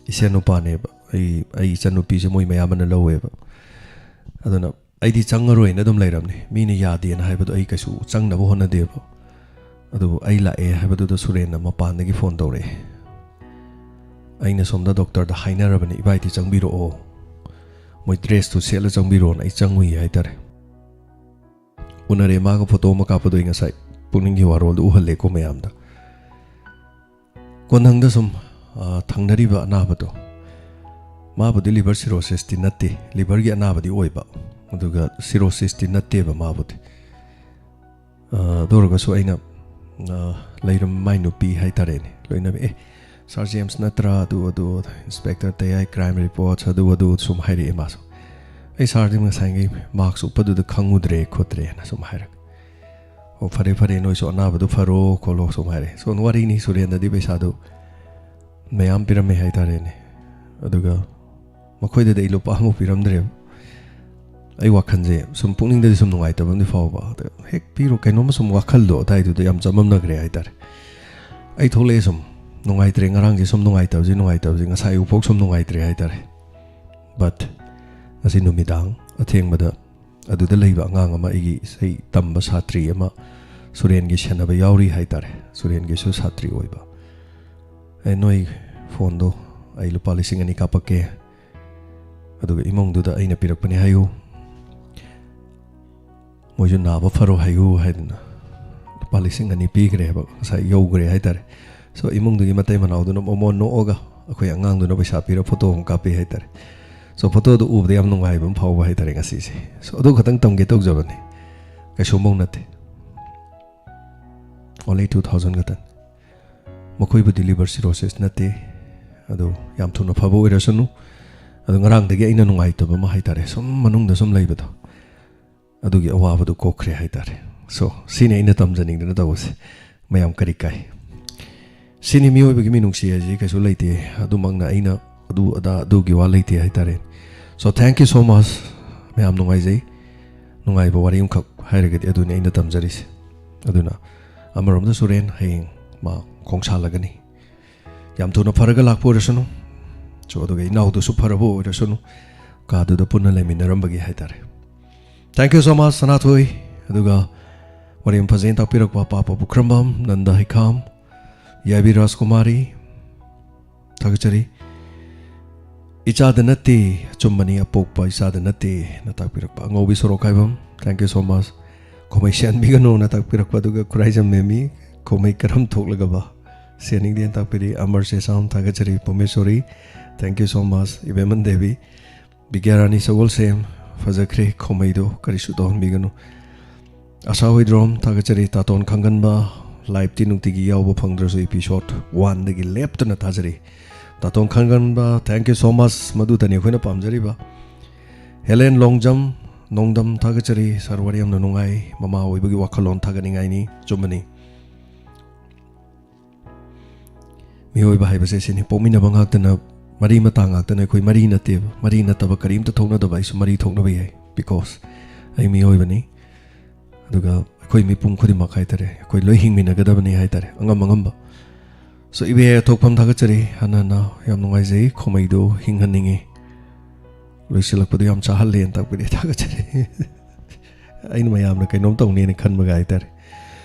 ꯏꯆꯟꯅꯨꯄꯥꯅꯦꯕ꯫ ꯑꯩ, ꯑꯩ ꯏꯆꯟꯅꯨꯄꯤꯁꯦ ꯃꯣꯏ ꯃꯌꯥꯝꯕꯅ ꯂꯧꯋꯦꯕ꯫ ꯑꯗꯨꯅ ꯑꯩꯗꯤ ꯆꯪꯉꯔꯣꯏꯅ ꯑꯗꯨꯝ ꯂꯩꯔꯝꯅꯦ꯫ ꯃꯤꯅ ꯌꯥꯗꯦꯅ ꯍꯥꯏꯕꯗꯣ ꯑꯩ ꯀꯩꯁꯨ ꯆꯪꯅꯕ ꯍꯣꯠꯅꯗꯦꯕ꯫ ꯑꯗꯨꯕꯨ ꯑꯩ ꯂꯥꯛꯑꯦ ꯍꯥꯏꯕꯗꯨꯗ ꯁꯨꯔꯦꯟꯅ ꯃꯄꯥꯟꯗꯒꯤ ꯐꯣꯟ ꯇꯧꯔꯛꯑꯦ꯫ ꯑꯩꯅ ꯁꯣꯝꯗ ꯗꯣꯛꯇꯔꯗ ꯍꯥꯏꯅꯔꯕꯅꯤ, "ꯏꯕꯥꯏꯗꯤ ꯆꯪꯕꯤꯔꯛꯑꯣ, ꯃꯣꯏ ꯗ꯭ꯔꯦꯁꯇꯨ ꯁꯦꯠꯂ ꯆꯪꯕꯤꯔꯛꯑꯣꯅ" ꯑꯩ ꯆꯪꯉꯨꯏ ꯍꯥꯏꯇꯥꯔꯦ꯫ ꯎꯅꯔꯦ, ꯃꯥꯒ ꯐꯣꯇꯣ ꯑꯃ ꯀꯥꯞꯄꯗꯣ ꯑꯩ ꯉꯁꯥꯏ ꯄꯨꯛꯅꯤꯡꯒꯤ ꯋꯥꯔꯣꯜꯗꯣ ꯎꯍꯜꯂꯦꯀꯣ ꯃꯌꯥꯝꯗ꯫ ꯀꯣꯟꯊꯪꯗ ꯁꯨꯝ, ꯑ, ꯊꯪꯅꯔꯤꯕ ꯑꯅꯥꯕꯗꯣ, ꯃꯥꯕꯨꯗꯤ ꯂꯤꯚꯔ ꯁꯤꯔꯣꯁꯤꯁꯇꯤ ꯅꯠꯇꯦ, ꯂꯤꯚꯔꯒꯤ ꯑꯅꯥꯕꯗꯤ ꯑꯣꯏꯕ, ꯑꯗꯨꯒ ꯁꯤꯔꯣꯁꯤꯁꯇꯤ ꯅꯠꯇꯦꯕ ꯃꯥꯕꯨꯗꯤ꯫ ꯑ, ꯑꯗꯨ ꯑꯣꯏꯔꯒꯁꯨ ꯑꯩꯅ, ꯑ, ꯂꯩꯔꯝ ꯃꯥꯏ ꯅꯨꯄꯤ ꯍꯥꯏꯇꯥꯔꯦꯅꯦ, ꯂꯣꯏꯅꯕꯤ, "ꯑꯦ, ꯁꯥꯔ ꯖꯦꯝꯁ ꯅꯠꯇ꯭ꯔꯥ? ꯑꯗꯨ, ꯑꯗꯨ, ꯏꯟꯁꯄꯦꯛꯇꯔ ꯇꯌꯥꯏ, ꯀ꯭ꯔꯥꯏꯝ ꯔꯤꯄꯣꯔꯠꯁ, ꯑꯗꯨ, ꯑꯗꯨ", ꯁꯨꯝ ꯍꯥꯏꯔꯛꯑꯦ ꯃꯥꯁꯨ꯫ ꯑꯩ ꯁꯥꯔꯗꯤ ꯉꯁꯥꯏꯒꯤ ꯃꯥꯛꯁ ꯎꯞꯄꯗꯨꯗ ꯈꯪꯉꯨꯗ꯭ꯔꯦ ꯈꯣꯠꯇ꯭ꯔꯦꯅ ꯁꯨꯝ ꯍꯥꯏꯔꯛ꯫ "ꯑꯣ, ꯐꯔꯦ, ꯐꯔꯦ, ꯅꯣꯏꯁꯨ ꯑꯅꯥꯕꯗꯨ ꯐꯔꯣ ꯈꯣꯠꯂꯣ", ꯁꯨꯝ ꯍꯥꯏꯔꯦ꯫ ꯁꯣꯝ ꯋꯥꯔꯤꯅꯤ, ꯁꯨꯔꯦꯟꯗꯗꯤ ꯄꯩꯁꯥꯗꯨ ꯃꯌꯥꯝ ꯄꯤꯔꯝꯃꯦ ꯍꯥꯏꯇꯥꯔꯦꯅꯦ꯫ ꯑꯗꯨꯒ ꯃꯈꯣꯏꯗꯗꯤ ꯑꯩ ꯂꯨꯄꯥ ꯑꯃꯐꯥꯎ ꯄꯤꯔꯝꯗ꯭ꯔꯦꯕ꯫ ꯑꯩ ꯋꯥꯈꯜꯁꯦ ꯁꯨꯝ ꯄꯨꯛꯅꯤꯡꯗꯗꯤ ꯁꯨꯝ ꯅꯨꯡꯉꯥꯏꯇꯕ ꯑꯃꯗꯤ ꯐꯥꯎꯕ꯫ ꯑꯗ ꯍꯦꯛ ꯄꯤꯔꯣ, ꯀꯩꯅꯣꯝꯃ ꯁꯨꯝ ꯋꯥꯈꯜꯗꯣ ꯑꯗꯥꯏꯗꯨꯗ ꯌꯥꯝ ꯆꯃꯝꯅꯈ꯭ꯔꯦ ꯍꯥꯏꯇꯥꯔꯦ꯫ ꯑꯩ ꯊꯣꯛꯂꯛꯑꯦ ꯁꯨꯝ ꯅꯨꯡꯉꯥꯏꯇ꯭ꯔꯦ, ꯉꯔꯥꯡꯁꯦ ꯁꯨꯝ ꯅꯨꯡꯉꯥꯏꯇꯕꯁꯦ, ꯅꯨꯡꯉꯥꯏꯇꯕꯁꯦ, ꯉꯁꯥꯏ ꯑꯌꯨꯛꯐꯥꯎ ꯁꯨꯝ ꯅꯨꯡꯉꯥꯏꯇ꯭ꯔꯦ ꯍꯥꯏꯇꯥꯔꯦ꯫ But ꯉꯁꯤ ꯅꯨꯃꯤꯗꯥꯡ ꯑꯊꯦꯡꯕꯗ ꯑꯗꯨꯗ ꯂꯩꯕ ꯑꯉꯥꯡ ꯑꯃ, ꯑꯩꯒꯤ ꯏꯁꯩ ꯇꯝꯕ ꯁꯥꯇ꯭ꯔꯤ ꯑꯃ, ꯁꯨꯔꯦꯟꯒꯤ ꯁꯦꯟꯅꯕ ꯌꯥꯎꯔꯤ ꯍꯥꯏꯇꯥꯔꯦ, ꯁꯨꯔꯦꯟꯒꯤꯁꯨ ꯁꯥꯇ꯭ꯔꯤ ꯑꯣꯏꯕ꯫ "ꯑꯦ, ꯅꯣꯏ ꯐꯣꯟꯗꯣ ꯑꯩ ꯂꯨꯄꯥ ꯂꯤꯁꯤꯡ ꯑꯅꯤ ꯀꯥꯞꯄꯛꯀꯦ, ꯑꯗꯨꯒ ꯏꯃꯨꯡꯗꯨꯗ ꯑꯩꯅ ꯄꯤꯔꯛꯄꯅꯦ ꯍꯥꯏꯌꯨ, ꯃꯣꯏꯁꯨ ꯅꯥꯕ ꯐꯔꯣ ꯍꯥꯏꯌꯨ" ꯍꯥꯏꯗꯅ ꯂꯨꯄꯥ ꯂꯤꯁꯤꯡ ꯑꯅꯤ ꯄꯤꯈ꯭ꯔꯦꯕ, ꯉꯁꯥꯏ ꯌꯧꯈ꯭ꯔꯦ ꯍꯥꯏꯇꯥꯔꯦ꯫ So, ꯏꯃꯨꯡꯗꯨꯒꯤ ꯃꯇꯩ ꯃꯅꯥꯎꯗꯨꯅ ꯃꯣꯃꯣꯟ ꯅꯣꯛꯑꯒ ꯑꯩꯈꯣꯏ ꯑꯉꯥꯡꯗꯨꯅ ꯄꯩꯁꯥ ꯄꯤꯔ ꯐꯣꯇꯣ ꯑꯃ ꯀꯥꯞꯄꯤ ꯍꯥꯏꯇꯥꯔꯦ꯫ So, ꯐꯣꯇꯣꯗꯨ ꯎꯕꯗ ꯌꯥꯝ ꯅꯨꯡꯉꯥꯏꯕ ꯑꯃ ꯐꯥꯎꯕ ꯍꯥꯏꯇꯥꯔꯦ ꯉꯁꯤꯁꯦ꯫ So, ꯑꯗꯨ ꯈꯛꯇꯪ ꯇꯝꯒꯦ ꯇꯧꯖꯕꯅꯤ, ꯀꯩꯁꯨ ꯃꯧ ꯅꯠꯇꯦ꯫ Only two thousand ꯈꯛꯇꯅꯤ. ꯃꯈꯣꯏꯕꯨꯗꯤ liver cirrhosis ꯅꯠꯇꯦ, ꯑꯗꯨ ꯌꯥꯝ ꯊꯨꯅ ꯐꯕ ꯑꯣꯏꯔꯁꯅꯨ. ꯑꯗꯣ ꯉꯔꯥꯡꯗꯒꯤ ꯑꯩꯅ ꯅꯨꯡꯉꯥꯏꯇꯕ ꯑꯃ ꯍꯥꯏꯇꯥꯔꯦ, ꯁꯨꯝ ꯃꯅꯨꯡꯗ ꯁꯨꯝ ꯂꯩꯕꯗꯣ, ꯑꯗꯨꯒꯤ ꯑꯋꯥꯕꯗꯨ ꯀꯣꯛꯈ꯭ꯔꯦ ꯍꯥꯏꯇꯥꯔꯦ. So, ꯁꯤꯅꯤ ꯑꯩꯅ ꯇꯝꯖꯅꯤꯡꯗꯅ ꯇꯧꯕꯁꯦ, ꯃꯌꯥꯝ ꯀꯔꯤ ꯀꯥꯏ? ꯁꯤꯅꯤ ꯃꯤꯑꯣꯏꯕꯒꯤ ꯃꯤꯅꯨꯡꯁꯤ ꯍꯥꯏꯁꯤ, ꯀꯩꯁꯨ ꯂꯩꯇꯦ꯫ ꯑꯗꯨꯃꯛꯅ ꯑꯩꯅ ꯑꯗꯨ ꯑꯗꯥ ꯑꯗꯨꯒꯤ ꯋꯥ ꯂꯩꯇꯦ ꯍꯥꯏꯇꯥꯔꯦ. So, thank you so much. ꯃꯌꯥꯝ ꯅꯨꯡꯉꯥꯏꯖꯩ. ꯅꯨꯡꯉꯥꯏꯕ ꯋꯥꯔꯤ ꯑꯃꯈꯛ ꯍꯥꯏꯔꯒꯗꯤ ꯑꯗꯨꯅꯤ ꯑꯩꯅ ꯇꯝꯖꯔꯤꯁꯦ. ꯑꯗꯨꯅ ꯑꯃꯔꯣꯝꯗ ꯁꯨꯔꯦꯟ ꯍꯌꯦꯡ ꯃꯥ ꯈꯣꯡꯁꯥꯜꯂꯒꯅꯤ꯫ ꯌꯥꯝ ꯊꯨꯅ ꯐꯔꯒ ꯂꯥꯛꯄ ꯑꯣꯏꯔꯁꯅꯨ꯫ So, ꯑꯗꯨꯒ ꯏꯅꯥꯎꯗꯨꯁꯨ ꯐꯔꯕ ꯑꯣꯏꯔꯁꯅꯨ, ꯀꯥꯗꯨꯗ ꯄꯨꯟꯅ ꯂꯩꯃꯤꯟꯅꯔꯝꯕꯒꯤ ꯍꯥꯏꯇꯥꯔꯦ. Thank you so much, ꯁꯅꯥꯊꯣꯏ꯫ ꯑꯗꯨꯒ ꯋꯥꯔꯤ ꯌꯥꯝ ꯐꯖꯅ ꯇꯥꯛꯄꯤꯔꯛꯄ ꯄꯥꯄ ꯄꯨꯈ꯭ꯔꯝꯕꯝ, ꯅꯟꯗ ꯍꯩꯈꯥꯝ, ꯌꯥꯏꯕꯤ ꯔꯥꯖꯀꯨꯃꯥꯔꯤ, ꯊꯥꯒꯠꯆꯔꯤ꯫ "ꯏꯆꯥꯗ ꯅꯠꯇꯦ, ꯑꯆꯨꯝꯕꯅꯤ ꯑꯄꯣꯛꯄ ꯏꯆꯥꯗ ꯅꯠꯇꯦ" ꯅ ꯇꯥꯛꯄꯤꯔꯛꯄ ꯑꯉꯧꯕꯤ ꯁꯣꯔꯣꯛꯈꯥꯏꯕꯝ, thank you so much꯫ "ꯈꯣꯃꯩ ꯁꯦꯟꯕꯤꯒꯅꯨ" ꯅ ꯇꯥꯛꯄꯤꯔꯛꯄ, ꯑꯗꯨꯒ ꯈꯨꯔꯥꯏꯖꯝ ꯃꯦꯃꯤ, "ꯈꯣꯃꯩ ꯀꯔꯝ ꯊꯣꯛꯂꯒꯕ ꯁꯦꯟꯅꯤꯡꯗꯦ" ꯅ ꯇꯥꯛꯄꯤꯔꯤ꯫ ꯑꯃꯔ ꯆꯦꯁꯥꯝ, ꯊꯥꯒꯠꯆꯔꯤ꯫ ꯄꯨꯃꯦꯁꯣꯔꯤ, thank you so much꯫ ꯏꯕꯦꯃꯟ Devi, ꯕꯤꯒ꯭ꯌꯥꯔꯥꯅꯤ ꯁꯒꯣꯜꯁꯦꯝ, ꯐꯖꯈ꯭ꯔꯦ, ꯈꯣꯃꯩꯗꯣ ꯀꯔꯤꯁꯨ ꯇꯧꯍꯟꯕꯤꯒꯅꯨ꯫ ꯑꯁꯥ ꯍꯣꯏꯗ꯭ꯔꯣꯝ, ꯊꯥꯒꯠꯆꯔꯤ꯫ ꯇꯥꯇꯣꯟ ꯈꯪꯒꯟꯕ, live ꯇꯤ ꯅꯨꯡꯇꯤꯒꯤ ꯌꯥꯎꯕ ꯐꯪꯗ꯭ꯔꯁꯨ episode one ꯗꯒꯤ ꯂꯦꯞꯇꯅ ꯊꯥꯖꯔꯤ꯫ ꯇꯥꯇꯣꯟ ꯈꯪꯒꯟꯕ, thank you so much꯫ ꯃꯗꯨꯇꯅꯤ ꯑꯩꯈꯣꯏꯅ ꯄꯥꯝꯖꯔꯤꯕ꯫ ꯍꯦꯂꯦꯟ ꯂꯣꯡꯖꯝ, ꯅꯣꯡꯗꯝ, ꯊꯥꯒꯠꯆꯔꯤ꯫ Sir, ꯋꯥꯔꯤ ꯌꯥꯝꯅ ꯅꯨꯡꯉꯥꯏ꯫ ꯃꯃꯥ ꯑꯣꯏꯕꯒꯤ ꯋꯥꯈꯜꯂꯣꯟ ꯊꯥꯒꯠꯅꯤꯡꯉꯥꯏꯅꯤ꯫ ꯑꯆꯨꯝꯕꯅꯤ꯫ ꯃꯤꯑꯣꯏꯕ ꯍꯥꯏꯕꯁꯦ ꯁꯤꯅꯤ, ꯄꯣꯛꯃꯤꯟꯅꯕ ꯉꯥꯛꯇꯅ, ꯃꯔꯤ ꯃꯇꯥ ꯉꯥꯛꯇꯅ꯫ ꯑꯩꯈꯣꯏ ꯃꯔꯤ ꯅꯠꯇꯦꯕ, ꯃꯔꯤ ꯅꯠꯇꯕ ꯀꯔꯤꯝꯇ ꯊꯣꯛꯅꯗꯕ꯫ ꯑꯩꯁꯨ ꯃꯔꯤ ꯊꯣꯛꯅꯕ ꯌꯥꯏ, because ꯑꯩ ꯃꯤꯑꯣꯏꯕꯅꯤ꯫ ꯑꯗꯨꯒ ꯑꯩꯈꯣꯏ ꯃꯤꯄꯨꯝ ꯈꯨꯗꯤꯡꯃꯛ ꯍꯥꯏꯇꯥꯔꯦ, ꯑꯩꯈꯣꯏ ꯂꯣꯏ ꯍꯤꯡꯃꯤꯟꯅꯒꯗꯕꯅꯤ ꯍꯥꯏꯇꯥꯔꯦ, ꯑꯉꯝ ꯑꯉꯝꯕ꯫ So, ꯏꯕꯦ ꯊꯣꯛꯐꯝ, ꯊꯥꯒꯠꯆꯔꯤ꯫ ꯍꯟꯅ ꯍꯟꯅ ꯌꯥꯝ ꯅꯨꯡꯉꯥꯏꯖꯩ, ꯈꯣꯃꯩꯗꯣ ꯍꯤꯡꯍꯟꯅꯤꯡꯉꯤ꯫ ꯂꯣꯏꯁꯤꯜꯂꯛꯄꯗꯣ ꯌꯥꯝ ꯆꯥꯍꯜꯂꯦꯅ ꯇꯥꯛꯄꯤꯔꯦ, ꯊꯥꯒꯠꯆꯔꯤ꯫ ꯑꯩꯅ ꯃꯌꯥꯝꯅ ꯀꯩꯅꯣꯝ ꯇꯧꯅꯦꯅ ꯈꯟꯕꯒ ꯍꯥꯏꯇꯥꯔꯦ꯫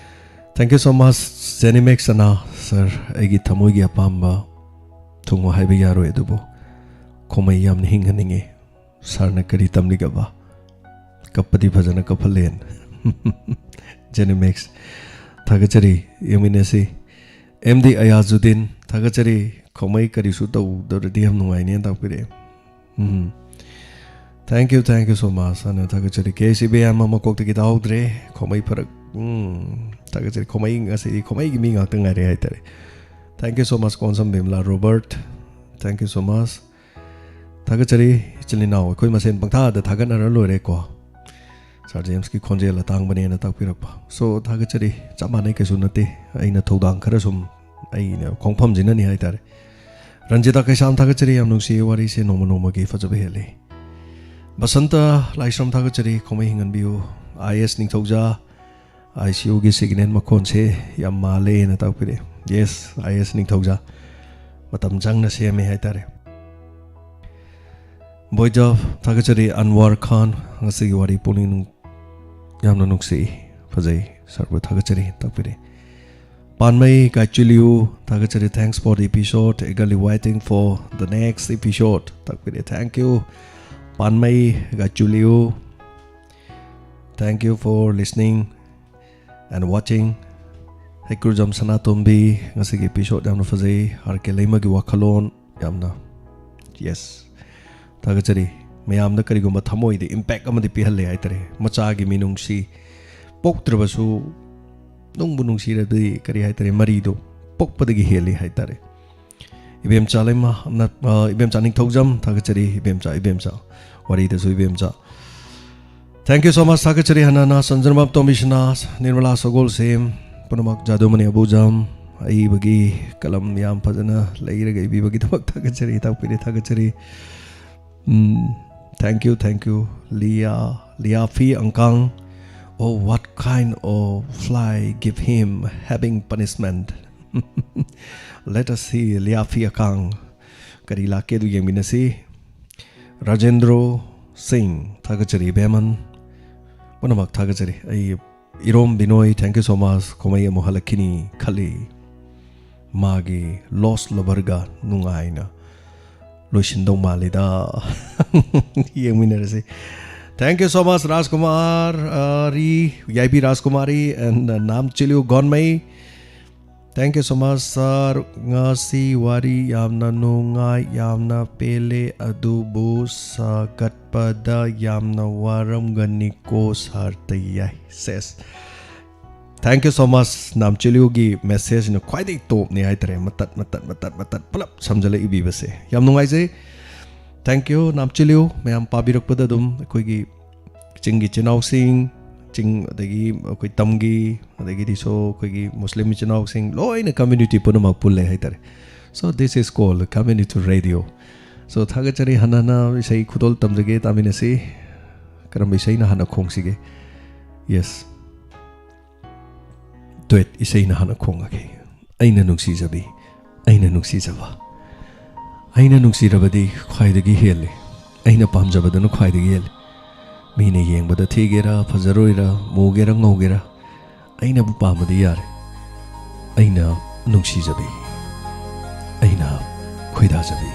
Thank you so much, Zenimax ꯑꯅꯥ꯫ Sir, ꯑꯩꯒꯤ ꯊꯃꯣꯏꯒꯤ ꯑꯄꯥꯝꯕ ꯊꯨꯡꯉꯣ ꯍꯥꯏꯕ ꯌꯥꯔꯣꯏ, ꯑꯗꯨꯕꯨ ꯈꯣꯃꯩ ꯌꯥꯝꯅ ꯍꯤꯡꯍꯟꯅꯤꯡꯉꯤ꯫ Sir ꯅ ꯀꯔꯤ ꯇꯝꯂꯤꯒꯕ? ꯀꯞꯄꯗꯤ ꯐꯖꯅ ꯀꯞꯍꯜꯂꯦꯅ꯫ Zenimax, ꯊꯥꯒꯠꯆꯔꯤ, ꯌꯦꯡꯃꯤꯟꯅꯁꯤ꯫ M D ꯑꯌꯥꯖꯨꯗꯤꯟ, ꯊꯥꯒꯠꯆꯔꯤ꯫ ꯈꯣꯃꯩ ꯀꯔꯤꯁꯨ ꯇꯧꯗ꯭ꯔꯗꯤ ꯌꯥꯝ ꯅꯨꯡꯉꯥꯏꯅꯦꯅ ꯇꯥꯛꯄꯤꯔꯛꯑꯦ꯫ ꯎꯝ꯫ Thank you, thank you so much ꯑꯅ ꯊꯥꯒꯠꯆꯔꯤ꯫ K C B M ꯑꯃ ꯃꯀꯣꯛꯇꯒꯤ ꯇꯥꯍꯧꯗ꯭ꯔꯦ꯫ ꯈꯣꯃꯩ ꯐꯔꯛ ꯎꯝ, ꯊꯥꯒꯠꯆꯔꯤ꯫ ꯈꯣꯃꯩ, ꯉꯁꯤꯗꯤ ꯈꯣꯃꯩꯒꯤ ꯃꯤ ꯉꯥꯛꯇ ꯉꯥꯏꯔꯦ ꯍꯥꯏꯇꯥꯔꯦ꯫ Thank you so much, Konsam Bimala Robert. Thank you so much. ꯊꯥꯒꯠꯆꯔꯤ ꯏꯆꯤꯜ ꯏꯅꯥꯎ, ꯑꯩꯈꯣꯏ ꯃꯁꯦꯟ ꯄꯪꯊꯥꯗ ꯊꯥꯒꯠꯅꯔ ꯂꯣꯏꯔꯦꯀꯣ꯫ ꯁꯥꯔ ꯖꯦꯝꯁꯀꯤ ꯈꯣꯟꯖꯦꯜ ꯑꯇꯥꯡꯕꯅꯦꯅ ꯇꯥꯛꯄꯤꯔꯛꯄ꯫ So, ꯊꯥꯒꯠꯆꯔꯤ꯫ ꯆꯞ ꯃꯥꯟꯅꯩ, ꯀꯩꯁꯨ ꯅꯠꯇꯦ꯫ ꯑꯩꯅ ꯊꯧꯗꯥꯡ ꯈꯔ ꯁꯨꯝ, ꯑꯩꯅ ꯈꯣꯡꯐꯝꯁꯤꯅꯅꯤ ꯍꯥꯏꯇꯥꯔꯦ꯫ ꯔꯟꯖꯤꯇꯥ ꯀꯩꯁꯥꯝ, ꯊꯥꯒꯠꯆꯔꯤ꯫ ꯌꯥꯝ ꯅꯨꯡꯁꯤꯌꯦ, ꯋꯥꯔꯤꯁꯦ ꯅꯣꯡꯃ ꯅꯣꯡꯃꯒꯤ ꯐꯖꯕ ꯍꯦꯜꯂꯤ꯫ ꯕꯁꯟꯇ ꯂꯥꯏꯁ꯭ꯔꯝ, ꯊꯥꯒꯠꯆꯔꯤ꯫ ꯈꯣꯃꯩ ꯍꯤꯡꯍꯟꯕꯤꯌꯨ꯫ ꯑꯥꯏ ꯑꯦꯁ ꯅꯤꯡꯊꯧꯖꯥ, ꯑꯥꯏ ꯁꯤ ꯌꯨꯒꯤ ꯁꯤꯒꯅꯦꯜ ꯃꯈꯣꯟꯁꯦ ꯌꯥꯝ ꯃꯥꯜꯂꯦꯅ ꯇꯥꯛꯄꯤꯔꯛꯑꯦ꯫ ꯌꯦꯁ, ꯑꯥꯏ ꯑꯦꯁ ꯅꯤꯡꯊꯧꯖꯥ ꯃꯇꯝ ꯆꯪꯅ ꯁꯦꯝꯃꯦ ꯍꯥꯏꯇꯥꯔꯦ꯫ ꯕꯣꯏꯖ, ꯊꯥꯒꯠꯆꯔꯤ꯫ ꯑꯟꯋꯥꯔ ꯈꯥꯟ, ꯉꯁꯤꯒꯤ ꯋꯥꯔꯤ ꯄꯨꯛꯅꯤꯡ ꯅꯨꯡ-, ꯌꯥꯝꯅ ꯅꯨꯡꯁꯤ, ꯐꯖꯩ, ꯁꯥꯔꯕꯨ ꯊꯥꯒꯠꯆꯔꯤ ꯇꯥꯛꯄꯤꯔꯛꯑꯦ꯫ ꯄꯥꯟꯃꯩ ꯒꯥꯏꯆꯨꯂꯤꯌꯨ, ꯊꯥꯒꯠꯆꯔꯤ꯫ Thanks for the episode, eagerly waiting for the next episode ꯇꯥꯛꯄꯤꯔꯛꯑꯦ꯫ Thank you, ꯄꯥꯟꯃꯩ ꯒꯥꯏꯆꯨꯂꯤꯌꯨ꯫ Thank you for listening and watching. ꯍꯩꯀ꯭ꯔꯨꯖꯝ ꯁꯅꯥꯇꯣꯝꯕꯤ, ꯉꯁꯤꯒꯤ episode ꯌꯥꯝꯅ ꯐꯖꯩ꯫ ꯑꯥꯔ ꯀꯦ ꯂꯩꯃꯒꯤ ꯋꯥꯈꯜꯂꯣꯟ ꯌꯥꯝꯅ, ꯌꯦꯁ, ꯊꯥꯒꯠꯆꯔꯤ꯫ ꯃꯌꯥꯝꯗ ꯀꯔꯤꯒꯨꯝꯕ ꯊꯃꯣꯏꯗ impact ꯑꯃꯗꯤ ꯄꯤꯍꯜꯂꯦ ꯍꯥꯏꯇꯥꯔꯦ꯫ ꯃꯆꯥꯒꯤ ꯃꯤꯅꯨꯡꯁꯤ, ꯄꯣꯛꯇ꯭ꯔꯕꯁꯨ ꯅꯨꯡꯕꯨ ꯅꯨꯡꯁꯤꯔꯗꯤ, ꯀꯔꯤ ꯍꯥꯏꯇꯥꯔꯦ, ꯃꯔꯤꯗꯣ ꯄꯣꯛꯄꯗꯒꯤ ꯍꯦꯜꯂꯤ ꯍꯥꯏꯇꯥꯔꯦ꯫ ꯏꯕꯦꯝꯆꯥ ꯂꯩꯃ, ꯅ-, ꯑ, ꯏꯕꯦꯝꯆꯥ ꯅꯤꯡꯊꯧꯖꯝ, ꯊꯥꯒꯠꯆꯔꯤ꯫ ꯏꯕꯦꯝꯆꯥ, ꯏꯕꯦꯝꯆꯥ, ꯋꯥꯔꯤꯗꯁꯨ ꯏꯕꯦꯝꯆꯥ꯫ Thank you so much, ꯊꯥꯒꯠꯆꯔꯤ꯫ ꯍꯟꯅ ꯍꯟꯅ ꯁꯟꯖꯔꯃꯥꯞ ꯇꯣꯝꯕꯤ ꯁꯅꯥ, ꯅꯤꯔꯃꯂꯥ ꯁꯒꯣꯜꯁꯦꯝ, ꯄꯨꯝꯅꯃꯛ ꯖꯥꯗꯨꯃꯅꯤ ꯑꯕꯨꯖꯝ, ꯑꯏꯕꯒꯤ ꯀꯂꯝ ꯌꯥꯝ ꯐꯖꯅ ꯂꯩꯔꯒ ꯏꯕꯤꯕꯒꯤꯗꯃꯛ ꯊꯥꯒꯠꯆꯔꯤ, ꯇꯥꯛꯄꯤꯔꯦ, ꯊꯥꯒꯠꯆꯔꯤ꯫ ꯎꯝ, thank you, thank you, Lia, ꯂꯤꯌꯥꯐꯤ ꯑꯪꯀꯥꯡ꯫ Oh, what kind of fly give him having punishment? Let us see, ꯂꯤꯌꯥꯐꯤ ꯑꯀꯥꯡ꯫ ꯀꯔꯤ ꯂꯥꯛꯀꯦ ꯑꯗꯨ ꯌꯦꯡꯃꯤꯟꯅꯁꯤ꯫ ꯔꯥꯖꯦꯟꯗ꯭ꯔꯣ ꯁꯤꯡ, ꯊꯥꯒꯠꯆꯔꯤ ꯏꯕꯦꯝꯃꯟ꯫ ꯄꯨꯝꯅꯃꯛ ꯊꯥꯒꯠꯆꯔꯤ꯫ ꯑꯩ ꯏꯔꯣꯝ ꯕꯤꯅꯣꯏ, thank you so much꯫ ꯈꯣꯃꯩ ꯑꯃꯨꯛ ꯍꯜꯂꯛꯈꯤꯅꯤ ꯈꯜꯂꯤ꯫ ꯃꯥꯒꯤ ꯂꯣꯁ ꯂꯚꯔꯒ ꯅꯨꯡꯉꯥꯏꯅ ꯂꯣꯏꯁꯤꯟꯗꯧ ꯃꯥꯜꯂꯤꯗ꯫ ꯌꯦꯡꯃꯤꯟꯅꯔꯁꯤ꯫ Thank you so much, ꯔꯥꯖꯀꯨꯃꯥꯔ, ꯑ, ꯔꯤ, ꯌꯥꯏꯕꯤ ꯔꯥꯖꯀꯨꯃꯥꯔꯤ and, uh, ꯅꯥꯝ ꯆꯤꯂꯤꯎ ꯒꯣꯟꯃꯩ꯫ Thank you so much, sir. ꯉꯁꯤ ꯋꯥꯔꯤ ꯌꯥꯝꯅ ꯅꯨꯡꯉꯥꯏ, ꯌꯥꯝꯅ ꯄꯦꯜꯂꯦ, ꯑꯗꯨꯕꯨ ꯁꯥꯒꯠꯄꯗ ꯌꯥꯝꯅ ꯋꯥꯔꯝꯒꯅꯤꯀꯣ, sir꯫ ꯇ ꯌꯥꯏ꯫ ꯁꯦꯁ꯫ Thank you so much, ꯅꯥꯝꯆꯤꯂꯤꯌꯨꯒꯤ ꯃꯦꯁꯦꯖꯅ ꯈ꯭ꯋꯥꯏꯗꯒꯤ ꯇꯣꯞꯅꯤ ꯍꯥꯏꯇꯥꯔꯦ, ꯃꯇꯠ ꯃꯇꯠ ꯃꯇꯠ ꯃꯇꯠ ꯄꯨꯂꯞ ꯁꯝꯖꯜꯂ ꯏꯕꯤꯕꯁꯦ꯫ ꯌꯥꯝ ꯅꯨꯡꯉꯥꯏꯖꯩ꯫ Thank you, ꯅꯥꯝꯆꯤꯂꯤꯌꯨ, ꯃꯌꯥꯝ ꯄꯥꯕꯤꯔꯛꯄꯗ ꯑꯗꯨꯝ ꯑꯩꯈꯣꯏꯒꯤ ꯆꯤꯡꯒꯤ ꯏꯆꯤꯟ ꯏꯅꯥꯎꯁꯤꯡ, ꯆꯤꯡ, ꯑꯗꯒꯤ ꯑꯩꯈꯣꯏ ꯇꯝꯒꯤ, ꯑꯗꯒꯤꯗꯤ ꯁꯣ ꯑꯩꯈꯣꯏꯒꯤ ꯃꯨꯁꯂꯤꯝ ꯏꯆꯤꯟ ꯏꯅꯥꯎꯁꯤꯡ, ꯂꯣꯏꯅ ꯀꯝꯃ꯭ꯌꯨꯅꯤꯇꯤ ꯄꯨꯝꯅꯃꯛ ꯄꯨꯜꯂꯦ ꯍꯥꯏꯇꯥꯔꯦ꯫ So this is called community radio. So ꯊꯥꯒꯠꯆꯔꯤ꯫ ꯍꯟꯅ ꯍꯟꯅ ꯏꯁꯩ ꯈꯨꯗꯣꯜ ꯇꯝꯖꯒꯦ, ꯇꯥꯃꯤꯟꯅꯁꯤ꯫ ꯀꯔꯝꯕ ꯏꯁꯩꯅ ꯍꯥꯟꯅ ꯈꯣꯡꯁꯤꯒꯦ? Yes, ꯗꯨꯋꯦꯠ ꯏꯁꯩꯅ ꯍꯥꯟꯅ ꯈꯣꯡꯉꯒꯦ꯫ ꯑꯩꯅ ꯅꯨꯡꯁꯤꯖꯕꯤ, ꯑꯩꯅ ꯅꯨꯡꯁꯤꯖꯕ, ꯑꯩꯅ ꯅꯨꯡꯁꯤꯔꯕꯗꯤ ꯈ꯭ꯋꯥꯏꯗꯒꯤ ꯍꯦꯜꯂꯤ, ꯑꯩꯅ ꯄꯥꯝꯖꯕꯗꯨꯅ ꯈ꯭ꯋꯥꯏꯗꯒꯤ ꯍꯦꯜꯂꯤ꯫ ꯃꯤꯅ ꯌꯦꯡꯕꯗ ꯊꯤꯒꯦꯔꯥ ꯐꯖꯔꯣꯏꯔꯥ, ꯃꯨꯒꯦꯔꯥ ꯉꯧꯒꯦꯔꯥ, ꯑꯩꯅꯕꯨ ꯄꯥꯝꯕꯗꯤ ꯌꯥꯔꯦ꯫ ꯑꯩꯅ ꯅꯨꯡꯁꯤꯖꯕꯤ, ꯑꯩꯅ ꯈꯣꯏꯗꯥꯖꯕꯤ꯫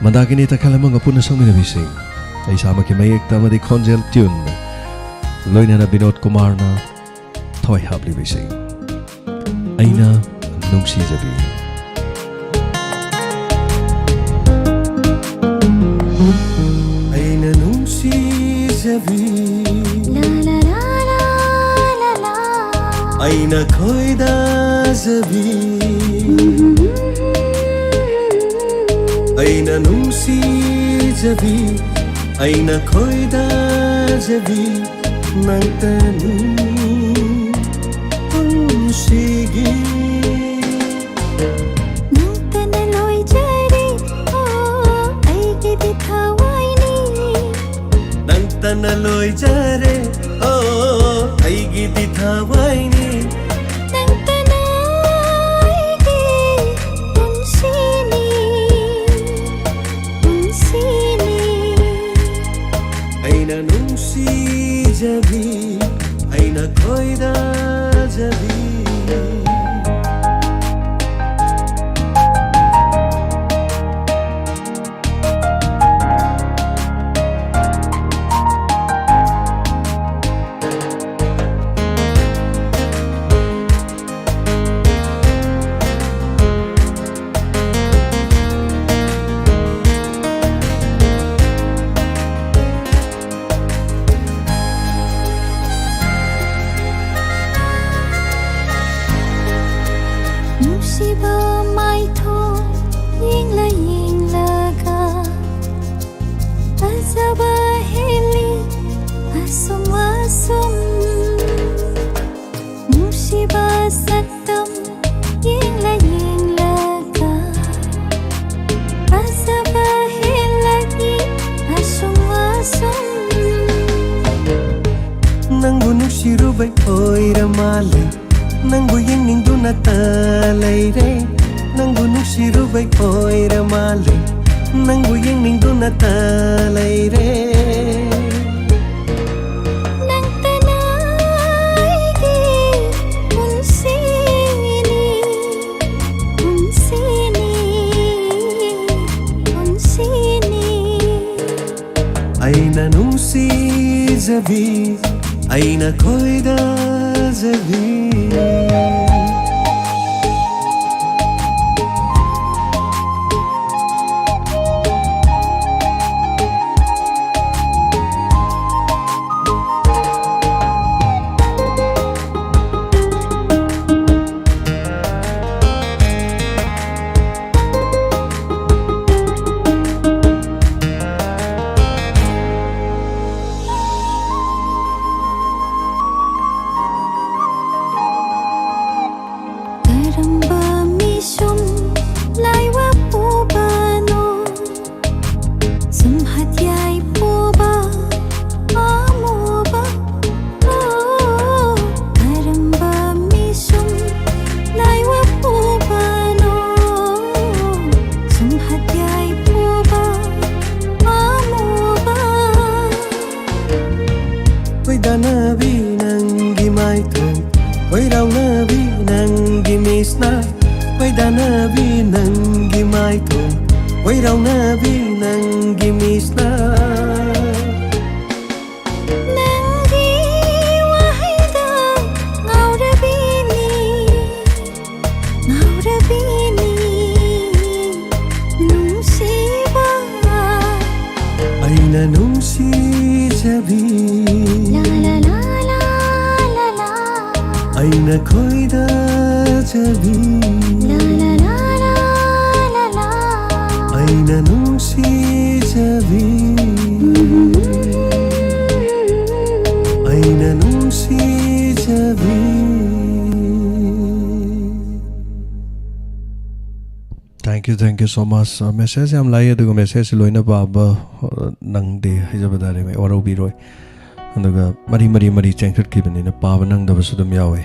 ꯃꯟꯗꯥꯀꯤꯅꯤ ꯇꯈꯦꯜ ꯑꯃꯒ ꯄꯨꯟꯅ ꯁꯛꯃꯤꯟꯅꯕꯤꯁꯤꯡ, ꯑꯩ ꯏꯁꯥꯃꯛꯀꯤ ꯃꯌꯦꯛꯇ ꯑꯃꯗꯤ ꯈꯣꯟꯖꯦꯜ ꯇ꯭ꯌꯨꯟ, ꯂꯣꯏꯅꯅ ꯕꯤꯅꯣꯗ ꯀꯨꯃꯥꯔꯅ ꯊꯋꯥꯏ ꯍꯥꯞꯂꯤꯕ ꯏꯁꯩ ꯑꯩꯅ ꯅꯨꯡꯁꯤꯖꯕꯤ꯫ ꯑꯩꯅ ꯅꯨꯡꯁꯤꯖꯕꯤ, ꯑꯩꯅ ꯈꯣꯏꯗꯥꯖꯕꯤ, ꯑꯩꯅ ꯅꯨꯡꯁꯤꯖꯕꯤ, ꯑꯩꯅ ꯈꯣꯏꯗꯥꯖꯕꯤ, ꯅꯪꯇꯅꯤ ꯄꯨꯟꯁꯤꯒꯤ꯫ ꯅꯪꯇꯅ ꯂꯣꯏꯖꯔꯦ, ꯑꯣ, ꯑꯩꯒꯤꯗꯤ ꯊꯋꯥꯏꯅꯤ꯫ ꯅꯪꯇꯅ ꯂꯣꯏꯖꯔꯦ, ꯑꯣ, ꯑꯩꯒꯤꯗꯤ ꯊꯋꯥꯏꯅꯤ꯫ ꯅꯪꯇꯅ ꯑꯩꯒꯤ ꯄꯨꯟꯁꯤꯅꯤ, ꯄꯨꯟꯁꯤꯅꯤ꯫ ꯑꯩꯅ ꯅꯨꯡꯁꯤꯖꯕꯤ, ꯑꯩꯅ ꯈꯣꯏꯗꯥꯖꯕꯤ꯫ ꯐꯖꯕ ꯍꯦꯜꯂꯤ ꯑꯁꯨꯝ ꯑꯁꯨꯝ, ꯅꯨꯡꯁꯤꯕ ꯁꯛꯇꯝ ꯌꯦꯡꯂ ꯌꯦꯡꯂꯒ, ꯐꯖꯕ ꯍꯦꯜꯂꯛꯏ ꯑꯁꯨꯝ ꯑꯁꯨꯝ꯫ ꯅꯪꯕꯨ ꯅꯨꯡꯁꯤꯔꯨꯕꯩ ꯑꯣꯏꯔ ꯃꯥꯜꯂꯦ, ꯅꯪꯕꯨ ꯌꯦꯡꯅꯤꯡꯗꯨꯅꯇ ꯂꯩꯔꯦ꯫ ꯅꯪꯕꯨ ꯅꯨꯡꯁꯤꯔꯨꯕꯩ ꯑꯣꯏꯔ ꯃꯥꯜꯂꯦ, ꯅꯪꯕꯨ ꯌꯦꯡꯅꯤꯡꯗꯨꯅꯇ ꯂꯩꯔꯦ꯫ ꯅꯪꯇꯅ ꯑꯩꯒꯤ ꯄꯨꯟꯁꯤꯅꯤ, ꯄꯨꯟꯁꯤꯅꯤ, ꯄꯨꯟꯁꯤꯅꯤ꯫ ꯑꯩꯅ ꯅꯨꯡꯁꯤꯖꯕꯤ, ꯑꯩꯅ ꯈꯣꯏꯗꯥꯖꯕꯤ꯫ ꯀꯔꯝꯕ ꯃꯤꯁꯨꯝ ꯂꯥꯏꯋꯥ ꯄꯨꯕꯅꯣ? ꯁꯨꯝꯍꯠ ꯌꯥꯏ ꯄꯨꯕ ꯑꯃꯨꯕ꯫ ꯑꯣ, ꯀꯔꯝꯕ ꯃꯤꯁꯨꯝ ꯂꯥꯏꯋꯥ ꯄꯨꯕꯅꯣ? ꯁꯨꯝꯍꯠ ꯌꯥꯏ ꯄꯨꯕ ꯑꯃꯨꯕ꯫ ꯈꯣꯏꯗꯥꯅꯕꯤ ꯅꯪꯒꯤ ꯃꯥꯏꯊꯣꯡ, ꯈꯣꯏꯔꯥꯎꯅꯕꯤ ꯅꯪꯒꯤ ꯃꯤꯠꯁꯅ꯫ ꯈꯣꯏꯗꯥꯅꯕꯤ ꯅꯪꯒꯤ ꯃꯥꯏꯊꯣꯡ, ꯈꯣꯏꯔꯥꯎꯅꯕꯤ ꯅꯪꯒꯤ ꯃꯤꯠꯁꯅ꯫ ꯅꯪꯒꯤ ꯋꯥꯍꯩꯗ ꯉꯥꯎꯔꯕꯤꯅꯤ, ꯉꯥꯎꯔꯕꯤꯅꯤ ꯅꯨꯡꯁꯤꯕ꯫ ꯑꯩꯅ ꯅꯨꯡꯁꯤꯖꯕꯤ, ꯂꯥ ꯂꯥ ꯂꯥ ꯂꯥ ꯂꯥ ꯂꯥ꯫ ꯑꯩꯅ ꯈꯣꯏꯗꯥꯖꯕꯤ, ꯂꯥ ꯂꯥ ꯂꯥ ꯂꯥ ꯂꯥ ꯂꯥ꯫ ꯑꯩꯅ ꯅꯨꯡꯁꯤꯖꯕꯤ꯫ Thank you so much. Message ꯌꯥꯝ ꯂꯥꯛꯏ, ꯑꯗꯨꯒ message ꯂꯣꯏꯅ ꯄꯥꯕ ꯑ, ꯅꯪꯗꯦ ꯍꯥꯏꯖꯕ ꯇꯥꯔꯦ, ꯋꯥꯔꯧꯕꯤꯔꯣꯏ꯫ ꯑꯗꯨꯒ ꯃꯔꯤ ꯃꯔꯤ ꯃꯔꯤ ꯆꯦꯟꯈꯠꯈꯤꯕꯅꯤꯅ ꯄꯥꯕ ꯅꯪꯗꯕꯁꯨ ꯑꯗꯨꯝ ꯌꯥꯎꯋꯦ꯫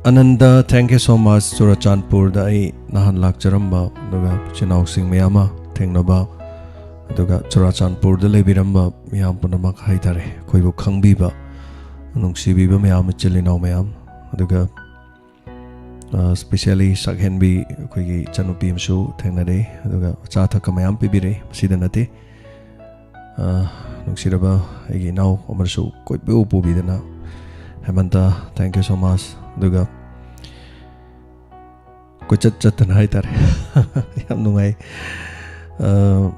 Anand, thank you so much. ꯆꯨꯔꯆꯥꯟꯄꯨꯔꯗ ꯑꯩ ꯅꯍꯥꯟ ꯂꯥꯛꯆꯔꯝꯕ, ꯑꯗꯨꯒ ꯏꯆꯤꯟ ꯏꯅꯥꯎꯁꯤꯡ ꯃꯌꯥꯝ ꯑꯃ ꯊꯦꯡꯅꯕ, ꯑꯗꯨꯒ ꯆꯨꯔꯆꯥꯟꯄꯨꯔꯗ ꯂꯩꯕꯤꯔꯝꯕ ꯃꯤꯌꯥꯝ ꯄꯨꯝꯅꯃꯛ ꯍꯥꯏꯇꯥꯔꯦ, ꯑꯩꯈꯣꯏꯕꯨ ꯈꯪꯕꯤꯕ, ꯅꯨꯡꯁꯤꯕꯤꯕ ꯃꯌꯥꯝ, ꯏꯆꯤꯜ ꯏꯅꯥꯎ ꯃꯌꯥꯝ, ꯑꯗꯨꯒ especially ꯁꯛꯍꯦꯟꯕꯤ ꯑꯩꯈꯣꯏꯒꯤ ꯏꯆꯟꯅꯨꯄꯤ ꯑꯃꯁꯨ ꯊꯦꯡꯅꯔꯦ, ꯑꯗꯨꯒ ꯑꯆꯥ ꯑꯊꯛꯀ ꯃꯌꯥꯝ ꯄꯤꯕꯤꯔꯦ꯫ ꯃꯁꯤꯗ ꯅꯠꯇꯦ, ꯑ, ꯅꯨꯡꯁꯤꯔꯕ ꯑꯩꯒꯤ ꯏꯅꯥꯎ ꯑꯃꯁꯨ ꯀꯣꯏꯄꯨ ꯄꯨꯕꯤꯗꯅ, ꯍꯦꯃꯟꯇ, thank you so much. ꯑꯗꯨꯒ ꯀꯣꯏꯆꯠ ꯆꯠꯇꯅ ꯍꯥꯏꯇꯥꯔꯦ꯫ ꯌꯥꯝ ꯅꯨꯡꯉꯥꯏ꯫ ꯑ,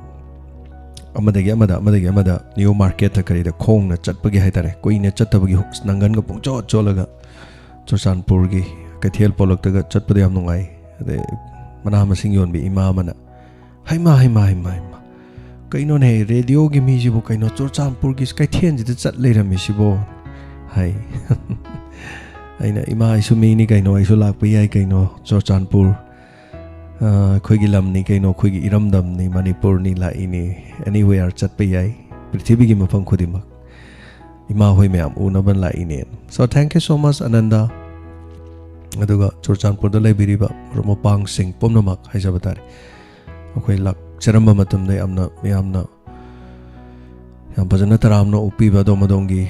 ꯑꯃꯗꯒꯤ ꯑꯃꯗ, ꯑꯃꯗꯒꯤ ꯑꯃꯗ, ꯅ꯭ꯌꯨ ꯃꯥꯔꯀꯦꯠꯇ ꯀꯔꯤꯗ ꯈꯣꯡꯅ ꯆꯠꯄꯒꯤ ꯍꯥꯏꯇꯥꯔꯦ, ꯀꯨꯏꯅ ꯆꯠꯇꯕꯒꯤ ꯍꯨ-, ꯅꯪꯒꯟꯒ ꯄꯨꯡꯆꯣꯠ ꯆꯣꯠꯂꯒ ꯆꯨꯔꯆꯥꯟꯄꯨꯔꯒꯤ ꯀꯩꯊꯦꯜ ꯄꯣꯂꯛꯇꯒ ꯆꯠꯄꯗ ꯌꯥꯝ ꯅꯨꯡꯉꯥꯏ꯫ ꯑꯗꯩ ꯃꯅꯥ ꯃꯁꯤꯡ ꯌꯣꯟꯕꯤ ꯏꯃꯥ ꯑꯃꯅ, "ꯍꯩꯃꯥ, ꯍꯩꯃꯥ, ꯍꯩꯃꯥ, ꯍꯩꯃꯥ, ꯀꯩꯅꯣꯅꯦ, ꯔꯦꯗꯤꯑꯣꯒꯤ ꯃꯤꯁꯤꯕꯨ ꯀꯩꯅꯣ ꯆꯨꯔꯆꯥꯟꯄꯨꯔꯒꯤ ꯀꯩꯊꯦꯜꯁꯤꯗ ꯆꯠ ꯂꯩꯔꯝꯃꯤꯁꯤꯕꯣ?" ꯍꯥꯏ꯫ ꯑꯩꯅ, "ꯏꯃꯥ, ꯑꯩꯁꯨ ꯃꯤꯅꯤ ꯀꯩꯅꯣ, ꯑꯩꯁꯨ ꯂꯥꯛꯄ ꯌꯥꯏ ꯀꯩꯅꯣ, ꯆꯨꯔꯆꯥꯟꯄꯨꯔ, ꯑ, ꯑꯩꯈꯣꯏꯒꯤ ꯂꯝꯅꯤ ꯀꯩꯅꯣ, ꯑꯩꯈꯣꯏꯒꯤ ꯏꯔꯝꯗꯝꯅꯤ, ꯃꯅꯤꯄꯨꯔꯅꯤ, ꯂꯥꯛꯏꯅꯤ, anywhere ꯆꯠꯄ ꯌꯥꯏ, ꯄ꯭ꯔꯤꯊꯤꯕꯤꯒꯤ ꯃꯐꯝ ꯈꯨꯗꯤꯡꯃꯛ ꯏꯃꯥ ꯍꯣꯏ ꯃꯌꯥꯝ ꯎꯅꯕ ꯂꯥꯛꯏꯅꯦ꯫ So thank you so much, Anand. ꯑꯗꯨꯒ ꯆꯨꯔꯆꯥꯟꯄꯨꯔꯗ ꯂꯩꯕꯤꯔꯤꯕ ꯃꯔꯨꯞ ꯃꯄꯥꯡꯁꯤꯡ ꯄꯨꯝꯅꯃꯛ ꯍꯥꯏꯖꯕ ꯇꯥꯔꯦ, ꯑꯩꯈꯣꯏ ꯂꯥꯛꯆꯔꯝꯕ ꯃꯇꯝꯗ ꯌꯥꯝꯅ, ꯌꯥꯝꯅ, ꯌꯥꯝ ꯐꯖꯅ ꯇꯔꯥꯝꯅ ꯑꯣꯛꯄꯤꯕ, ꯑꯗꯣꯝ ꯑꯗꯣꯝꯒꯤ,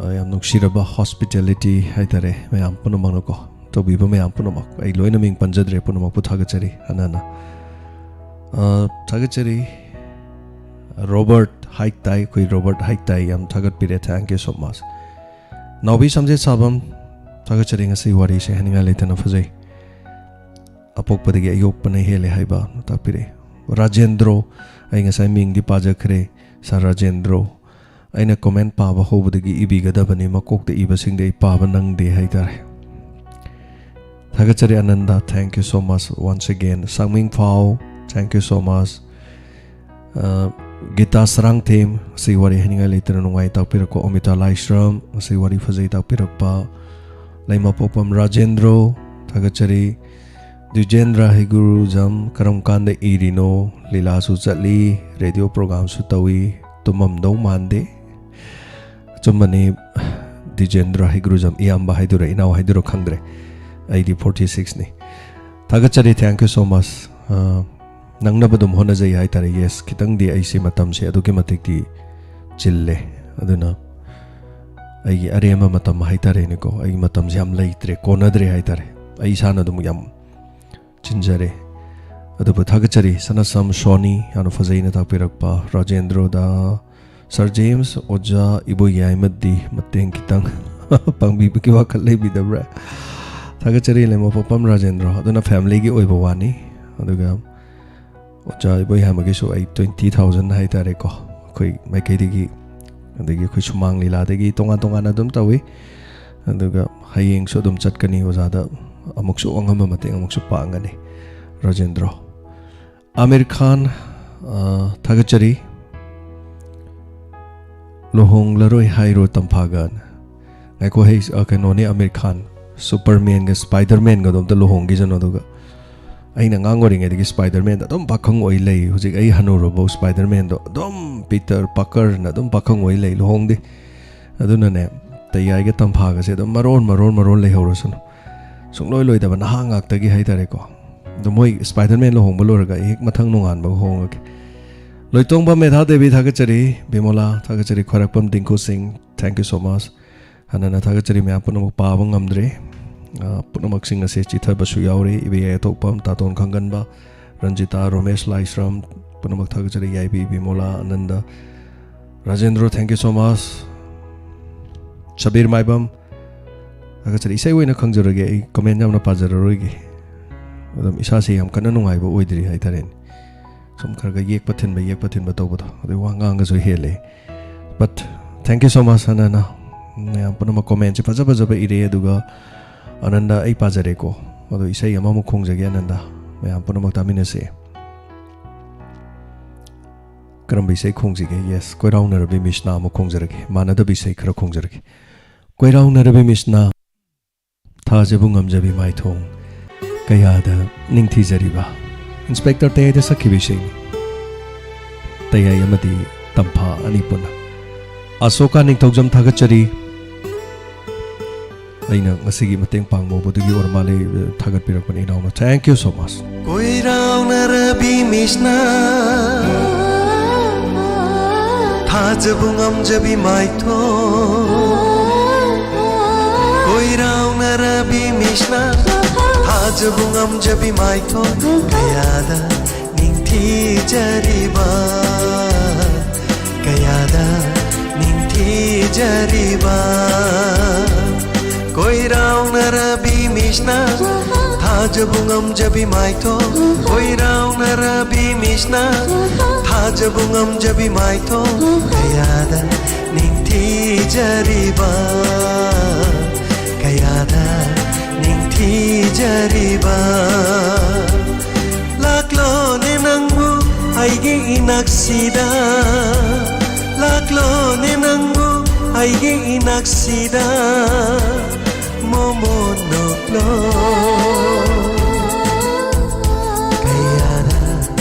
ꯑ, ꯌꯥꯝ ꯅꯨꯡꯁꯤꯔꯕ hospitality ꯍꯥꯏꯇꯥꯔꯦ, ꯃꯌꯥꯝ ꯄꯨꯝꯅꯃꯛꯅꯀꯣ ꯇꯧꯕꯤꯕ ꯃꯌꯥꯝ ꯄꯨꯝꯅꯃꯛ, ꯑꯩ ꯂꯣꯏꯅ ꯃꯤꯡ ꯄꯟꯖꯗ꯭ꯔꯦ, ꯄꯨꯝꯅꯃꯛꯄꯨ ꯊꯥꯒꯠꯆꯔꯤ꯫ ꯑꯅꯟꯗ, ꯑ, ꯊꯥꯒꯠꯆꯔꯤ꯫ ꯔꯣꯕꯔꯠ ꯍꯥꯏꯛ ꯇꯥꯏ, ꯑꯩꯈꯣꯏ ꯔꯣꯕꯔꯠ ꯍꯥꯏꯛ ꯇꯥꯏ, ꯌꯥꯝ ꯊꯥꯒꯠꯄꯤꯔꯦ, thank you so much꯫ ꯅꯥꯎꯕꯤ ꯁꯝꯖꯦꯠ ꯁꯥꯕꯝ, ꯊꯥꯒꯠꯆꯔꯤ, ꯉꯁꯤ ꯋꯥꯔꯤꯁꯦ ꯍꯥꯏꯅꯤꯡꯉꯥꯏ ꯂꯩꯇꯅ ꯐꯖꯩ꯫ "ꯑꯄꯣꯛꯄꯗꯒꯤ ꯑꯌꯣꯛꯄꯅ ꯍꯦꯜꯂꯦ" ꯍꯥꯏꯕ ꯇꯥꯛꯄꯤꯔꯛꯑꯦ꯫ ꯔꯥꯖꯦꯟꯗ꯭ꯔꯣ, ꯑꯩ ꯉꯁꯥꯏ ꯃꯤꯡꯗꯤ ꯄꯥꯖꯈ꯭ꯔꯦ, ꯁꯥꯔ ꯔꯥꯖꯦꯟꯗ꯭ꯔꯣ꯫ "ꯑꯩꯅ comment ꯄꯥꯕ ꯍꯧꯕꯗꯒꯤ ꯏꯕꯤꯒꯗꯕꯅꯤ, ꯃꯀꯣꯛꯇ ꯏꯕꯁꯤꯡꯗꯤ ꯑꯩ ꯄꯥꯕ ꯅꯪꯗꯦ" ꯍꯥꯏꯇꯥꯔꯦ꯫ ꯊꯥꯒꯠꯆꯔꯤ Anand, thank you so much once again꯫ ꯁꯥꯡꯃꯤꯡ ꯐꯥꯎ, thank you so much꯫ ꯑ, ꯒꯤꯇꯥ ꯁꯔꯥꯡꯊꯦꯝ, ꯉꯁꯤ ꯋꯥꯔꯤ ꯍꯥꯏꯅꯤꯡꯉꯥꯏ ꯂꯩꯇꯅ ꯅꯨꯡꯉꯥꯏ ꯇꯥꯛꯄꯤꯔꯛꯄ꯫ ꯑꯣꯃꯤꯇꯥ ꯂꯥꯏꯁ꯭ꯔꯝ, ꯉꯁꯤ ꯋꯥꯔꯤ ꯐꯖꯩ ꯇꯥꯛꯄꯤꯔꯛꯄ꯫ ꯂꯩꯃꯄꯣꯛꯄꯝ ꯔꯥꯖꯦꯟꯗ꯭ꯔꯣ, ꯊꯥꯒꯠꯆꯔꯤ꯫ ꯗꯤꯖꯦꯟꯗ꯭ꯔ ꯍꯩꯒꯨꯔꯨꯖꯝ ꯀꯔꯝ ꯀꯥꯟꯗ ꯏꯔꯤꯅꯣ? ꯂꯤꯂꯥꯁꯨ ꯆꯠꯂꯤ, ꯔꯦꯗꯤꯑꯣ ꯄ꯭ꯔꯣꯒꯥꯝꯁꯨ ꯇꯧꯏ, ꯇꯨꯝꯃꯝꯗꯧ ꯃꯥꯟꯗꯦ꯫ ꯑꯆꯨꯝꯕꯅꯤ, ꯗꯤꯖꯦꯟꯗ꯭ꯔ ꯍꯩꯒꯨꯔꯨꯖꯝ, ꯏꯌꯥꯝꯕ ꯍꯥꯏꯗꯨꯔꯥ, ꯏꯅꯥꯎ ꯍꯥꯏꯗꯨꯔꯥ ꯈꯪꯗ꯭ꯔꯦ꯫ ꯑꯩꯗꯤ forty six ꯅꯤ꯫ ꯊꯥꯒꯠꯆꯔꯤ, thank you so much꯫ ꯑ, ꯅꯪꯅꯕ ꯑꯗꯨꯝ ꯍꯣꯠꯅꯖꯩ ꯍꯥꯏꯇꯥꯔꯦ꯫ Yes, ꯈꯤꯇꯪꯗꯤ ꯑꯩꯁꯦ ꯃꯇꯝꯁꯦ ꯑꯗꯨꯛꯀꯤ ꯃꯇꯤꯛꯇꯤ ꯆꯤꯜꯂꯦ꯫ ꯑꯗꯨꯅ ꯑꯩꯒꯤ ꯑꯔꯦꯝꯕ ꯃꯇꯝ ꯍꯥꯏꯇꯥꯔꯦꯅꯦꯀꯣ, ꯑꯩꯒꯤ ꯃꯇꯝꯁꯦ ꯌꯥꯝ ꯂꯩꯇ꯭ꯔꯦ, ꯀꯣꯟꯅꯗ꯭ꯔꯦ ꯍꯥꯏꯇꯥꯔꯦ꯫ ꯑꯩ ꯏꯁꯥꯅ ꯑꯗꯨꯝ ꯌꯥꯝ ꯆꯤꯟꯖꯔꯦ꯫ ꯑꯗꯨꯕꯨ ꯊꯥꯒꯠꯆꯔꯤ, ꯁꯅꯥꯁꯝ ꯁꯣꯅꯤ, ꯌꯥꯝꯅ ꯐꯖꯩꯅ ꯇꯥꯛꯄꯤꯔꯛꯄ꯫ ꯔꯥꯖꯦꯟꯗ꯭ꯔꯣꯗ, ꯁꯥꯔ ꯖꯦꯝꯁ, ꯑꯣꯖꯥ ꯏꯕꯣꯌꯥꯏꯃꯗꯤ ꯃꯇꯦꯡ ꯈꯤꯇꯪ ꯄꯥꯡꯕꯤꯕꯒꯤ ꯋꯥꯈꯜ ꯂꯩꯕꯤꯗꯕ꯭ꯔꯥ? ꯊꯥꯒꯠꯆꯔꯤ, ꯂꯩꯃꯄꯣꯛꯄꯝ ꯔꯥꯖꯦꯟꯗ꯭ꯔꯣ꯫ ꯑꯗꯨꯅ ꯐꯦꯃꯤꯂꯤꯒꯤ ꯑꯣꯏꯕ ꯋꯥꯅꯤ꯫ ꯑꯗꯨꯒ ꯑꯣꯖꯥ ꯏꯕꯣꯌꯥꯏꯃꯒꯤꯁꯨ ꯑꯩ twenty thousand ꯍꯥꯏꯇꯥꯔꯦꯀꯣ, ꯑꯩꯈꯣꯏ ꯃꯥꯏꯀꯩꯗꯒꯤ, ꯑꯗꯒꯤ ꯑꯩꯈꯣꯏ ꯁꯨꯃꯥꯡ ꯂꯤꯂꯥꯗꯒꯤ ꯇꯣꯉꯥꯟ ꯇꯣꯉꯥꯟꯅ ꯑꯗꯨꯝ ꯇꯧꯏ꯫ ꯑꯗꯨꯒ ꯍꯌꯦꯡꯁꯨ ꯑꯗꯨꯝ ꯆꯠꯀꯅꯤ, ꯑꯣꯖꯥꯗ ꯑꯃꯨꯛꯁꯨ ꯑꯉꯝꯕ ꯃꯇꯦꯡ ꯑꯃꯨꯛꯁꯨ ꯄꯥꯡꯒꯅꯤ꯫ ꯔꯥꯖꯦꯟꯗ꯭ꯔꯣ꯫ ꯑꯃꯤꯔ ꯈꯥꯟ, ꯑ, ꯊꯥꯒꯠꯆꯔꯤ꯫ ꯂꯨꯍꯣꯡꯂꯔꯣꯏ ꯍꯥꯏꯔꯣ ꯇꯝꯐꯥꯒ꯫ ꯉꯥꯏꯈꯣ ꯍꯩ, ꯑ, ꯀꯩꯅꯣꯅꯦ, ꯑꯃꯤꯔ ꯈꯥꯟ, ꯁꯨꯄꯔꯃꯦꯟꯒ ꯁ꯭ꯄꯥꯏꯗꯔꯃꯦꯟꯒꯗꯣ ꯑꯝꯇ ꯂꯨꯍꯣꯡꯈꯤꯁꯅꯨ꯫ ꯑꯗꯨꯒ ꯑꯩꯅ ꯑꯉꯥꯡ ꯑꯣꯏꯔꯤꯉꯩꯗꯒꯤ ꯁ꯭ꯄꯥꯏꯗꯔꯃꯦꯟꯗ ꯑꯗꯨꯝ ꯄꯥꯈꯪ ꯑꯣꯏ ꯂꯩ꯫ ꯍꯧꯖꯤꯛ ꯑꯩ ꯍꯅꯨꯔꯕꯧ ꯁ꯭ꯄꯥꯏꯗꯔꯃꯦꯟꯗꯣ ꯑꯗꯨꯝ ꯄꯤꯇꯔ ꯄꯥꯀꯔꯅ ꯑꯗꯨꯝ ꯄꯥꯈꯪ ꯑꯣꯏ ꯂꯩ, ꯂꯨꯍꯣꯡꯗꯦ꯫ ꯑꯗꯨꯅꯅꯦ, ꯇꯌꯥꯏꯒ ꯇꯝꯐꯥꯒꯁꯦ ꯑꯗꯨꯝ ꯃꯔꯣꯟ, ꯃꯔꯣꯟ, ꯃꯔꯣꯟ ꯂꯩꯍꯧꯔꯁꯅꯨ꯫ ꯁꯨꯡꯂꯣꯏ ꯂꯣꯏꯗꯕ ꯅꯍꯥ ꯉꯥꯛꯇꯒꯤ ꯍꯥꯏꯇꯥꯔꯦꯀꯣ꯫ ꯑꯗꯣ ꯃꯣꯏ ꯁ꯭ꯄꯥꯏꯗꯔꯃꯦꯟ ꯂꯨꯍꯣꯡꯕ ꯂꯣꯏꯔꯒ ꯑꯩ ꯍꯦꯛ ꯃꯊꯪ ꯅꯣꯡꯉꯥꯟꯕꯒ ꯍꯣꯡꯉꯒꯦ꯫ ꯂꯣꯏꯇꯣꯡꯕ ꯃꯦꯙꯥ ꯗꯦꯕꯤ ꯊꯥꯒꯠꯆꯔꯤ, ꯕꯤꯃꯣꯂꯥ ꯊꯥꯒꯠꯆꯔꯤ, ꯈ꯭ꯋꯥꯏꯔꯥꯛꯄꯝ ꯇꯤꯡꯀꯨ ꯁꯤꯡ, thank you so much꯫ ꯍꯟꯅ ꯍꯟꯅ ꯊꯥꯒꯠꯆꯔꯤ, ꯃꯌꯥꯝ ꯄꯨꯝꯅꯃꯛ ꯄꯥꯕ ꯉꯝꯗ꯭ꯔꯦ꯫ ꯑ, ꯄꯨꯝꯅꯃꯛꯁꯤꯡ ꯑꯁꯦ ꯆꯤꯊꯕꯁꯨ ꯌꯥꯎꯔꯦ, ꯏꯕꯦꯌꯥꯏ ꯑꯇꯣꯛꯄꯝ, ꯇꯥꯇꯣꯟ ꯈꯪꯒꯟꯕ, ꯔꯟꯖꯤꯇꯥ, ꯔꯣꯃꯦꯁ ꯂꯥꯏꯁ꯭ꯔꯝ, ꯄꯨꯝꯅꯃꯛ ꯊꯥꯒꯠꯆꯔꯤ, ꯌꯥꯏꯕꯤ, ꯕꯤꯃꯣꯂꯥ, Anand, Rajendro, thank you so much꯫ Sabir ꯃꯥꯏꯕꯝ, ꯊꯥꯒꯠꯆꯔꯤ꯫ ꯏꯁꯩ ꯑꯣꯏꯅ ꯈꯪꯖꯔꯒꯦ, ꯑꯩ ꯀꯃꯦꯟ ꯌꯥꯝꯅ ꯄꯥꯖꯔꯔꯣꯏꯒꯦ꯫ ꯑꯗꯨꯝ ꯏꯁꯥꯁꯦ ꯌꯥꯝ ꯀꯟꯅ ꯅꯨꯡꯉꯥꯏꯕ ꯑꯣꯏꯗ꯭ꯔꯤ ꯍꯥꯏꯇꯥꯔꯦꯅꯦ꯫ ꯁꯨꯝ ꯈꯔ ꯈꯔ ꯌꯦꯛꯄ ꯊꯤꯟꯕ, ꯌꯦꯛꯄ ꯊꯤꯟꯕ ꯇꯧꯕꯗꯣ, ꯑꯗꯨ ꯋꯥ ꯉꯥꯡꯒꯁꯨ ꯍꯦꯜꯂꯦ꯫ But thank you so much, ꯍꯟꯅ ꯍꯟꯅ ꯃꯌꯥꯝ ꯄꯨꯝꯅꯃꯛ ꯀꯣꯃꯦꯟꯁꯦ ꯐꯖ ꯐꯖꯕ ꯏꯔꯦ꯫ ꯑꯗꯨꯒ ꯑꯅꯟꯗ, ꯑꯩ ꯄꯥꯖꯔꯦꯀꯣ, ꯑꯗꯣ ꯏꯁꯩ ꯑꯃꯃꯨꯛ ꯈꯣꯡꯖꯒꯦ ꯑꯅꯟꯗ, ꯃꯌꯥꯝ ꯄꯨꯝꯅꯃꯛ ꯇꯥꯃꯤꯟꯅꯁꯦ꯫ ꯀꯔꯝꯕ ꯏꯁꯩ ꯈꯣꯡꯁꯤꯒꯦ? Yes, ꯀꯣꯏꯔꯥꯎꯅꯔꯕꯤ ꯃꯤꯁꯅꯥ ꯑꯃ ꯈꯣꯡꯖꯔꯒꯦ, ꯃꯥꯟꯅꯗꯕ ꯏꯁꯩ ꯈꯔ ꯈꯣꯡꯖꯔꯒꯦ꯫ ꯀꯣꯏꯔꯥꯎꯅꯔꯕꯤ ꯃꯤꯁꯅꯥ, ꯊꯥꯖꯕꯨ ꯉꯝꯖꯕꯤ ꯃꯥꯏꯊꯣꯡ, ꯀꯌꯥꯗ ꯅꯤꯡꯊꯤꯖꯔꯤꯕ꯫ ꯏꯟꯁꯄꯦꯛꯇꯔ ꯇꯌꯥꯏꯗ ꯁꯛꯈꯤꯕ ꯏꯁꯩꯅꯤ꯫ ꯇꯌꯥꯏ ꯑꯃꯗꯤ ꯇꯝꯐꯥ ꯑꯅꯤ ꯄꯨꯟꯅ꯫ ꯑꯁꯣꯀꯥ ꯅꯤꯡꯊꯧꯖꯝ ꯊꯥꯒꯠꯆꯔꯤ꯫ ꯑꯩꯅ ꯉꯁꯤꯒꯤ ꯃꯇꯦꯡ ꯄꯥꯡꯕ ꯎꯕꯗꯒꯤ ꯑꯣꯏꯔ ꯃꯥꯜꯂꯦ, ꯊꯥꯒꯠꯄꯤꯔꯛꯄꯅꯤ ꯏꯅꯥꯎꯅ꯫ Thank you so much꯫ ꯀꯣꯏꯔꯥꯎꯅꯔꯕꯤ ꯃꯤꯁꯅ ꯊꯥꯖꯕ ꯉꯝꯖꯕꯤ ꯃꯥꯏꯊꯣꯡ꯫ ꯀꯣꯏꯔꯥꯎꯅꯔꯕꯤ ꯃꯤꯁꯅ ꯊꯥꯖꯕ ꯉꯝꯖꯕꯤ ꯃꯥꯏꯊꯣꯡ꯫ ꯀꯌꯥꯗ ꯅꯤꯡꯊꯤꯖꯔꯤꯕ, ꯀꯌꯥꯗ ꯅꯤꯡꯊꯤꯖꯔꯤꯕ꯫ ꯀꯣꯏꯔꯥꯎꯅꯔꯕꯤ ꯃꯤꯁꯅ ꯊꯥꯖꯕ ꯉꯝꯖꯕꯤ ꯃꯥꯏꯊꯣꯡ꯫ ꯀꯣꯏꯔꯥꯎꯅꯔꯕꯤ ꯃꯤꯁꯅ ꯊꯥꯖꯕ ꯉꯝꯖꯕꯤ ꯃꯥꯏꯊꯣꯡ꯫ ꯀꯌꯥꯗ ꯅꯤꯡꯊꯤꯖꯔꯤꯕ, ꯀꯌꯥꯗ ꯅꯤꯡꯊꯤꯖꯔꯤꯕ꯫ ꯂꯥꯛꯂꯣꯅꯦ ꯅꯪꯕꯨ ꯑꯩꯒꯤ ꯏꯅꯥꯛꯁꯤꯗ, ꯂꯥꯛꯂꯣꯅꯦ ꯅꯪꯕꯨ ꯑꯩꯒꯤ ꯏꯅꯥꯛꯁꯤꯗ꯫ ꯃꯣꯃꯣꯟ ꯅꯣꯛꯂꯣ꯫ ꯀꯌꯥꯗ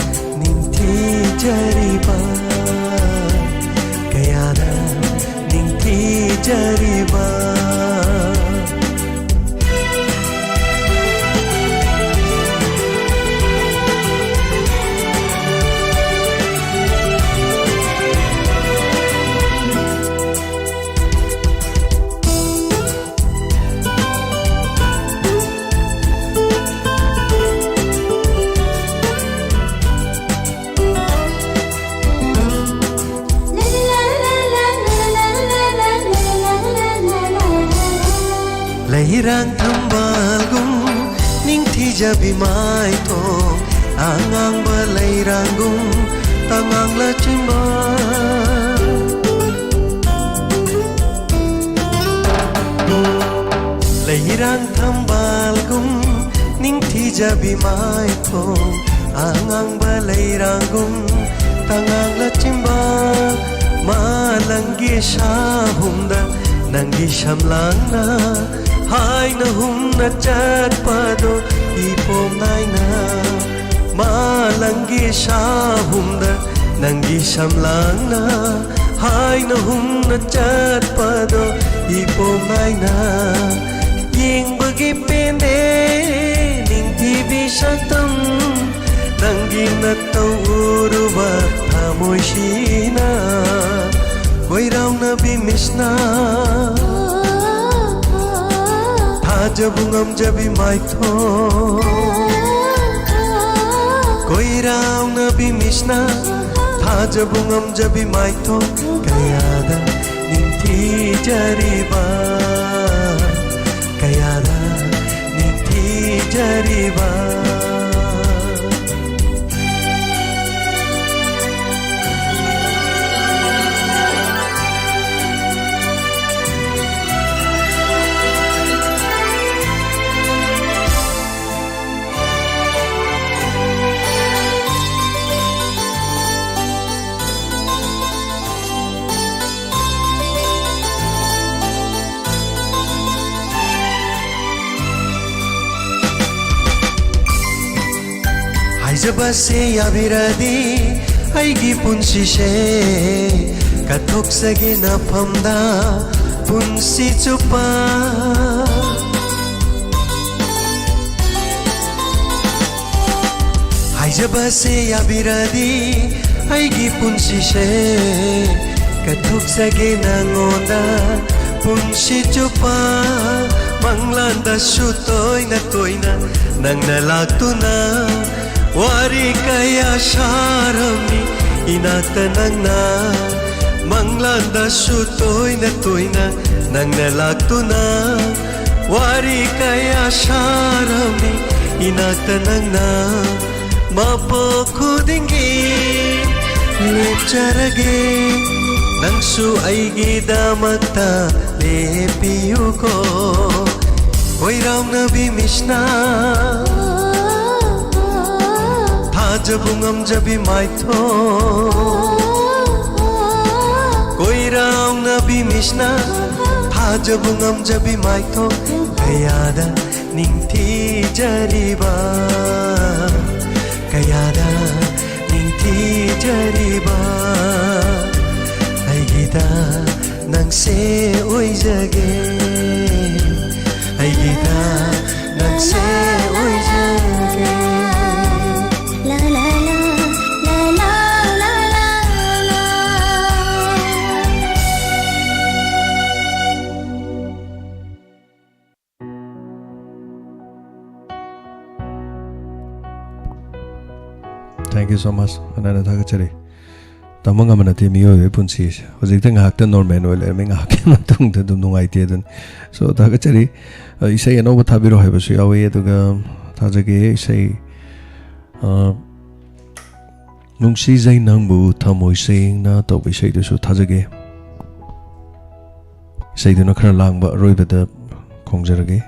ꯅꯤꯡꯊꯤꯖꯔꯤꯕ, ꯀꯌꯥꯗ ꯅꯤꯡꯊꯤꯖꯔꯤꯕ꯫ ꯂꯩꯔꯥꯡ ꯊꯝꯕꯥꯜꯒꯨꯝ ꯅꯤꯡꯊꯤꯖꯕꯤ ꯃꯥꯏꯊꯣꯡ, ꯑꯉꯥꯡꯕ ꯂꯩꯔꯥꯡꯒꯨꯝ ꯇꯉꯥꯡ ꯂꯥꯆꯤꯟꯕ꯫ ꯂꯩꯔꯥꯡ ꯊꯝꯕꯥꯜꯒꯨꯝ ꯅꯤꯡꯊꯤꯖꯕꯤ ꯃꯥꯏꯊꯣꯡ, ꯑꯉꯥꯡꯕ ꯂꯩꯔꯥꯡꯒꯨꯝ ꯇꯉꯥꯡ ꯂꯥꯆꯤꯟꯕ꯫ ꯃꯥꯂꯪꯒꯤ ꯁꯥꯍꯨꯝꯗ ꯅꯪꯒꯤ ꯁꯝꯂꯥꯡꯅ ꯍꯥꯏꯅ ꯍꯨꯝꯅ ꯆꯠꯄꯗꯣ ꯏꯄꯣꯝ ꯅꯥꯏꯅ ꯃꯥꯂꯪꯒꯤ ꯁꯥꯍꯨꯝꯗ ꯅꯪꯒꯤ ꯁꯝꯂꯥꯡꯅ ꯍꯥꯏꯅ ꯍꯨꯝꯅ ꯆꯠꯄꯗꯣ ꯏꯄꯣꯝ ꯅꯥꯏꯅ ꯌꯦꯡꯕꯒꯤ ꯄꯦꯟꯗꯦ ꯅꯤꯡꯊꯤꯕꯤ ꯁꯛꯇꯝ ꯅꯪꯒꯤ ꯅꯠꯇꯧ ꯎꯔꯨꯕ ꯊꯃꯣꯏꯁꯤꯅ ꯀꯣꯏꯔꯥꯎꯅꯕꯤ ꯃꯤꯁꯅ ꯊꯥꯖꯕ ꯉꯝꯖꯕꯤ ꯃꯥꯏꯊꯣꯡ ꯀꯣꯏꯔꯥꯎꯅꯕꯤ ꯃꯤꯁꯅ ꯊꯥꯖꯕ ꯉꯝꯖꯕꯤ ꯃꯥꯏꯊꯣꯡ ꯀꯌꯥꯗ ꯅꯤꯡꯊꯤꯖꯔꯤꯕ ꯀꯌꯥꯗ ꯅꯤꯡꯊꯤꯖꯔꯤꯕ ꯍꯥꯏꯖꯕꯁꯦ ꯌꯥꯕꯤꯔꯗꯤ ꯑꯩꯒꯤ ꯄꯨꯟꯁꯤꯁꯦ ꯀꯠꯊꯣꯛꯆꯒꯦ ꯅꯐꯝꯗ ꯄꯨꯟꯁꯤ ꯆꯨꯞꯄ ꯍꯥꯏꯖꯕꯁꯦ ꯌꯥꯕꯤꯔꯗꯤ ꯑꯩꯒꯤ ꯄꯨꯟꯁꯤꯁꯦ ꯀꯠꯊꯣꯛꯆꯒꯦ ꯅꯉꯣꯟꯗ ꯄꯨꯟꯁꯤ ꯆꯨꯞꯄ ꯃꯪꯂꯥꯟꯗꯁꯨ ꯇꯣꯏꯅ ꯇꯣꯏꯅ ꯅꯪꯅ ꯂꯥꯛꯇꯨꯅ ꯋꯥꯔꯤ ꯀꯌꯥ ꯁꯥꯔꯝꯃꯤ ꯏꯅꯥꯛꯇ ꯅꯪꯅ ꯃꯪꯂꯥꯟꯗꯁꯨ ꯇꯣꯏꯅ ꯇꯣꯏꯅ ꯅꯪꯅ ꯂꯥꯛꯇꯨꯅ ꯋꯥꯔꯤ ꯀꯌꯥ ꯁꯥꯔꯝꯃꯤ ꯏꯅꯥꯛꯇ ꯅꯪꯅ ꯃꯄꯣꯛ ꯈꯨꯗꯤꯡꯒꯤ ꯂꯦꯞꯆꯔꯒꯦ ꯅꯪꯁꯨ ꯑꯩꯒꯤꯗꯃꯛꯇ ꯂꯦꯞꯄꯤꯌꯨꯀꯣ ꯀꯣꯏꯔꯥꯎꯅꯕꯤ ꯃꯤꯁꯅ ꯊꯥꯖꯕ ꯉꯝꯖꯕꯤ ꯃꯥꯏꯊꯣꯡ ꯀꯣꯏꯔꯥꯎꯅꯕꯤ ꯃꯤꯁꯅ ꯊꯥꯖꯕ ꯉꯝꯖꯕꯤ ꯃꯥꯏꯊꯣꯡ ꯀꯌꯥꯗ ꯅꯤꯡꯊꯤꯖꯔꯤꯕ, ꯀꯌꯥꯗ ꯅꯤꯡꯊꯤꯖꯔꯤꯕ, ꯑꯩꯒꯤꯗ ꯅꯪꯁꯦ ꯑꯣꯏꯖꯒꯦ, ꯑꯩꯒꯤꯗ ꯅꯪꯁꯦ ꯑꯣꯏꯖꯒꯦ꯫ Thank you so much. ꯑꯅꯥꯅ ꯊꯥꯒꯠꯆꯔꯤ꯫ ꯇꯝꯕ ꯉꯝꯕ ꯅꯠꯇꯦ ꯃꯤꯑꯣꯏꯕꯒꯤ ꯄꯨꯟꯁꯤꯁꯦ꯫ ꯍꯧꯖꯤꯛꯇ ꯉꯥꯏꯍꯥꯛꯇ ꯅꯣꯔꯃꯦꯜ ꯑꯣꯏ ꯂꯩꯔꯝꯃꯤ, ꯉꯥꯏꯍꯥꯛꯀꯤ ꯃꯇꯨꯡꯗ ꯑꯗꯨꯝ ꯅꯨꯡꯉꯥꯏꯇꯦ ꯑꯗꯨꯅꯤ꯫ So, ꯊꯥꯒꯠꯆꯔꯤ꯫ ꯑ, ꯏꯁꯩ ꯑꯅꯧꯕ ꯊꯥꯕꯤꯔꯣ ꯍꯥꯏꯕꯁꯨ ꯌꯥꯎꯏ, ꯑꯗꯨꯒ ꯊꯥꯖꯒꯦ ꯏꯁꯩ, ꯑ, ꯅꯨꯡꯁꯤꯖꯩ ꯅꯪꯕꯨ ꯊꯃꯣꯏ ꯁꯦꯡꯅ ꯇꯧꯕ ꯏꯁꯩꯗꯨꯁꯨ ꯊꯥꯖꯒꯦ꯫ ꯏꯁꯩꯗꯨꯅ ꯈꯔ ꯂꯥꯡꯕ ꯑꯔꯣꯏꯕꯗ ꯈꯣꯡꯖꯔꯒꯦ꯫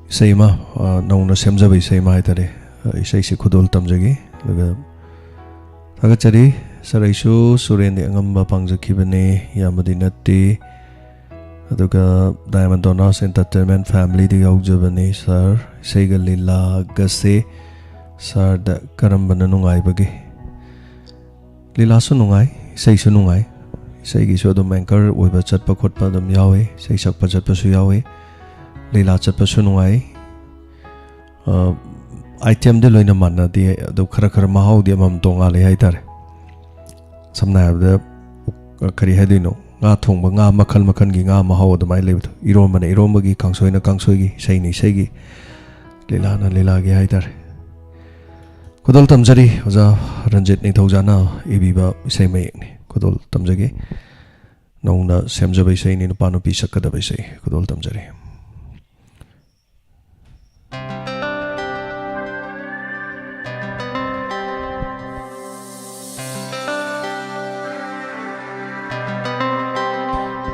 ꯏꯁꯩ ꯑꯃ, ꯑ, ꯅꯧꯅ ꯁꯦꯝꯖꯕ ꯏꯁꯩ ꯑꯃ ꯍꯥꯏꯇꯥꯔꯦ꯫ ꯑ, ꯏꯁꯩꯁꯤ ꯈꯨꯗꯣꯜ ꯇꯝꯖꯒꯦ꯫ ꯑꯗꯨꯒ ꯊꯥꯒꯠꯆꯔꯤ꯫ ꯁꯥꯔ, ꯑꯩꯁꯨ ꯁꯨꯔꯦꯟꯗꯤ ꯑꯉꯝꯕ ꯄꯥꯡꯖꯈꯤꯕꯅꯦ, ꯌꯥꯝꯕꯗꯤ ꯅꯠꯇꯦ꯫ ꯑꯗꯨꯒ Diamond Donas Entertainment family ꯗꯒꯤ ꯍꯧꯖꯕꯅꯤ ꯁꯥꯔ꯫ ꯏꯁꯩꯒ ꯂꯤꯂꯥꯒꯁꯦ ꯁꯥꯔꯗ ꯀꯔꯝꯕꯅ ꯅꯨꯡꯉꯥꯏꯕꯒꯦ? ꯂꯤꯂꯥꯁꯨ ꯅꯨꯡꯉꯥꯏ, ꯏꯁꯩꯁꯨ ꯅꯨꯡꯉꯥꯏ꯫ ꯏꯁꯩꯒꯤꯁꯨ ꯑꯗꯨꯝ anchor ꯑꯣꯏꯕ ꯆꯠꯄ ꯈꯣꯠꯄ ꯑꯗꯨꯝ ꯌꯥꯎꯋꯤ, ꯏꯁꯩ ꯁꯛꯄ ꯆꯠꯄꯁꯨ ꯌꯥꯎꯋꯤ, ꯂꯤꯂꯥ ꯆꯠꯄꯁꯨ ꯅꯨꯡꯉꯥꯏ꯫ ꯑ, item ꯗꯤ ꯂꯣꯏꯅ ꯃꯥꯟꯅꯗꯦ, ꯑꯗꯨ ꯈꯔ ꯈꯔ ꯃꯍꯥꯎꯗꯤ ꯑꯃꯃꯝ ꯇꯣꯉꯥꯜꯂꯦ ꯍꯥꯏꯇꯥꯔꯦ꯫ ꯁꯝꯅ ꯍꯥꯏꯔꯕꯗ, ꯑ, ꯀꯔꯤ ꯍꯥꯏꯗꯣꯏꯅꯣ, ꯉꯥ ꯊꯣꯡꯕ, ꯉꯥ ꯃꯈꯜ ꯃꯈꯜꯒꯤ ꯉꯥ ꯃꯍꯥꯎ ꯑꯗꯨꯃꯥꯏꯅ ꯂꯩꯕꯗꯣ, ꯏꯔꯣꯟꯕꯅ ꯏꯔꯣꯟꯕꯒꯤ, ꯀꯥꯡꯁꯣꯏꯅ ꯀꯥꯡꯁꯣꯏꯒꯤ, ꯏꯁꯩꯅ ꯏꯁꯩꯒꯤ, ꯂꯤꯂꯥꯅ ꯂꯤꯂꯥꯒꯤ ꯍꯥꯏꯇꯥꯔꯦ꯫ ꯈꯨꯗꯣꯜ ꯇꯝꯖꯔꯤ ꯑꯣꯖꯥ ꯔꯟꯖꯤꯠ ꯅꯤꯡꯊꯧꯖꯥꯅ ꯏꯕꯤꯕ ꯏꯁꯩ ꯃꯌꯦꯛꯅꯤ꯫ ꯈꯨꯗꯣꯜ ꯇꯝꯖꯒꯦ꯫ ꯅꯧꯅ ꯁꯦꯝꯖꯕ ꯏꯁꯩꯅꯤ, ꯅꯨꯄꯥ ꯅꯨꯄꯤ ꯁꯛꯀꯗꯕ ꯏꯁꯩ꯫ ꯈꯨꯗꯣꯜ ꯇꯝꯖꯔꯤ꯫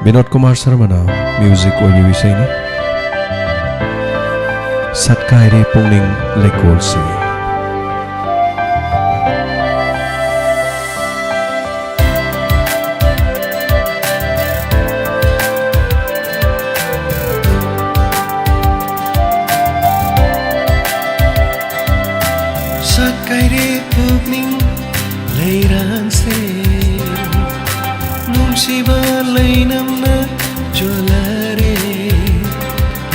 ꯕꯤꯅꯣꯗ ꯀꯨꯃꯥꯔ ꯁꯔꯃꯅ ꯃ꯭ꯌꯨꯖꯤꯛ ꯑꯣꯏꯕꯤꯕ ꯏꯁꯩꯅꯤ꯫ ꯁꯠꯀꯥꯏꯔꯦ ꯄꯨꯛꯅꯤꯡ ꯂꯩꯀꯣꯜꯁꯤ꯫ ꯀꯥꯏꯔꯦ ꯄꯨꯛꯅꯤꯡ ꯂꯩꯔꯥꯡꯁꯦ, ꯅꯨꯡꯁꯤꯕ ꯂꯩꯅꯝꯅ ꯆꯣꯜꯂꯔꯦ꯫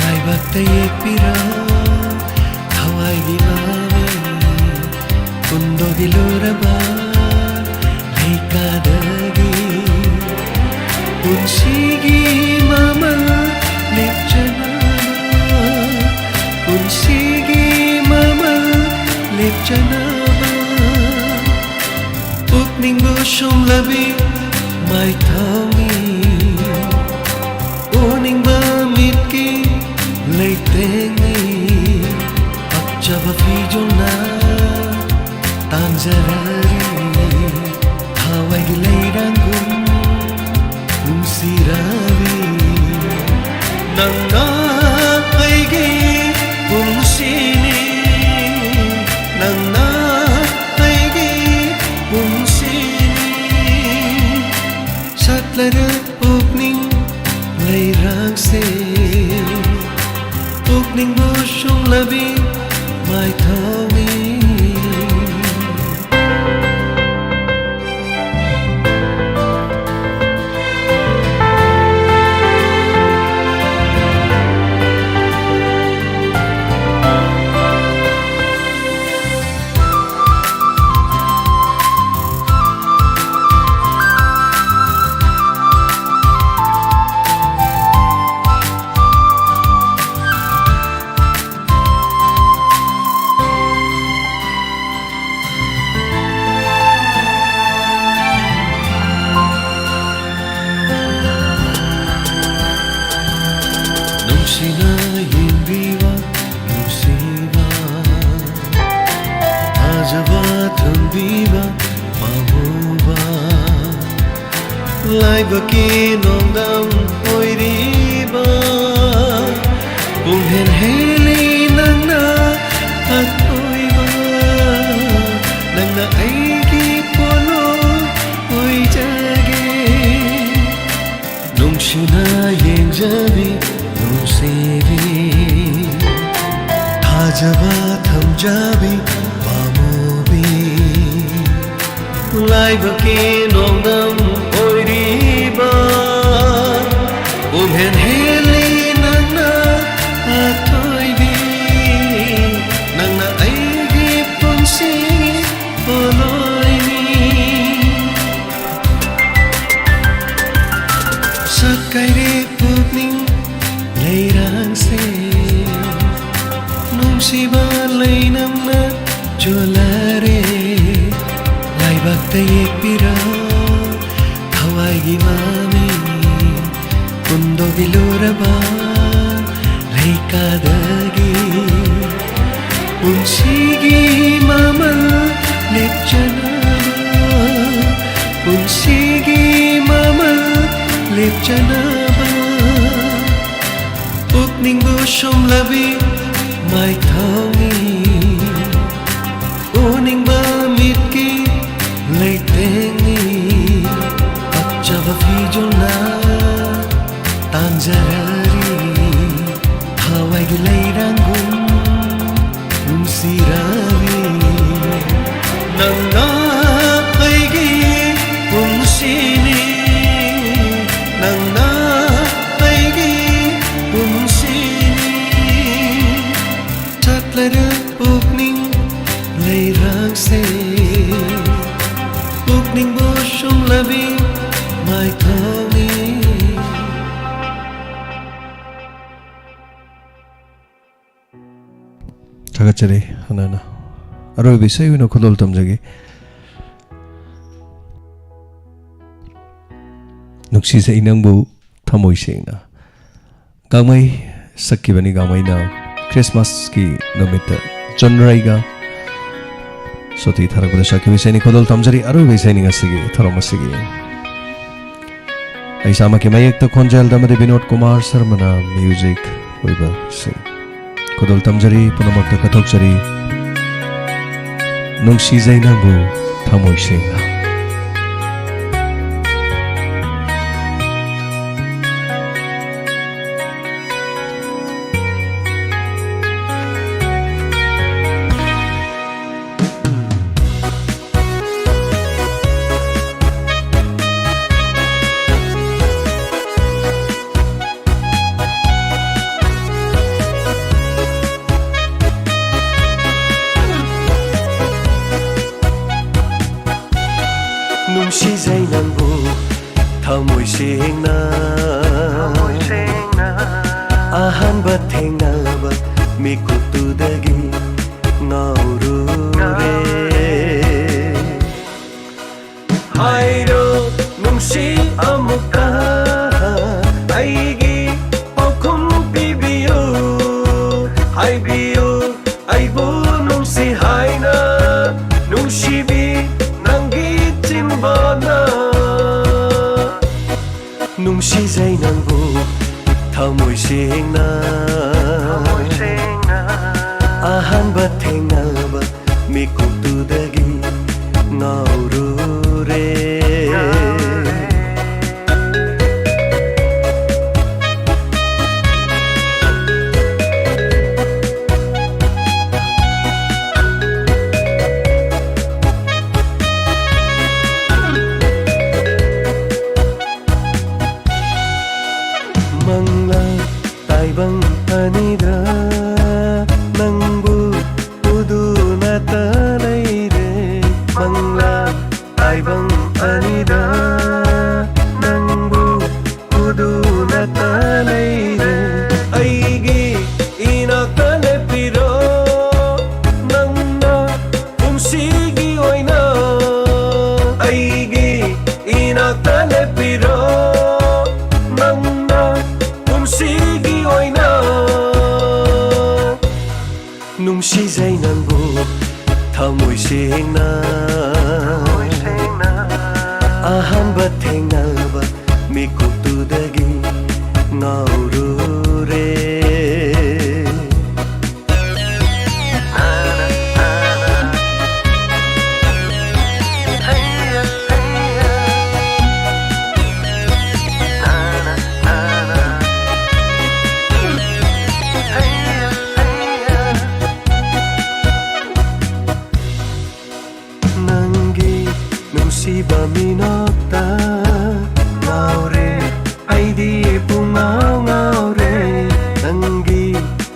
ꯂꯥꯏꯕꯛꯇ ꯌꯦꯛꯄꯤꯔꯣ ꯊꯋꯥꯏꯒꯤ ꯃꯃꯤ, ꯍꯨꯟꯗꯣꯛꯂꯨꯔꯕ ꯂꯩꯀꯥꯗꯒꯤ꯫ ꯄꯨꯟꯁꯤꯒꯤ ꯃꯃꯜ ꯂꯦꯞꯆꯅꯕ, ꯄꯨꯟꯁꯤꯒꯤ ꯃꯃꯜ ꯂꯦꯞꯆꯅꯕ, ꯄꯨꯛꯅꯤꯡꯕꯨ ꯁꯨꯝꯂꯕꯤ ꯃꯥꯏꯊꯣꯡꯅꯤ꯫ ꯎꯅꯤꯡꯕ ꯃꯤꯠꯀꯤ ꯂꯩꯇꯦꯡꯅꯤ꯫ ꯄꯛꯆꯕ ꯐꯤꯖꯣꯜꯅ ꯇꯥꯟꯖꯔꯔꯤ꯫ ꯊꯋꯥꯏꯒꯤ ꯂꯩꯔꯥꯡꯒꯨꯝ ꯅꯨꯡꯁꯤꯔꯕꯤ꯫ ꯅꯪꯅ ꯑꯩꯒꯤ ꯄꯨꯟꯁꯤꯅꯤ, ꯅꯪꯅ ꯑꯩꯒꯤ ꯄꯨꯟꯁꯤꯅꯤ꯫ ꯁꯥꯠꯂꯔ ꯄꯨꯛꯅꯤꯡ ꯂꯩꯔꯥꯡꯁꯦ, ꯄꯨꯛꯅꯤꯡꯕꯨ ꯁꯨꯡꯂꯕꯤ ꯃꯥꯏꯊꯣꯡꯅꯤ꯫ ꯅꯨꯡꯁꯤꯅ ꯌꯦꯡꯕꯤꯕ ꯅꯨꯡꯁꯤꯕ, ꯊꯥꯖꯕ ꯊꯝꯕꯤꯕ ꯄꯥꯝꯃꯨꯕ, ꯂꯥꯏꯕꯛꯀꯤ ꯅꯣꯡꯗꯝ ꯑꯣꯏꯔꯤꯕ ꯄꯨꯡꯍꯦꯟ ꯍꯦꯜꯂꯤ ꯅꯪꯅ ꯑꯀꯣꯏꯕ, ꯅꯪꯅ ꯑꯩꯒꯤ ꯄꯣꯠꯂꯨꯝ ꯑꯣꯏꯖꯒꯦ꯫ ꯅꯨꯡꯁꯤꯅ ꯌꯦꯡꯖꯕꯤ ꯅꯨꯡꯁꯤꯕꯤ, ꯊꯥꯖꯕ ꯊꯝꯖꯕꯤ ꯄꯥꯝꯃꯨ ꯂꯥꯏꯕꯛꯀꯤ ꯅꯣꯡꯗꯝ ꯑꯣꯏꯔꯤꯕ ꯄꯨꯝꯍꯦꯟ ꯍꯦꯜꯂꯤ ꯅꯪꯅ ꯑꯊꯣꯏꯕꯤ꯫ ꯅꯪꯅ ꯑꯩꯒꯤ ꯄꯨꯟꯁꯤ ꯄꯣꯂꯣꯏꯅꯤ꯫ ꯁꯛꯀꯥꯏꯔꯦ ꯄꯨꯛꯅꯤꯡ ꯂꯩꯔꯥꯡꯁꯦ, ꯅꯨꯡꯁꯤꯕ ꯂꯩꯅꯝꯅ ꯆꯣꯜꯂꯔꯦ꯫ ꯂꯥꯏꯕꯛꯇ ꯌꯦꯛꯄꯤꯔꯣ ꯊꯋꯥꯏꯒꯤ ꯃꯃꯤ, ꯍꯨꯟꯗꯣꯛꯄꯤꯂꯨꯔꯕ ꯂꯩꯀꯥꯗꯒꯤ꯫ ꯄꯨꯟꯁꯤꯒꯤ ꯃꯃꯜ ꯂꯦꯞꯆꯅꯕ, ꯄꯨꯟꯁꯤꯒꯤ ꯃꯃꯜ ꯂꯦꯞꯆꯅꯕ, ꯄꯨꯛꯅꯤꯡꯕꯨ ꯁꯨꯝꯂꯕꯤ ꯃꯥꯏꯊꯣꯡꯅꯤ꯫ ꯎꯅꯤꯡꯕ ꯃꯤꯠꯀꯤ ꯂꯩꯇꯦꯡꯅꯤ꯫ ꯄꯛꯆꯕ ꯐꯤꯖꯣꯜꯅ ꯇꯥꯟꯖꯔꯔꯤ꯫ ꯊꯋꯥꯏꯒꯤ ꯂꯩꯔꯥꯡꯒꯨꯝ ꯅꯨꯡꯁꯤꯔꯔꯤ꯫ ꯅꯪꯅ ꯑꯩꯒꯤ ꯄꯨꯟꯁꯤꯅꯤ꯫ ꯅꯪꯅ ꯑꯩꯒꯤ ꯄꯨꯟꯁꯤꯅꯤ꯫ ꯆꯠꯂꯔ ꯄꯨꯛꯅꯤꯡ ꯂꯩꯔꯥꯡꯁꯦ, ꯄꯨꯛꯅꯤꯡꯕꯨ ꯁꯨꯝꯂꯕꯤ ꯃꯥꯏꯊꯣꯡꯅꯤ꯫ ꯊꯥꯒꯠꯆꯔꯤ꯫ ꯍꯥꯟꯅꯅ ꯑꯔꯣꯏꯕ ꯏꯁꯩ ꯑꯣꯏꯅ ꯈꯨꯗꯣꯜ ꯇꯝꯖꯒꯦ꯫ ꯅꯨꯡꯁꯤꯖꯩ ꯅꯪꯕꯨ ꯊꯃꯣꯏ ꯁꯦꯡꯅ꯫ ꯒꯥꯡꯃꯩ ꯁꯛꯈꯤꯕꯅꯤ꯫ ꯒꯥꯡꯃꯩꯅ ꯈ꯭ꯔꯤꯁꯃꯥꯁꯀꯤ ꯅꯨꯃꯤꯠꯇ ꯆꯨꯟꯔꯩꯒ ꯁꯣꯇꯤ ꯊꯥꯔꯛꯄꯗ ꯁꯛꯈꯤꯕ ꯏꯁꯩꯅꯤ꯫ ꯈꯨꯗꯣꯜ ꯇꯝꯖꯔꯤ ꯑꯔꯣꯏꯕ ꯏꯁꯩꯅꯤ ꯉꯁꯤꯒꯤ ꯊꯧꯔꯝ ꯑꯁꯤꯒꯤ꯫ ꯑꯩ ꯏꯁꯥꯃꯛꯀꯤ ꯃꯌꯦꯛꯇ, ꯈꯣꯟꯖꯦꯜꯗ ꯑꯃꯗꯤ ꯕꯤꯅꯣꯗ ꯀꯨꯃꯥꯔ ꯁꯔꯃꯅ ꯃ꯭ꯌꯨꯖꯤꯛ ꯑꯣꯏꯕ ꯏꯁꯩ꯫ ꯈꯨꯗꯣꯜ ꯇꯝꯖꯔꯤ ꯄꯨꯝꯅꯃꯛꯇ ꯀꯠꯊꯣꯛꯆꯔꯤ꯫ ꯅꯨꯡꯁꯤꯖꯩ ꯅꯪꯕꯨ ꯊꯃꯣꯏ ꯁꯦꯡꯅ꯫ ꯁꯦꯡꯅ ꯑꯍꯥꯟꯕ ꯊꯦꯡꯅꯕ ꯃꯤꯀꯨꯞꯇꯨꯗꯒꯤ ꯉꯥꯎꯔꯨꯔꯦ꯫ ꯍꯥꯏꯔꯣ ꯅꯨꯡꯁꯤ ꯑꯃꯨꯛꯇ, ꯑꯩꯒꯤ ꯄꯥꯎꯈꯨꯝ ꯄꯤꯕꯤꯌꯨ꯫ ꯍꯥꯏꯕꯤꯌꯨ ꯑꯩꯕꯨ ꯅꯨꯡꯁꯤ ꯍꯥꯏꯅ, ꯅꯨꯡꯁꯤꯕꯤ ꯅꯪꯒꯤ ꯆꯤꯟꯕꯥꯅ꯫ ꯅꯨꯡꯁꯤꯖꯩ ꯅꯪꯕꯨ ꯊꯃꯣꯏ ꯁꯦꯡꯅ꯫ ꯑꯍꯥꯟꯕ ꯊꯦꯡꯅꯕ ꯃꯤꯀꯨꯞꯇꯨꯗꯒꯤ ꯉꯥꯎꯔꯨꯔꯦ꯫ ꯃꯪꯂꯥ ꯇꯥꯏꯕꯪ ꯑꯅꯤꯗ ꯅꯪꯕꯨ ꯎꯗꯨꯅꯇ ꯂꯩꯔꯦ꯫ ꯃꯪꯂꯥ ꯇꯥꯏꯕꯪ ꯑꯅꯤꯗ ꯅꯪꯕꯨ ꯎꯗꯨꯅꯇ ꯂꯩꯔꯦ꯫ ꯑꯩꯒꯤ ꯏꯅꯥꯛꯇ ꯂꯦꯞꯄꯤꯔꯣ ꯅꯪꯅ ꯄꯨꯟꯁꯤꯒꯤ ꯑꯣꯏꯅ꯫ ꯑꯩꯒꯤ ꯏꯅꯥꯛꯇ ꯂꯦꯞꯄꯤꯔꯣ ꯅꯪꯅ ꯄꯨꯟꯁꯤꯒꯤ ꯑꯣꯏꯅ꯫ ꯅꯨꯡꯁꯤꯖꯩ ꯅꯪꯕꯨ ꯊꯃꯣꯏ ꯁꯦꯡꯅ꯫ ꯑꯍꯥꯟꯕ ꯊꯦꯡꯅꯕ ꯃꯤꯀꯨꯞꯇꯨꯗꯒꯤ ꯉꯥꯎꯔꯨꯔꯦ꯫ ꯅꯪꯒꯤ ꯅꯨꯡꯁꯤꯕ ꯃꯤꯅꯣꯛꯇ ꯉꯥꯎꯔꯦ꯫ ꯑꯩꯗꯤ ꯄꯨꯡꯉꯥꯎ ꯉꯥꯎꯔꯦ꯫ ꯅꯪꯒꯤ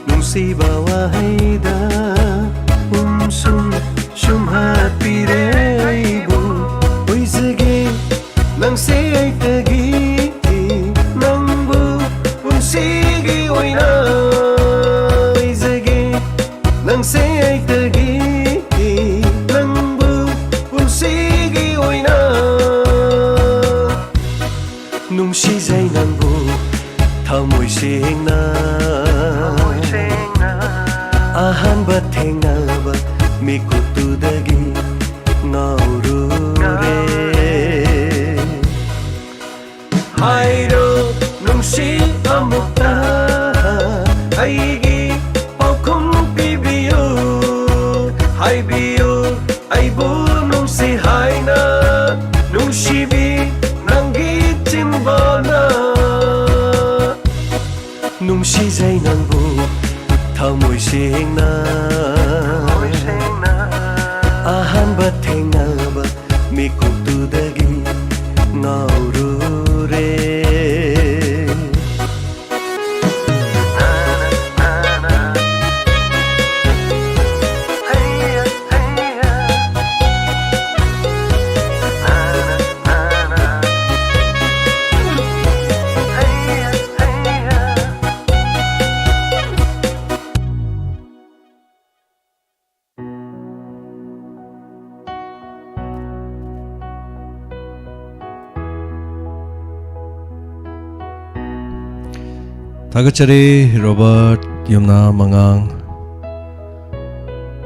ꯅꯨꯡꯁꯤꯕ ꯋꯥꯍꯩꯗ ꯎꯝꯁꯨꯝ ꯁꯨꯝꯍꯠꯄꯤꯔꯦ ꯑꯩꯕꯨ꯫ ꯑꯣꯏꯖꯒꯦ ꯅꯪꯁꯦ ꯑꯩꯇꯒꯤ ꯁꯤ ꯍꯥꯏꯅ ꯅꯨꯡꯁꯤꯕꯤ ꯅꯪꯒꯤ ꯆꯤꯝꯕꯥꯜꯅ ꯅꯨꯡꯁꯤꯖꯩ ꯅꯪꯕꯨ ꯊꯃꯣꯏ ꯁꯦꯡꯅ ꯑꯍꯥꯟꯕ ꯊꯦꯡꯅꯕ ꯃꯤꯀꯨꯞꯇꯨꯗꯒꯤ ꯉꯥꯎꯔꯨꯔꯦ꯫ ꯊꯥꯒꯠꯆꯔꯤ ꯔꯣꯕꯥꯔꯠ ꯌꯨꯝꯅꯥꯝ ꯃꯉꯥꯡ꯫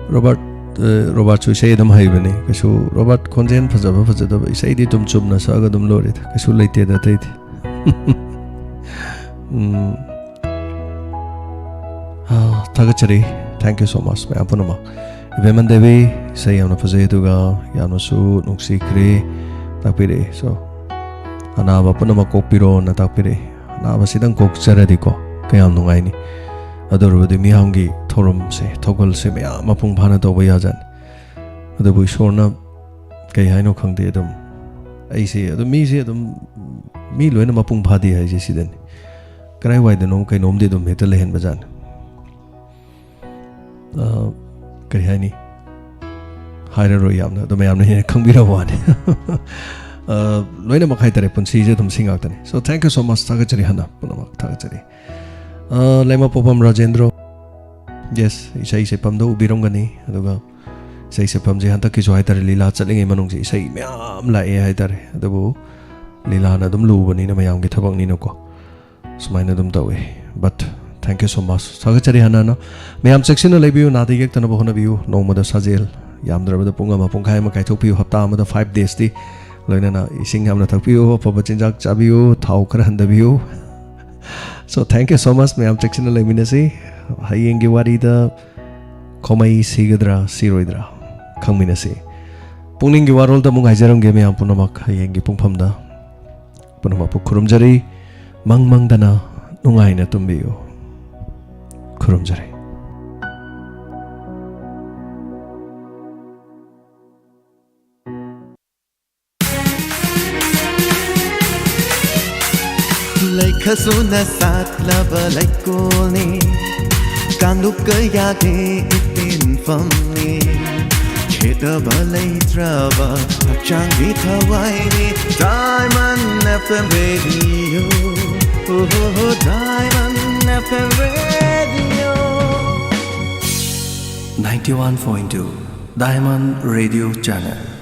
ꯔꯣꯕꯥꯔꯠ, ꯑ, ꯔꯣꯕꯥꯔꯠꯁꯨ ꯏꯁꯩ ꯑꯗꯨꯝ ꯍꯩꯕꯅꯤ꯫ ꯀꯩꯁꯨ ꯔꯣꯕꯥꯔꯠ ꯈꯣꯟꯖꯦꯜ ꯐꯖꯕ ꯐꯖꯗꯕ ꯏꯁꯩꯗꯤ ꯑꯗꯨꯝ ꯆꯨꯝꯅ ꯁꯛꯑꯒ ꯑꯗꯨꯝ ꯂꯣꯏꯔꯦꯗ꯫ ꯀꯩꯁꯨ ꯂꯩꯇꯦꯗ ꯑꯇꯩꯗꯤ꯫ ꯎꯝ꯫ ꯑꯥ, ꯊꯥꯒꯠꯆꯔꯤ꯫ Thank you so much ꯃꯌꯥꯝ ꯄꯨꯝꯅꯃꯛ꯫ ꯏꯕꯦꯝꯃꯟ ꯗꯦꯕꯤ, ꯏꯁꯩ ꯌꯥꯝꯅ ꯐꯖꯩ, ꯑꯗꯨꯒ ꯌꯥꯝꯅꯁꯨ ꯅꯨꯡꯁꯤꯈ꯭ꯔꯦ ꯇꯥꯛꯄꯤꯔꯛꯑꯦ꯫ So, ꯑꯅꯥꯕ ꯄꯨꯝꯅꯃꯛ ꯀꯣꯛꯄꯤꯔꯣꯅ ꯇꯥꯛꯄꯤꯔꯛꯑꯦ꯫ ꯑꯅꯥꯕꯁꯤꯗꯪ ꯀꯣꯛꯆꯔꯗꯤꯀꯣ, ꯀꯌꯥꯝ ꯅꯨꯡꯉꯥꯏꯅꯤ꯫ ꯑꯗꯨ ꯑꯣꯏꯔꯕꯗꯤ ꯃꯤꯌꯥꯝꯒꯤ ꯊꯧꯔꯝꯁꯦ, ꯊꯧꯒꯜꯁꯦ ꯃꯌꯥꯝ ꯃꯄꯨꯡ ꯐꯥꯅ ꯇꯧꯕ ꯌꯥꯖꯥꯠꯅꯤ꯫ ꯑꯗꯨꯕꯨ ꯏꯁꯣꯔꯅ ꯀꯩ ꯍꯥꯏꯅꯣ ꯈꯪꯗꯦ, ꯑꯗꯨꯝ ꯑꯩꯁꯦ ꯑꯗꯨꯝ, ꯃꯤꯁꯦ ꯑꯗꯨꯝ, ꯃꯤ ꯂꯣꯏꯅ ꯃꯄꯨꯡ ꯐꯥꯗꯦ ꯍꯥꯏꯁꯦ ꯁꯤꯗꯅꯤ꯫ ꯀꯗꯥꯏꯋꯥꯏꯗꯅꯣ ꯀꯩꯅꯣꯝꯗꯤ ꯑꯗꯨꯝ ꯍꯦꯛꯇ ꯂꯩꯍꯟꯕꯖꯥꯠꯅꯤ꯫ ꯑ, ꯀꯔꯤ ꯍꯥꯏꯅꯤ? ꯍꯥꯏꯔꯔꯣꯏ ꯌꯥꯝꯅ, ꯑꯗꯨ ꯃꯌꯥꯝꯅ ꯍꯦꯟꯅ ꯈꯪꯕꯤꯔꯕ ꯋꯥꯅꯤ꯫ ꯑ, ꯂꯣꯏꯅꯃꯛ ꯍꯥꯏꯇꯥꯔꯦ, ꯄꯨꯟꯁꯤꯁꯦ ꯑꯗꯨꯝ ꯁꯤ ꯉꯥꯛꯇꯅꯤ꯫ So, thank you so much, ꯊꯥꯒꯠꯆꯔꯤ ꯍꯥꯟꯅ, ꯄꯨꯝꯅꯃꯛ ꯊꯥꯒꯠꯆꯔꯤ꯫ ꯑ, ꯂꯩꯃꯄꯣꯛꯄꯝ ꯔꯥꯖꯦꯟꯗ꯭ꯔꯣ, yes, ꯏꯁꯩ ꯁꯤꯟꯐꯝꯗꯣ ꯎꯕꯤꯔꯝꯒꯅꯤ, ꯑꯗꯨꯒ ꯏꯁꯩ ꯁꯤꯟꯐꯝꯁꯦ ꯍꯟꯗꯛꯀꯤꯁꯨ ꯍꯥꯏꯇꯥꯔꯦ, ꯂꯤꯂꯥ ꯆꯠꯂꯤꯉꯩ ꯃꯅꯨꯡꯁꯦ ꯏꯁꯩ ꯃꯌꯥꯝ ꯂꯥꯛꯑꯦ ꯍꯥꯏꯇꯥꯔꯦ, ꯑꯗꯨꯕꯨ ꯂꯤꯂꯥꯅ ꯑꯗꯨꯝ ꯂꯨꯕꯅꯤꯅ ꯃꯌꯥꯝꯒꯤ ꯊꯕꯛꯅꯤꯅꯀꯣ꯫ ꯁꯨꯃꯥꯏꯅ ꯑꯗꯨꯝ ꯇꯧꯋꯤ꯫ But thank you so much, ꯊꯥꯒꯠꯆꯔꯤ ꯍꯥꯟꯅꯅ꯫ ꯃꯌꯥꯝ ꯆꯦꯛꯁꯤꯟꯅ ꯂꯩꯕꯤꯌꯨ, ꯅꯥꯗ ꯌꯦꯛꯇꯅꯕ ꯍꯣꯠꯅꯕꯤꯌꯨ꯫ ꯅꯣꯡꯃꯗ ꯁꯥꯖꯦꯜ ꯌꯥꯝꯗ꯭ꯔꯕꯗ ꯄꯨꯡ ꯑꯃ ꯄꯨꯡꯈꯥꯏ ꯑꯃ ꯀꯥꯏꯊꯣꯛꯄꯤꯌꯨ꯫ ꯍꯞꯇꯥ ꯑꯃꯗ five days ꯇꯤ, ꯂꯣꯏꯅꯅ ꯏꯁꯤꯡ ꯌꯥꯝꯅ ꯊꯛꯄꯤꯌꯨ, ꯑꯐꯕ ꯆꯤꯟꯖꯥꯛ ꯆꯥꯕꯤꯌꯨ, ꯊꯥꯎ ꯈꯔ ꯍꯟꯊꯕꯤꯌꯨ꯫ So, thank you so much, ꯃꯌꯥꯝ ꯆꯦꯛꯁꯤꯟꯅ ꯂꯩꯃꯤꯟꯅꯁꯤ꯫ ꯍꯌꯦꯡꯒꯤ ꯋꯥꯔꯤꯗ ꯈꯣꯃꯩ ꯁꯤꯒꯗ꯭ꯔꯥ ꯁꯤꯔꯣꯏꯗ꯭ꯔꯥ ꯈꯪꯃꯤꯟꯅꯁꯤ꯫ ꯄꯨꯛꯅꯤꯡꯒꯤ ꯋꯥꯔꯣꯜꯗ ꯑꯃꯨꯛ ꯉꯥꯏꯖꯔꯝꯒꯦ ꯃꯌꯥꯝ ꯄꯨꯝꯅꯃꯛ꯫ ꯍꯌꯦꯡꯒꯤ ꯄꯨꯡꯐꯝꯗ ꯄꯨꯝꯅꯃꯛꯄꯨ ꯈꯨꯔꯨꯝꯖꯔꯤ꯫ ꯃꯪ ꯃꯪꯗꯅ ꯅꯨꯡꯉꯥꯏꯅ ꯇꯨꯝꯕꯤꯌꯨ꯫ ꯈꯨꯔꯨꯝꯖꯔꯤ꯫ ꯂꯩꯈꯠꯁꯨꯅ ꯁꯥꯠꯂꯕ ꯂꯩꯀꯣꯜꯅꯤ, ꯀꯥꯡꯂꯨꯞ ꯀꯌꯥꯒꯤ ꯏꯇꯤꯟꯐꯝꯅꯤ꯫ ꯈꯦꯠꯅꯕ ꯂꯩꯇ꯭ꯔꯕ ꯍꯛꯆꯥꯡꯒꯤ ꯊꯋꯥꯏꯅꯤ꯫ Diamond F M Radio, oh, Diamond F M Radio. Ninety-one point two Diamond Radio Channel.